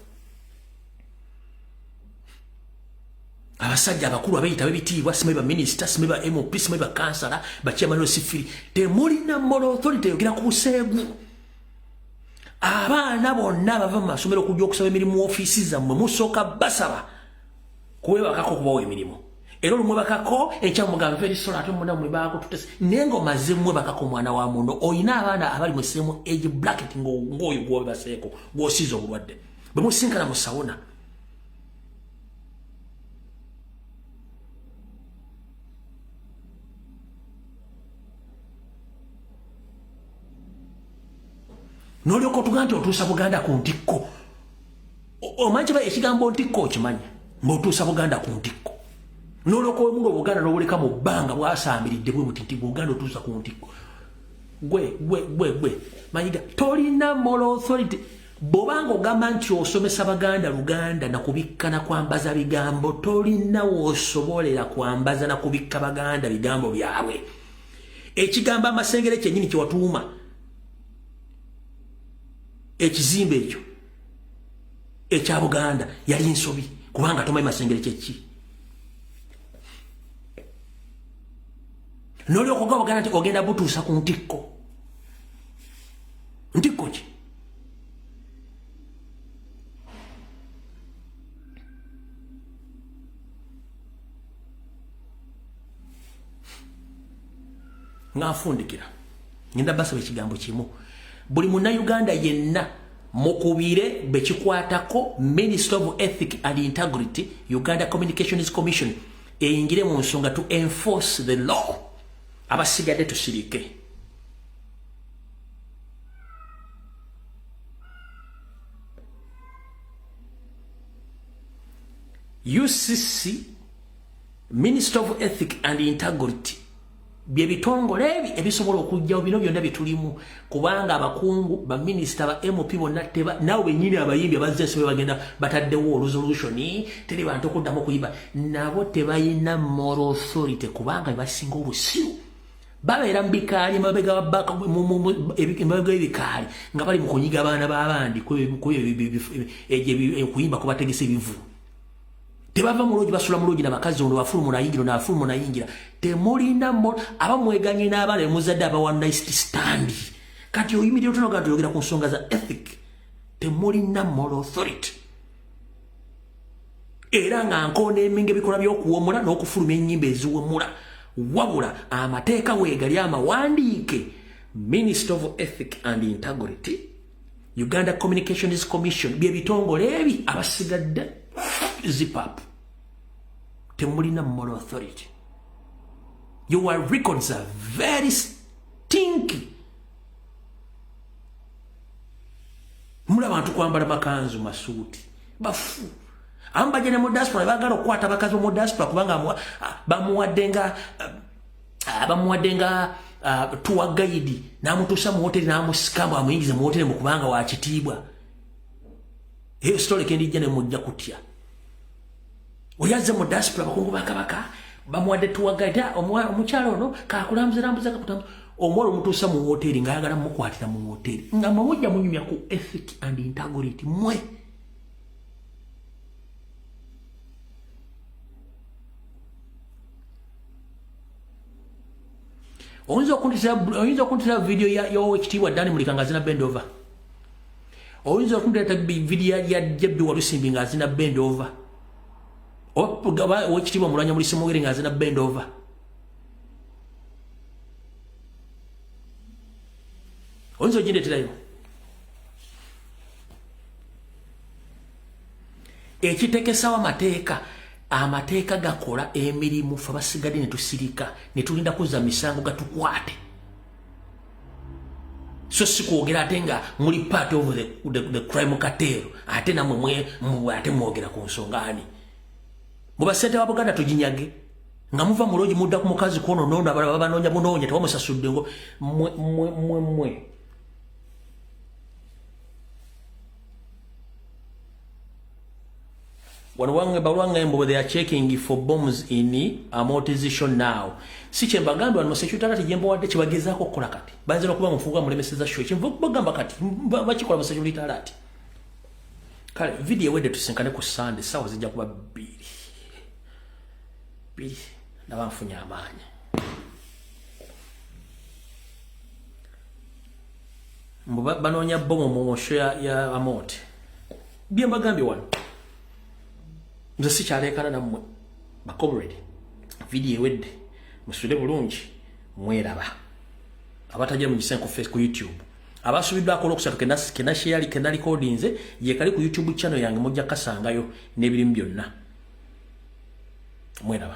Abasajja abakulu abeeyita b'ebitiibwa, simanyi ba minisita, simanyi ba MP, simanyi ba kansala, bachairman sifiri, temulina moral authority eyogera ku buseegu. Abaana bonna abava mu masomero okujja okusaba emirimu mu ofiisi zammwe musooka basaba kuwebakako okubawa emirimu, era olumwebakako enkya mugamba very sorry, ate muna mwe baakututese, naye ng'omaze mwebakako omwana wa muno. Olina abaana abali mu same age bracket ng'oyo gw'obebaseeko gw'osiiza obulwadde bwe musinkana mu sawuna. N'olyoka otugaa nti otuusa Buganda ku ntikko. Omanyi kiba ekigambo ntikko okimanyi, ng'otuusa Buganda ku ntikko, n'olyoka owemula Obuganda n'obuleka mu bbanga bwasambiridde bwe buti nti Buganda otuusa ku ntikko. Gwe gwe gwe gwe Mayiga tolina moral authority. Bw'obanga ogamba nti osomesa Baganda Luganda na kubikka na kwambaza bigambo, tolina w'osobolera kwambaza na kubikka Baganda bigambo byabwe. Ekigambo amasengere kyennyini kye watuuma ekizimbe ekyo ekya Buganda yali nsobi, kubanga tomanyi masengere kyeki. N'olyoka ogamba Buganda nti ogenda butuusa ku ntikko. Ntikko ki? Nga nfundikira, ngenda basaba ekigambo kimu. Buli munnayuganda yenna mukubire bekikwatako Minister of Ethic and Integrity, Uganda Communications Commission eyingire mu nsonga to enforce the law. Abasigadde tusirike. UCC, Minister of Ethic and Integrity, bye bitongole ebi ebisobola okujjawo bino byonna bye tulimu, kubanga abakungu baminisita ba MP bonna teba naawe bennyini abayimbi abazze ensebe bagenda bataddewo resolution teri bantu okuddamu okuyimba, nabo tebalina moral authority kubanga bebasinga obusiru. Babeera mu bikaali emabega w'ebikaali nga bali mu kunyiga abaana b'abandi okuyimba kubategesa ebivu. Tebava mu loogi, basula mu loogi nabakazi, ono afuluma nayingira, ono afuluma nayingira. Temulina abamweganye n'abaana bemuzadde aba one night stand. Kati oyimirira otonoga nti oyogera ku nsonga za ethic, temulina moral authority. Era nga nkoona eminga ebikolwa by'okuwemula n'okufulumya ennyimba eziwemula, wabula amateeka weegali amawandiike. Minister of Ethic and Integrity, Uganda Communications Commission, bye bitongole ebi abasigadde zip up. Temulina moral authority. Your records are very stinky. Mula abantu kwambala makanzu masuuti bafu ambaje ne mu diaspora bagala okukwata bakazi mu diaspora kubanga bamuwadde nga tour guide n'amutuusa mu hoteli n'amusika mbu amuyingize mu hoteli mu kubanga wa kitiibwa. Eyo story kendijja ne mujja kutya. Oyazze mu diaspora, bakungu ba kabaka bamuwadde tour guide, omukyalo ono kakulambuza kakutambuza, omuwala omutuusa mu hoteli ng'ayagala mukwatira mu hoteli nga mwe munyumya ku ethic and integrity mwe. Oyinza okuntira video ya y'owekitiibwa Dani Mulika nga azina bend over? Oyinza okuntira video ya Jebbi Walusimbi nga azina bend over, oba owekitiibwa Mulwanya Mulisi Mugere nga azina bend over? Oyinza ogindeeterayo? Ekitekesawo amateeka, amateeka gakola emirimu, fe basigadde ne tusirika ne tulinda kuzza misango gatukwate, so si kwogera ate nga muli part of the crime cartel, ate namwe ate mwogera ku nsonga ani mubasente ba Buganda tuginyage nga muva mu lodge mudda ku mukazi kwono nono abalala babanoonya bunoonya tebamusasudde ngo mwe mwe mwe mwe. Wano wange balwanga mbu they are checking for bombs in amortization now. Si kye mbagambye wano mu security alert gye mbawadde kyebagezaako okukola kati. Bayinza n'okuba mufuuka mulemeseza show. Kyenva okubagamba kati bakikola mu security alert. Kale video ewedde, tusinkane ku Sunday, ssaawa zijja kuba 2:00 ndaba nfunye amaanyi. Mbu banoonya bomu mu show ya Amooti. Bye mbagambye wano. Nze sikyaleekana nammwe bacomrade. Video ewedde, musule bulungi, mweraba. Abatajja mugisenko ku Facebook, ku YouTube. Abasubiddwako olwokusatu kena share kena recordings ye kali ku YouTube channel yange, mujja kasangayo n'ebirimu byonna. Mweraba.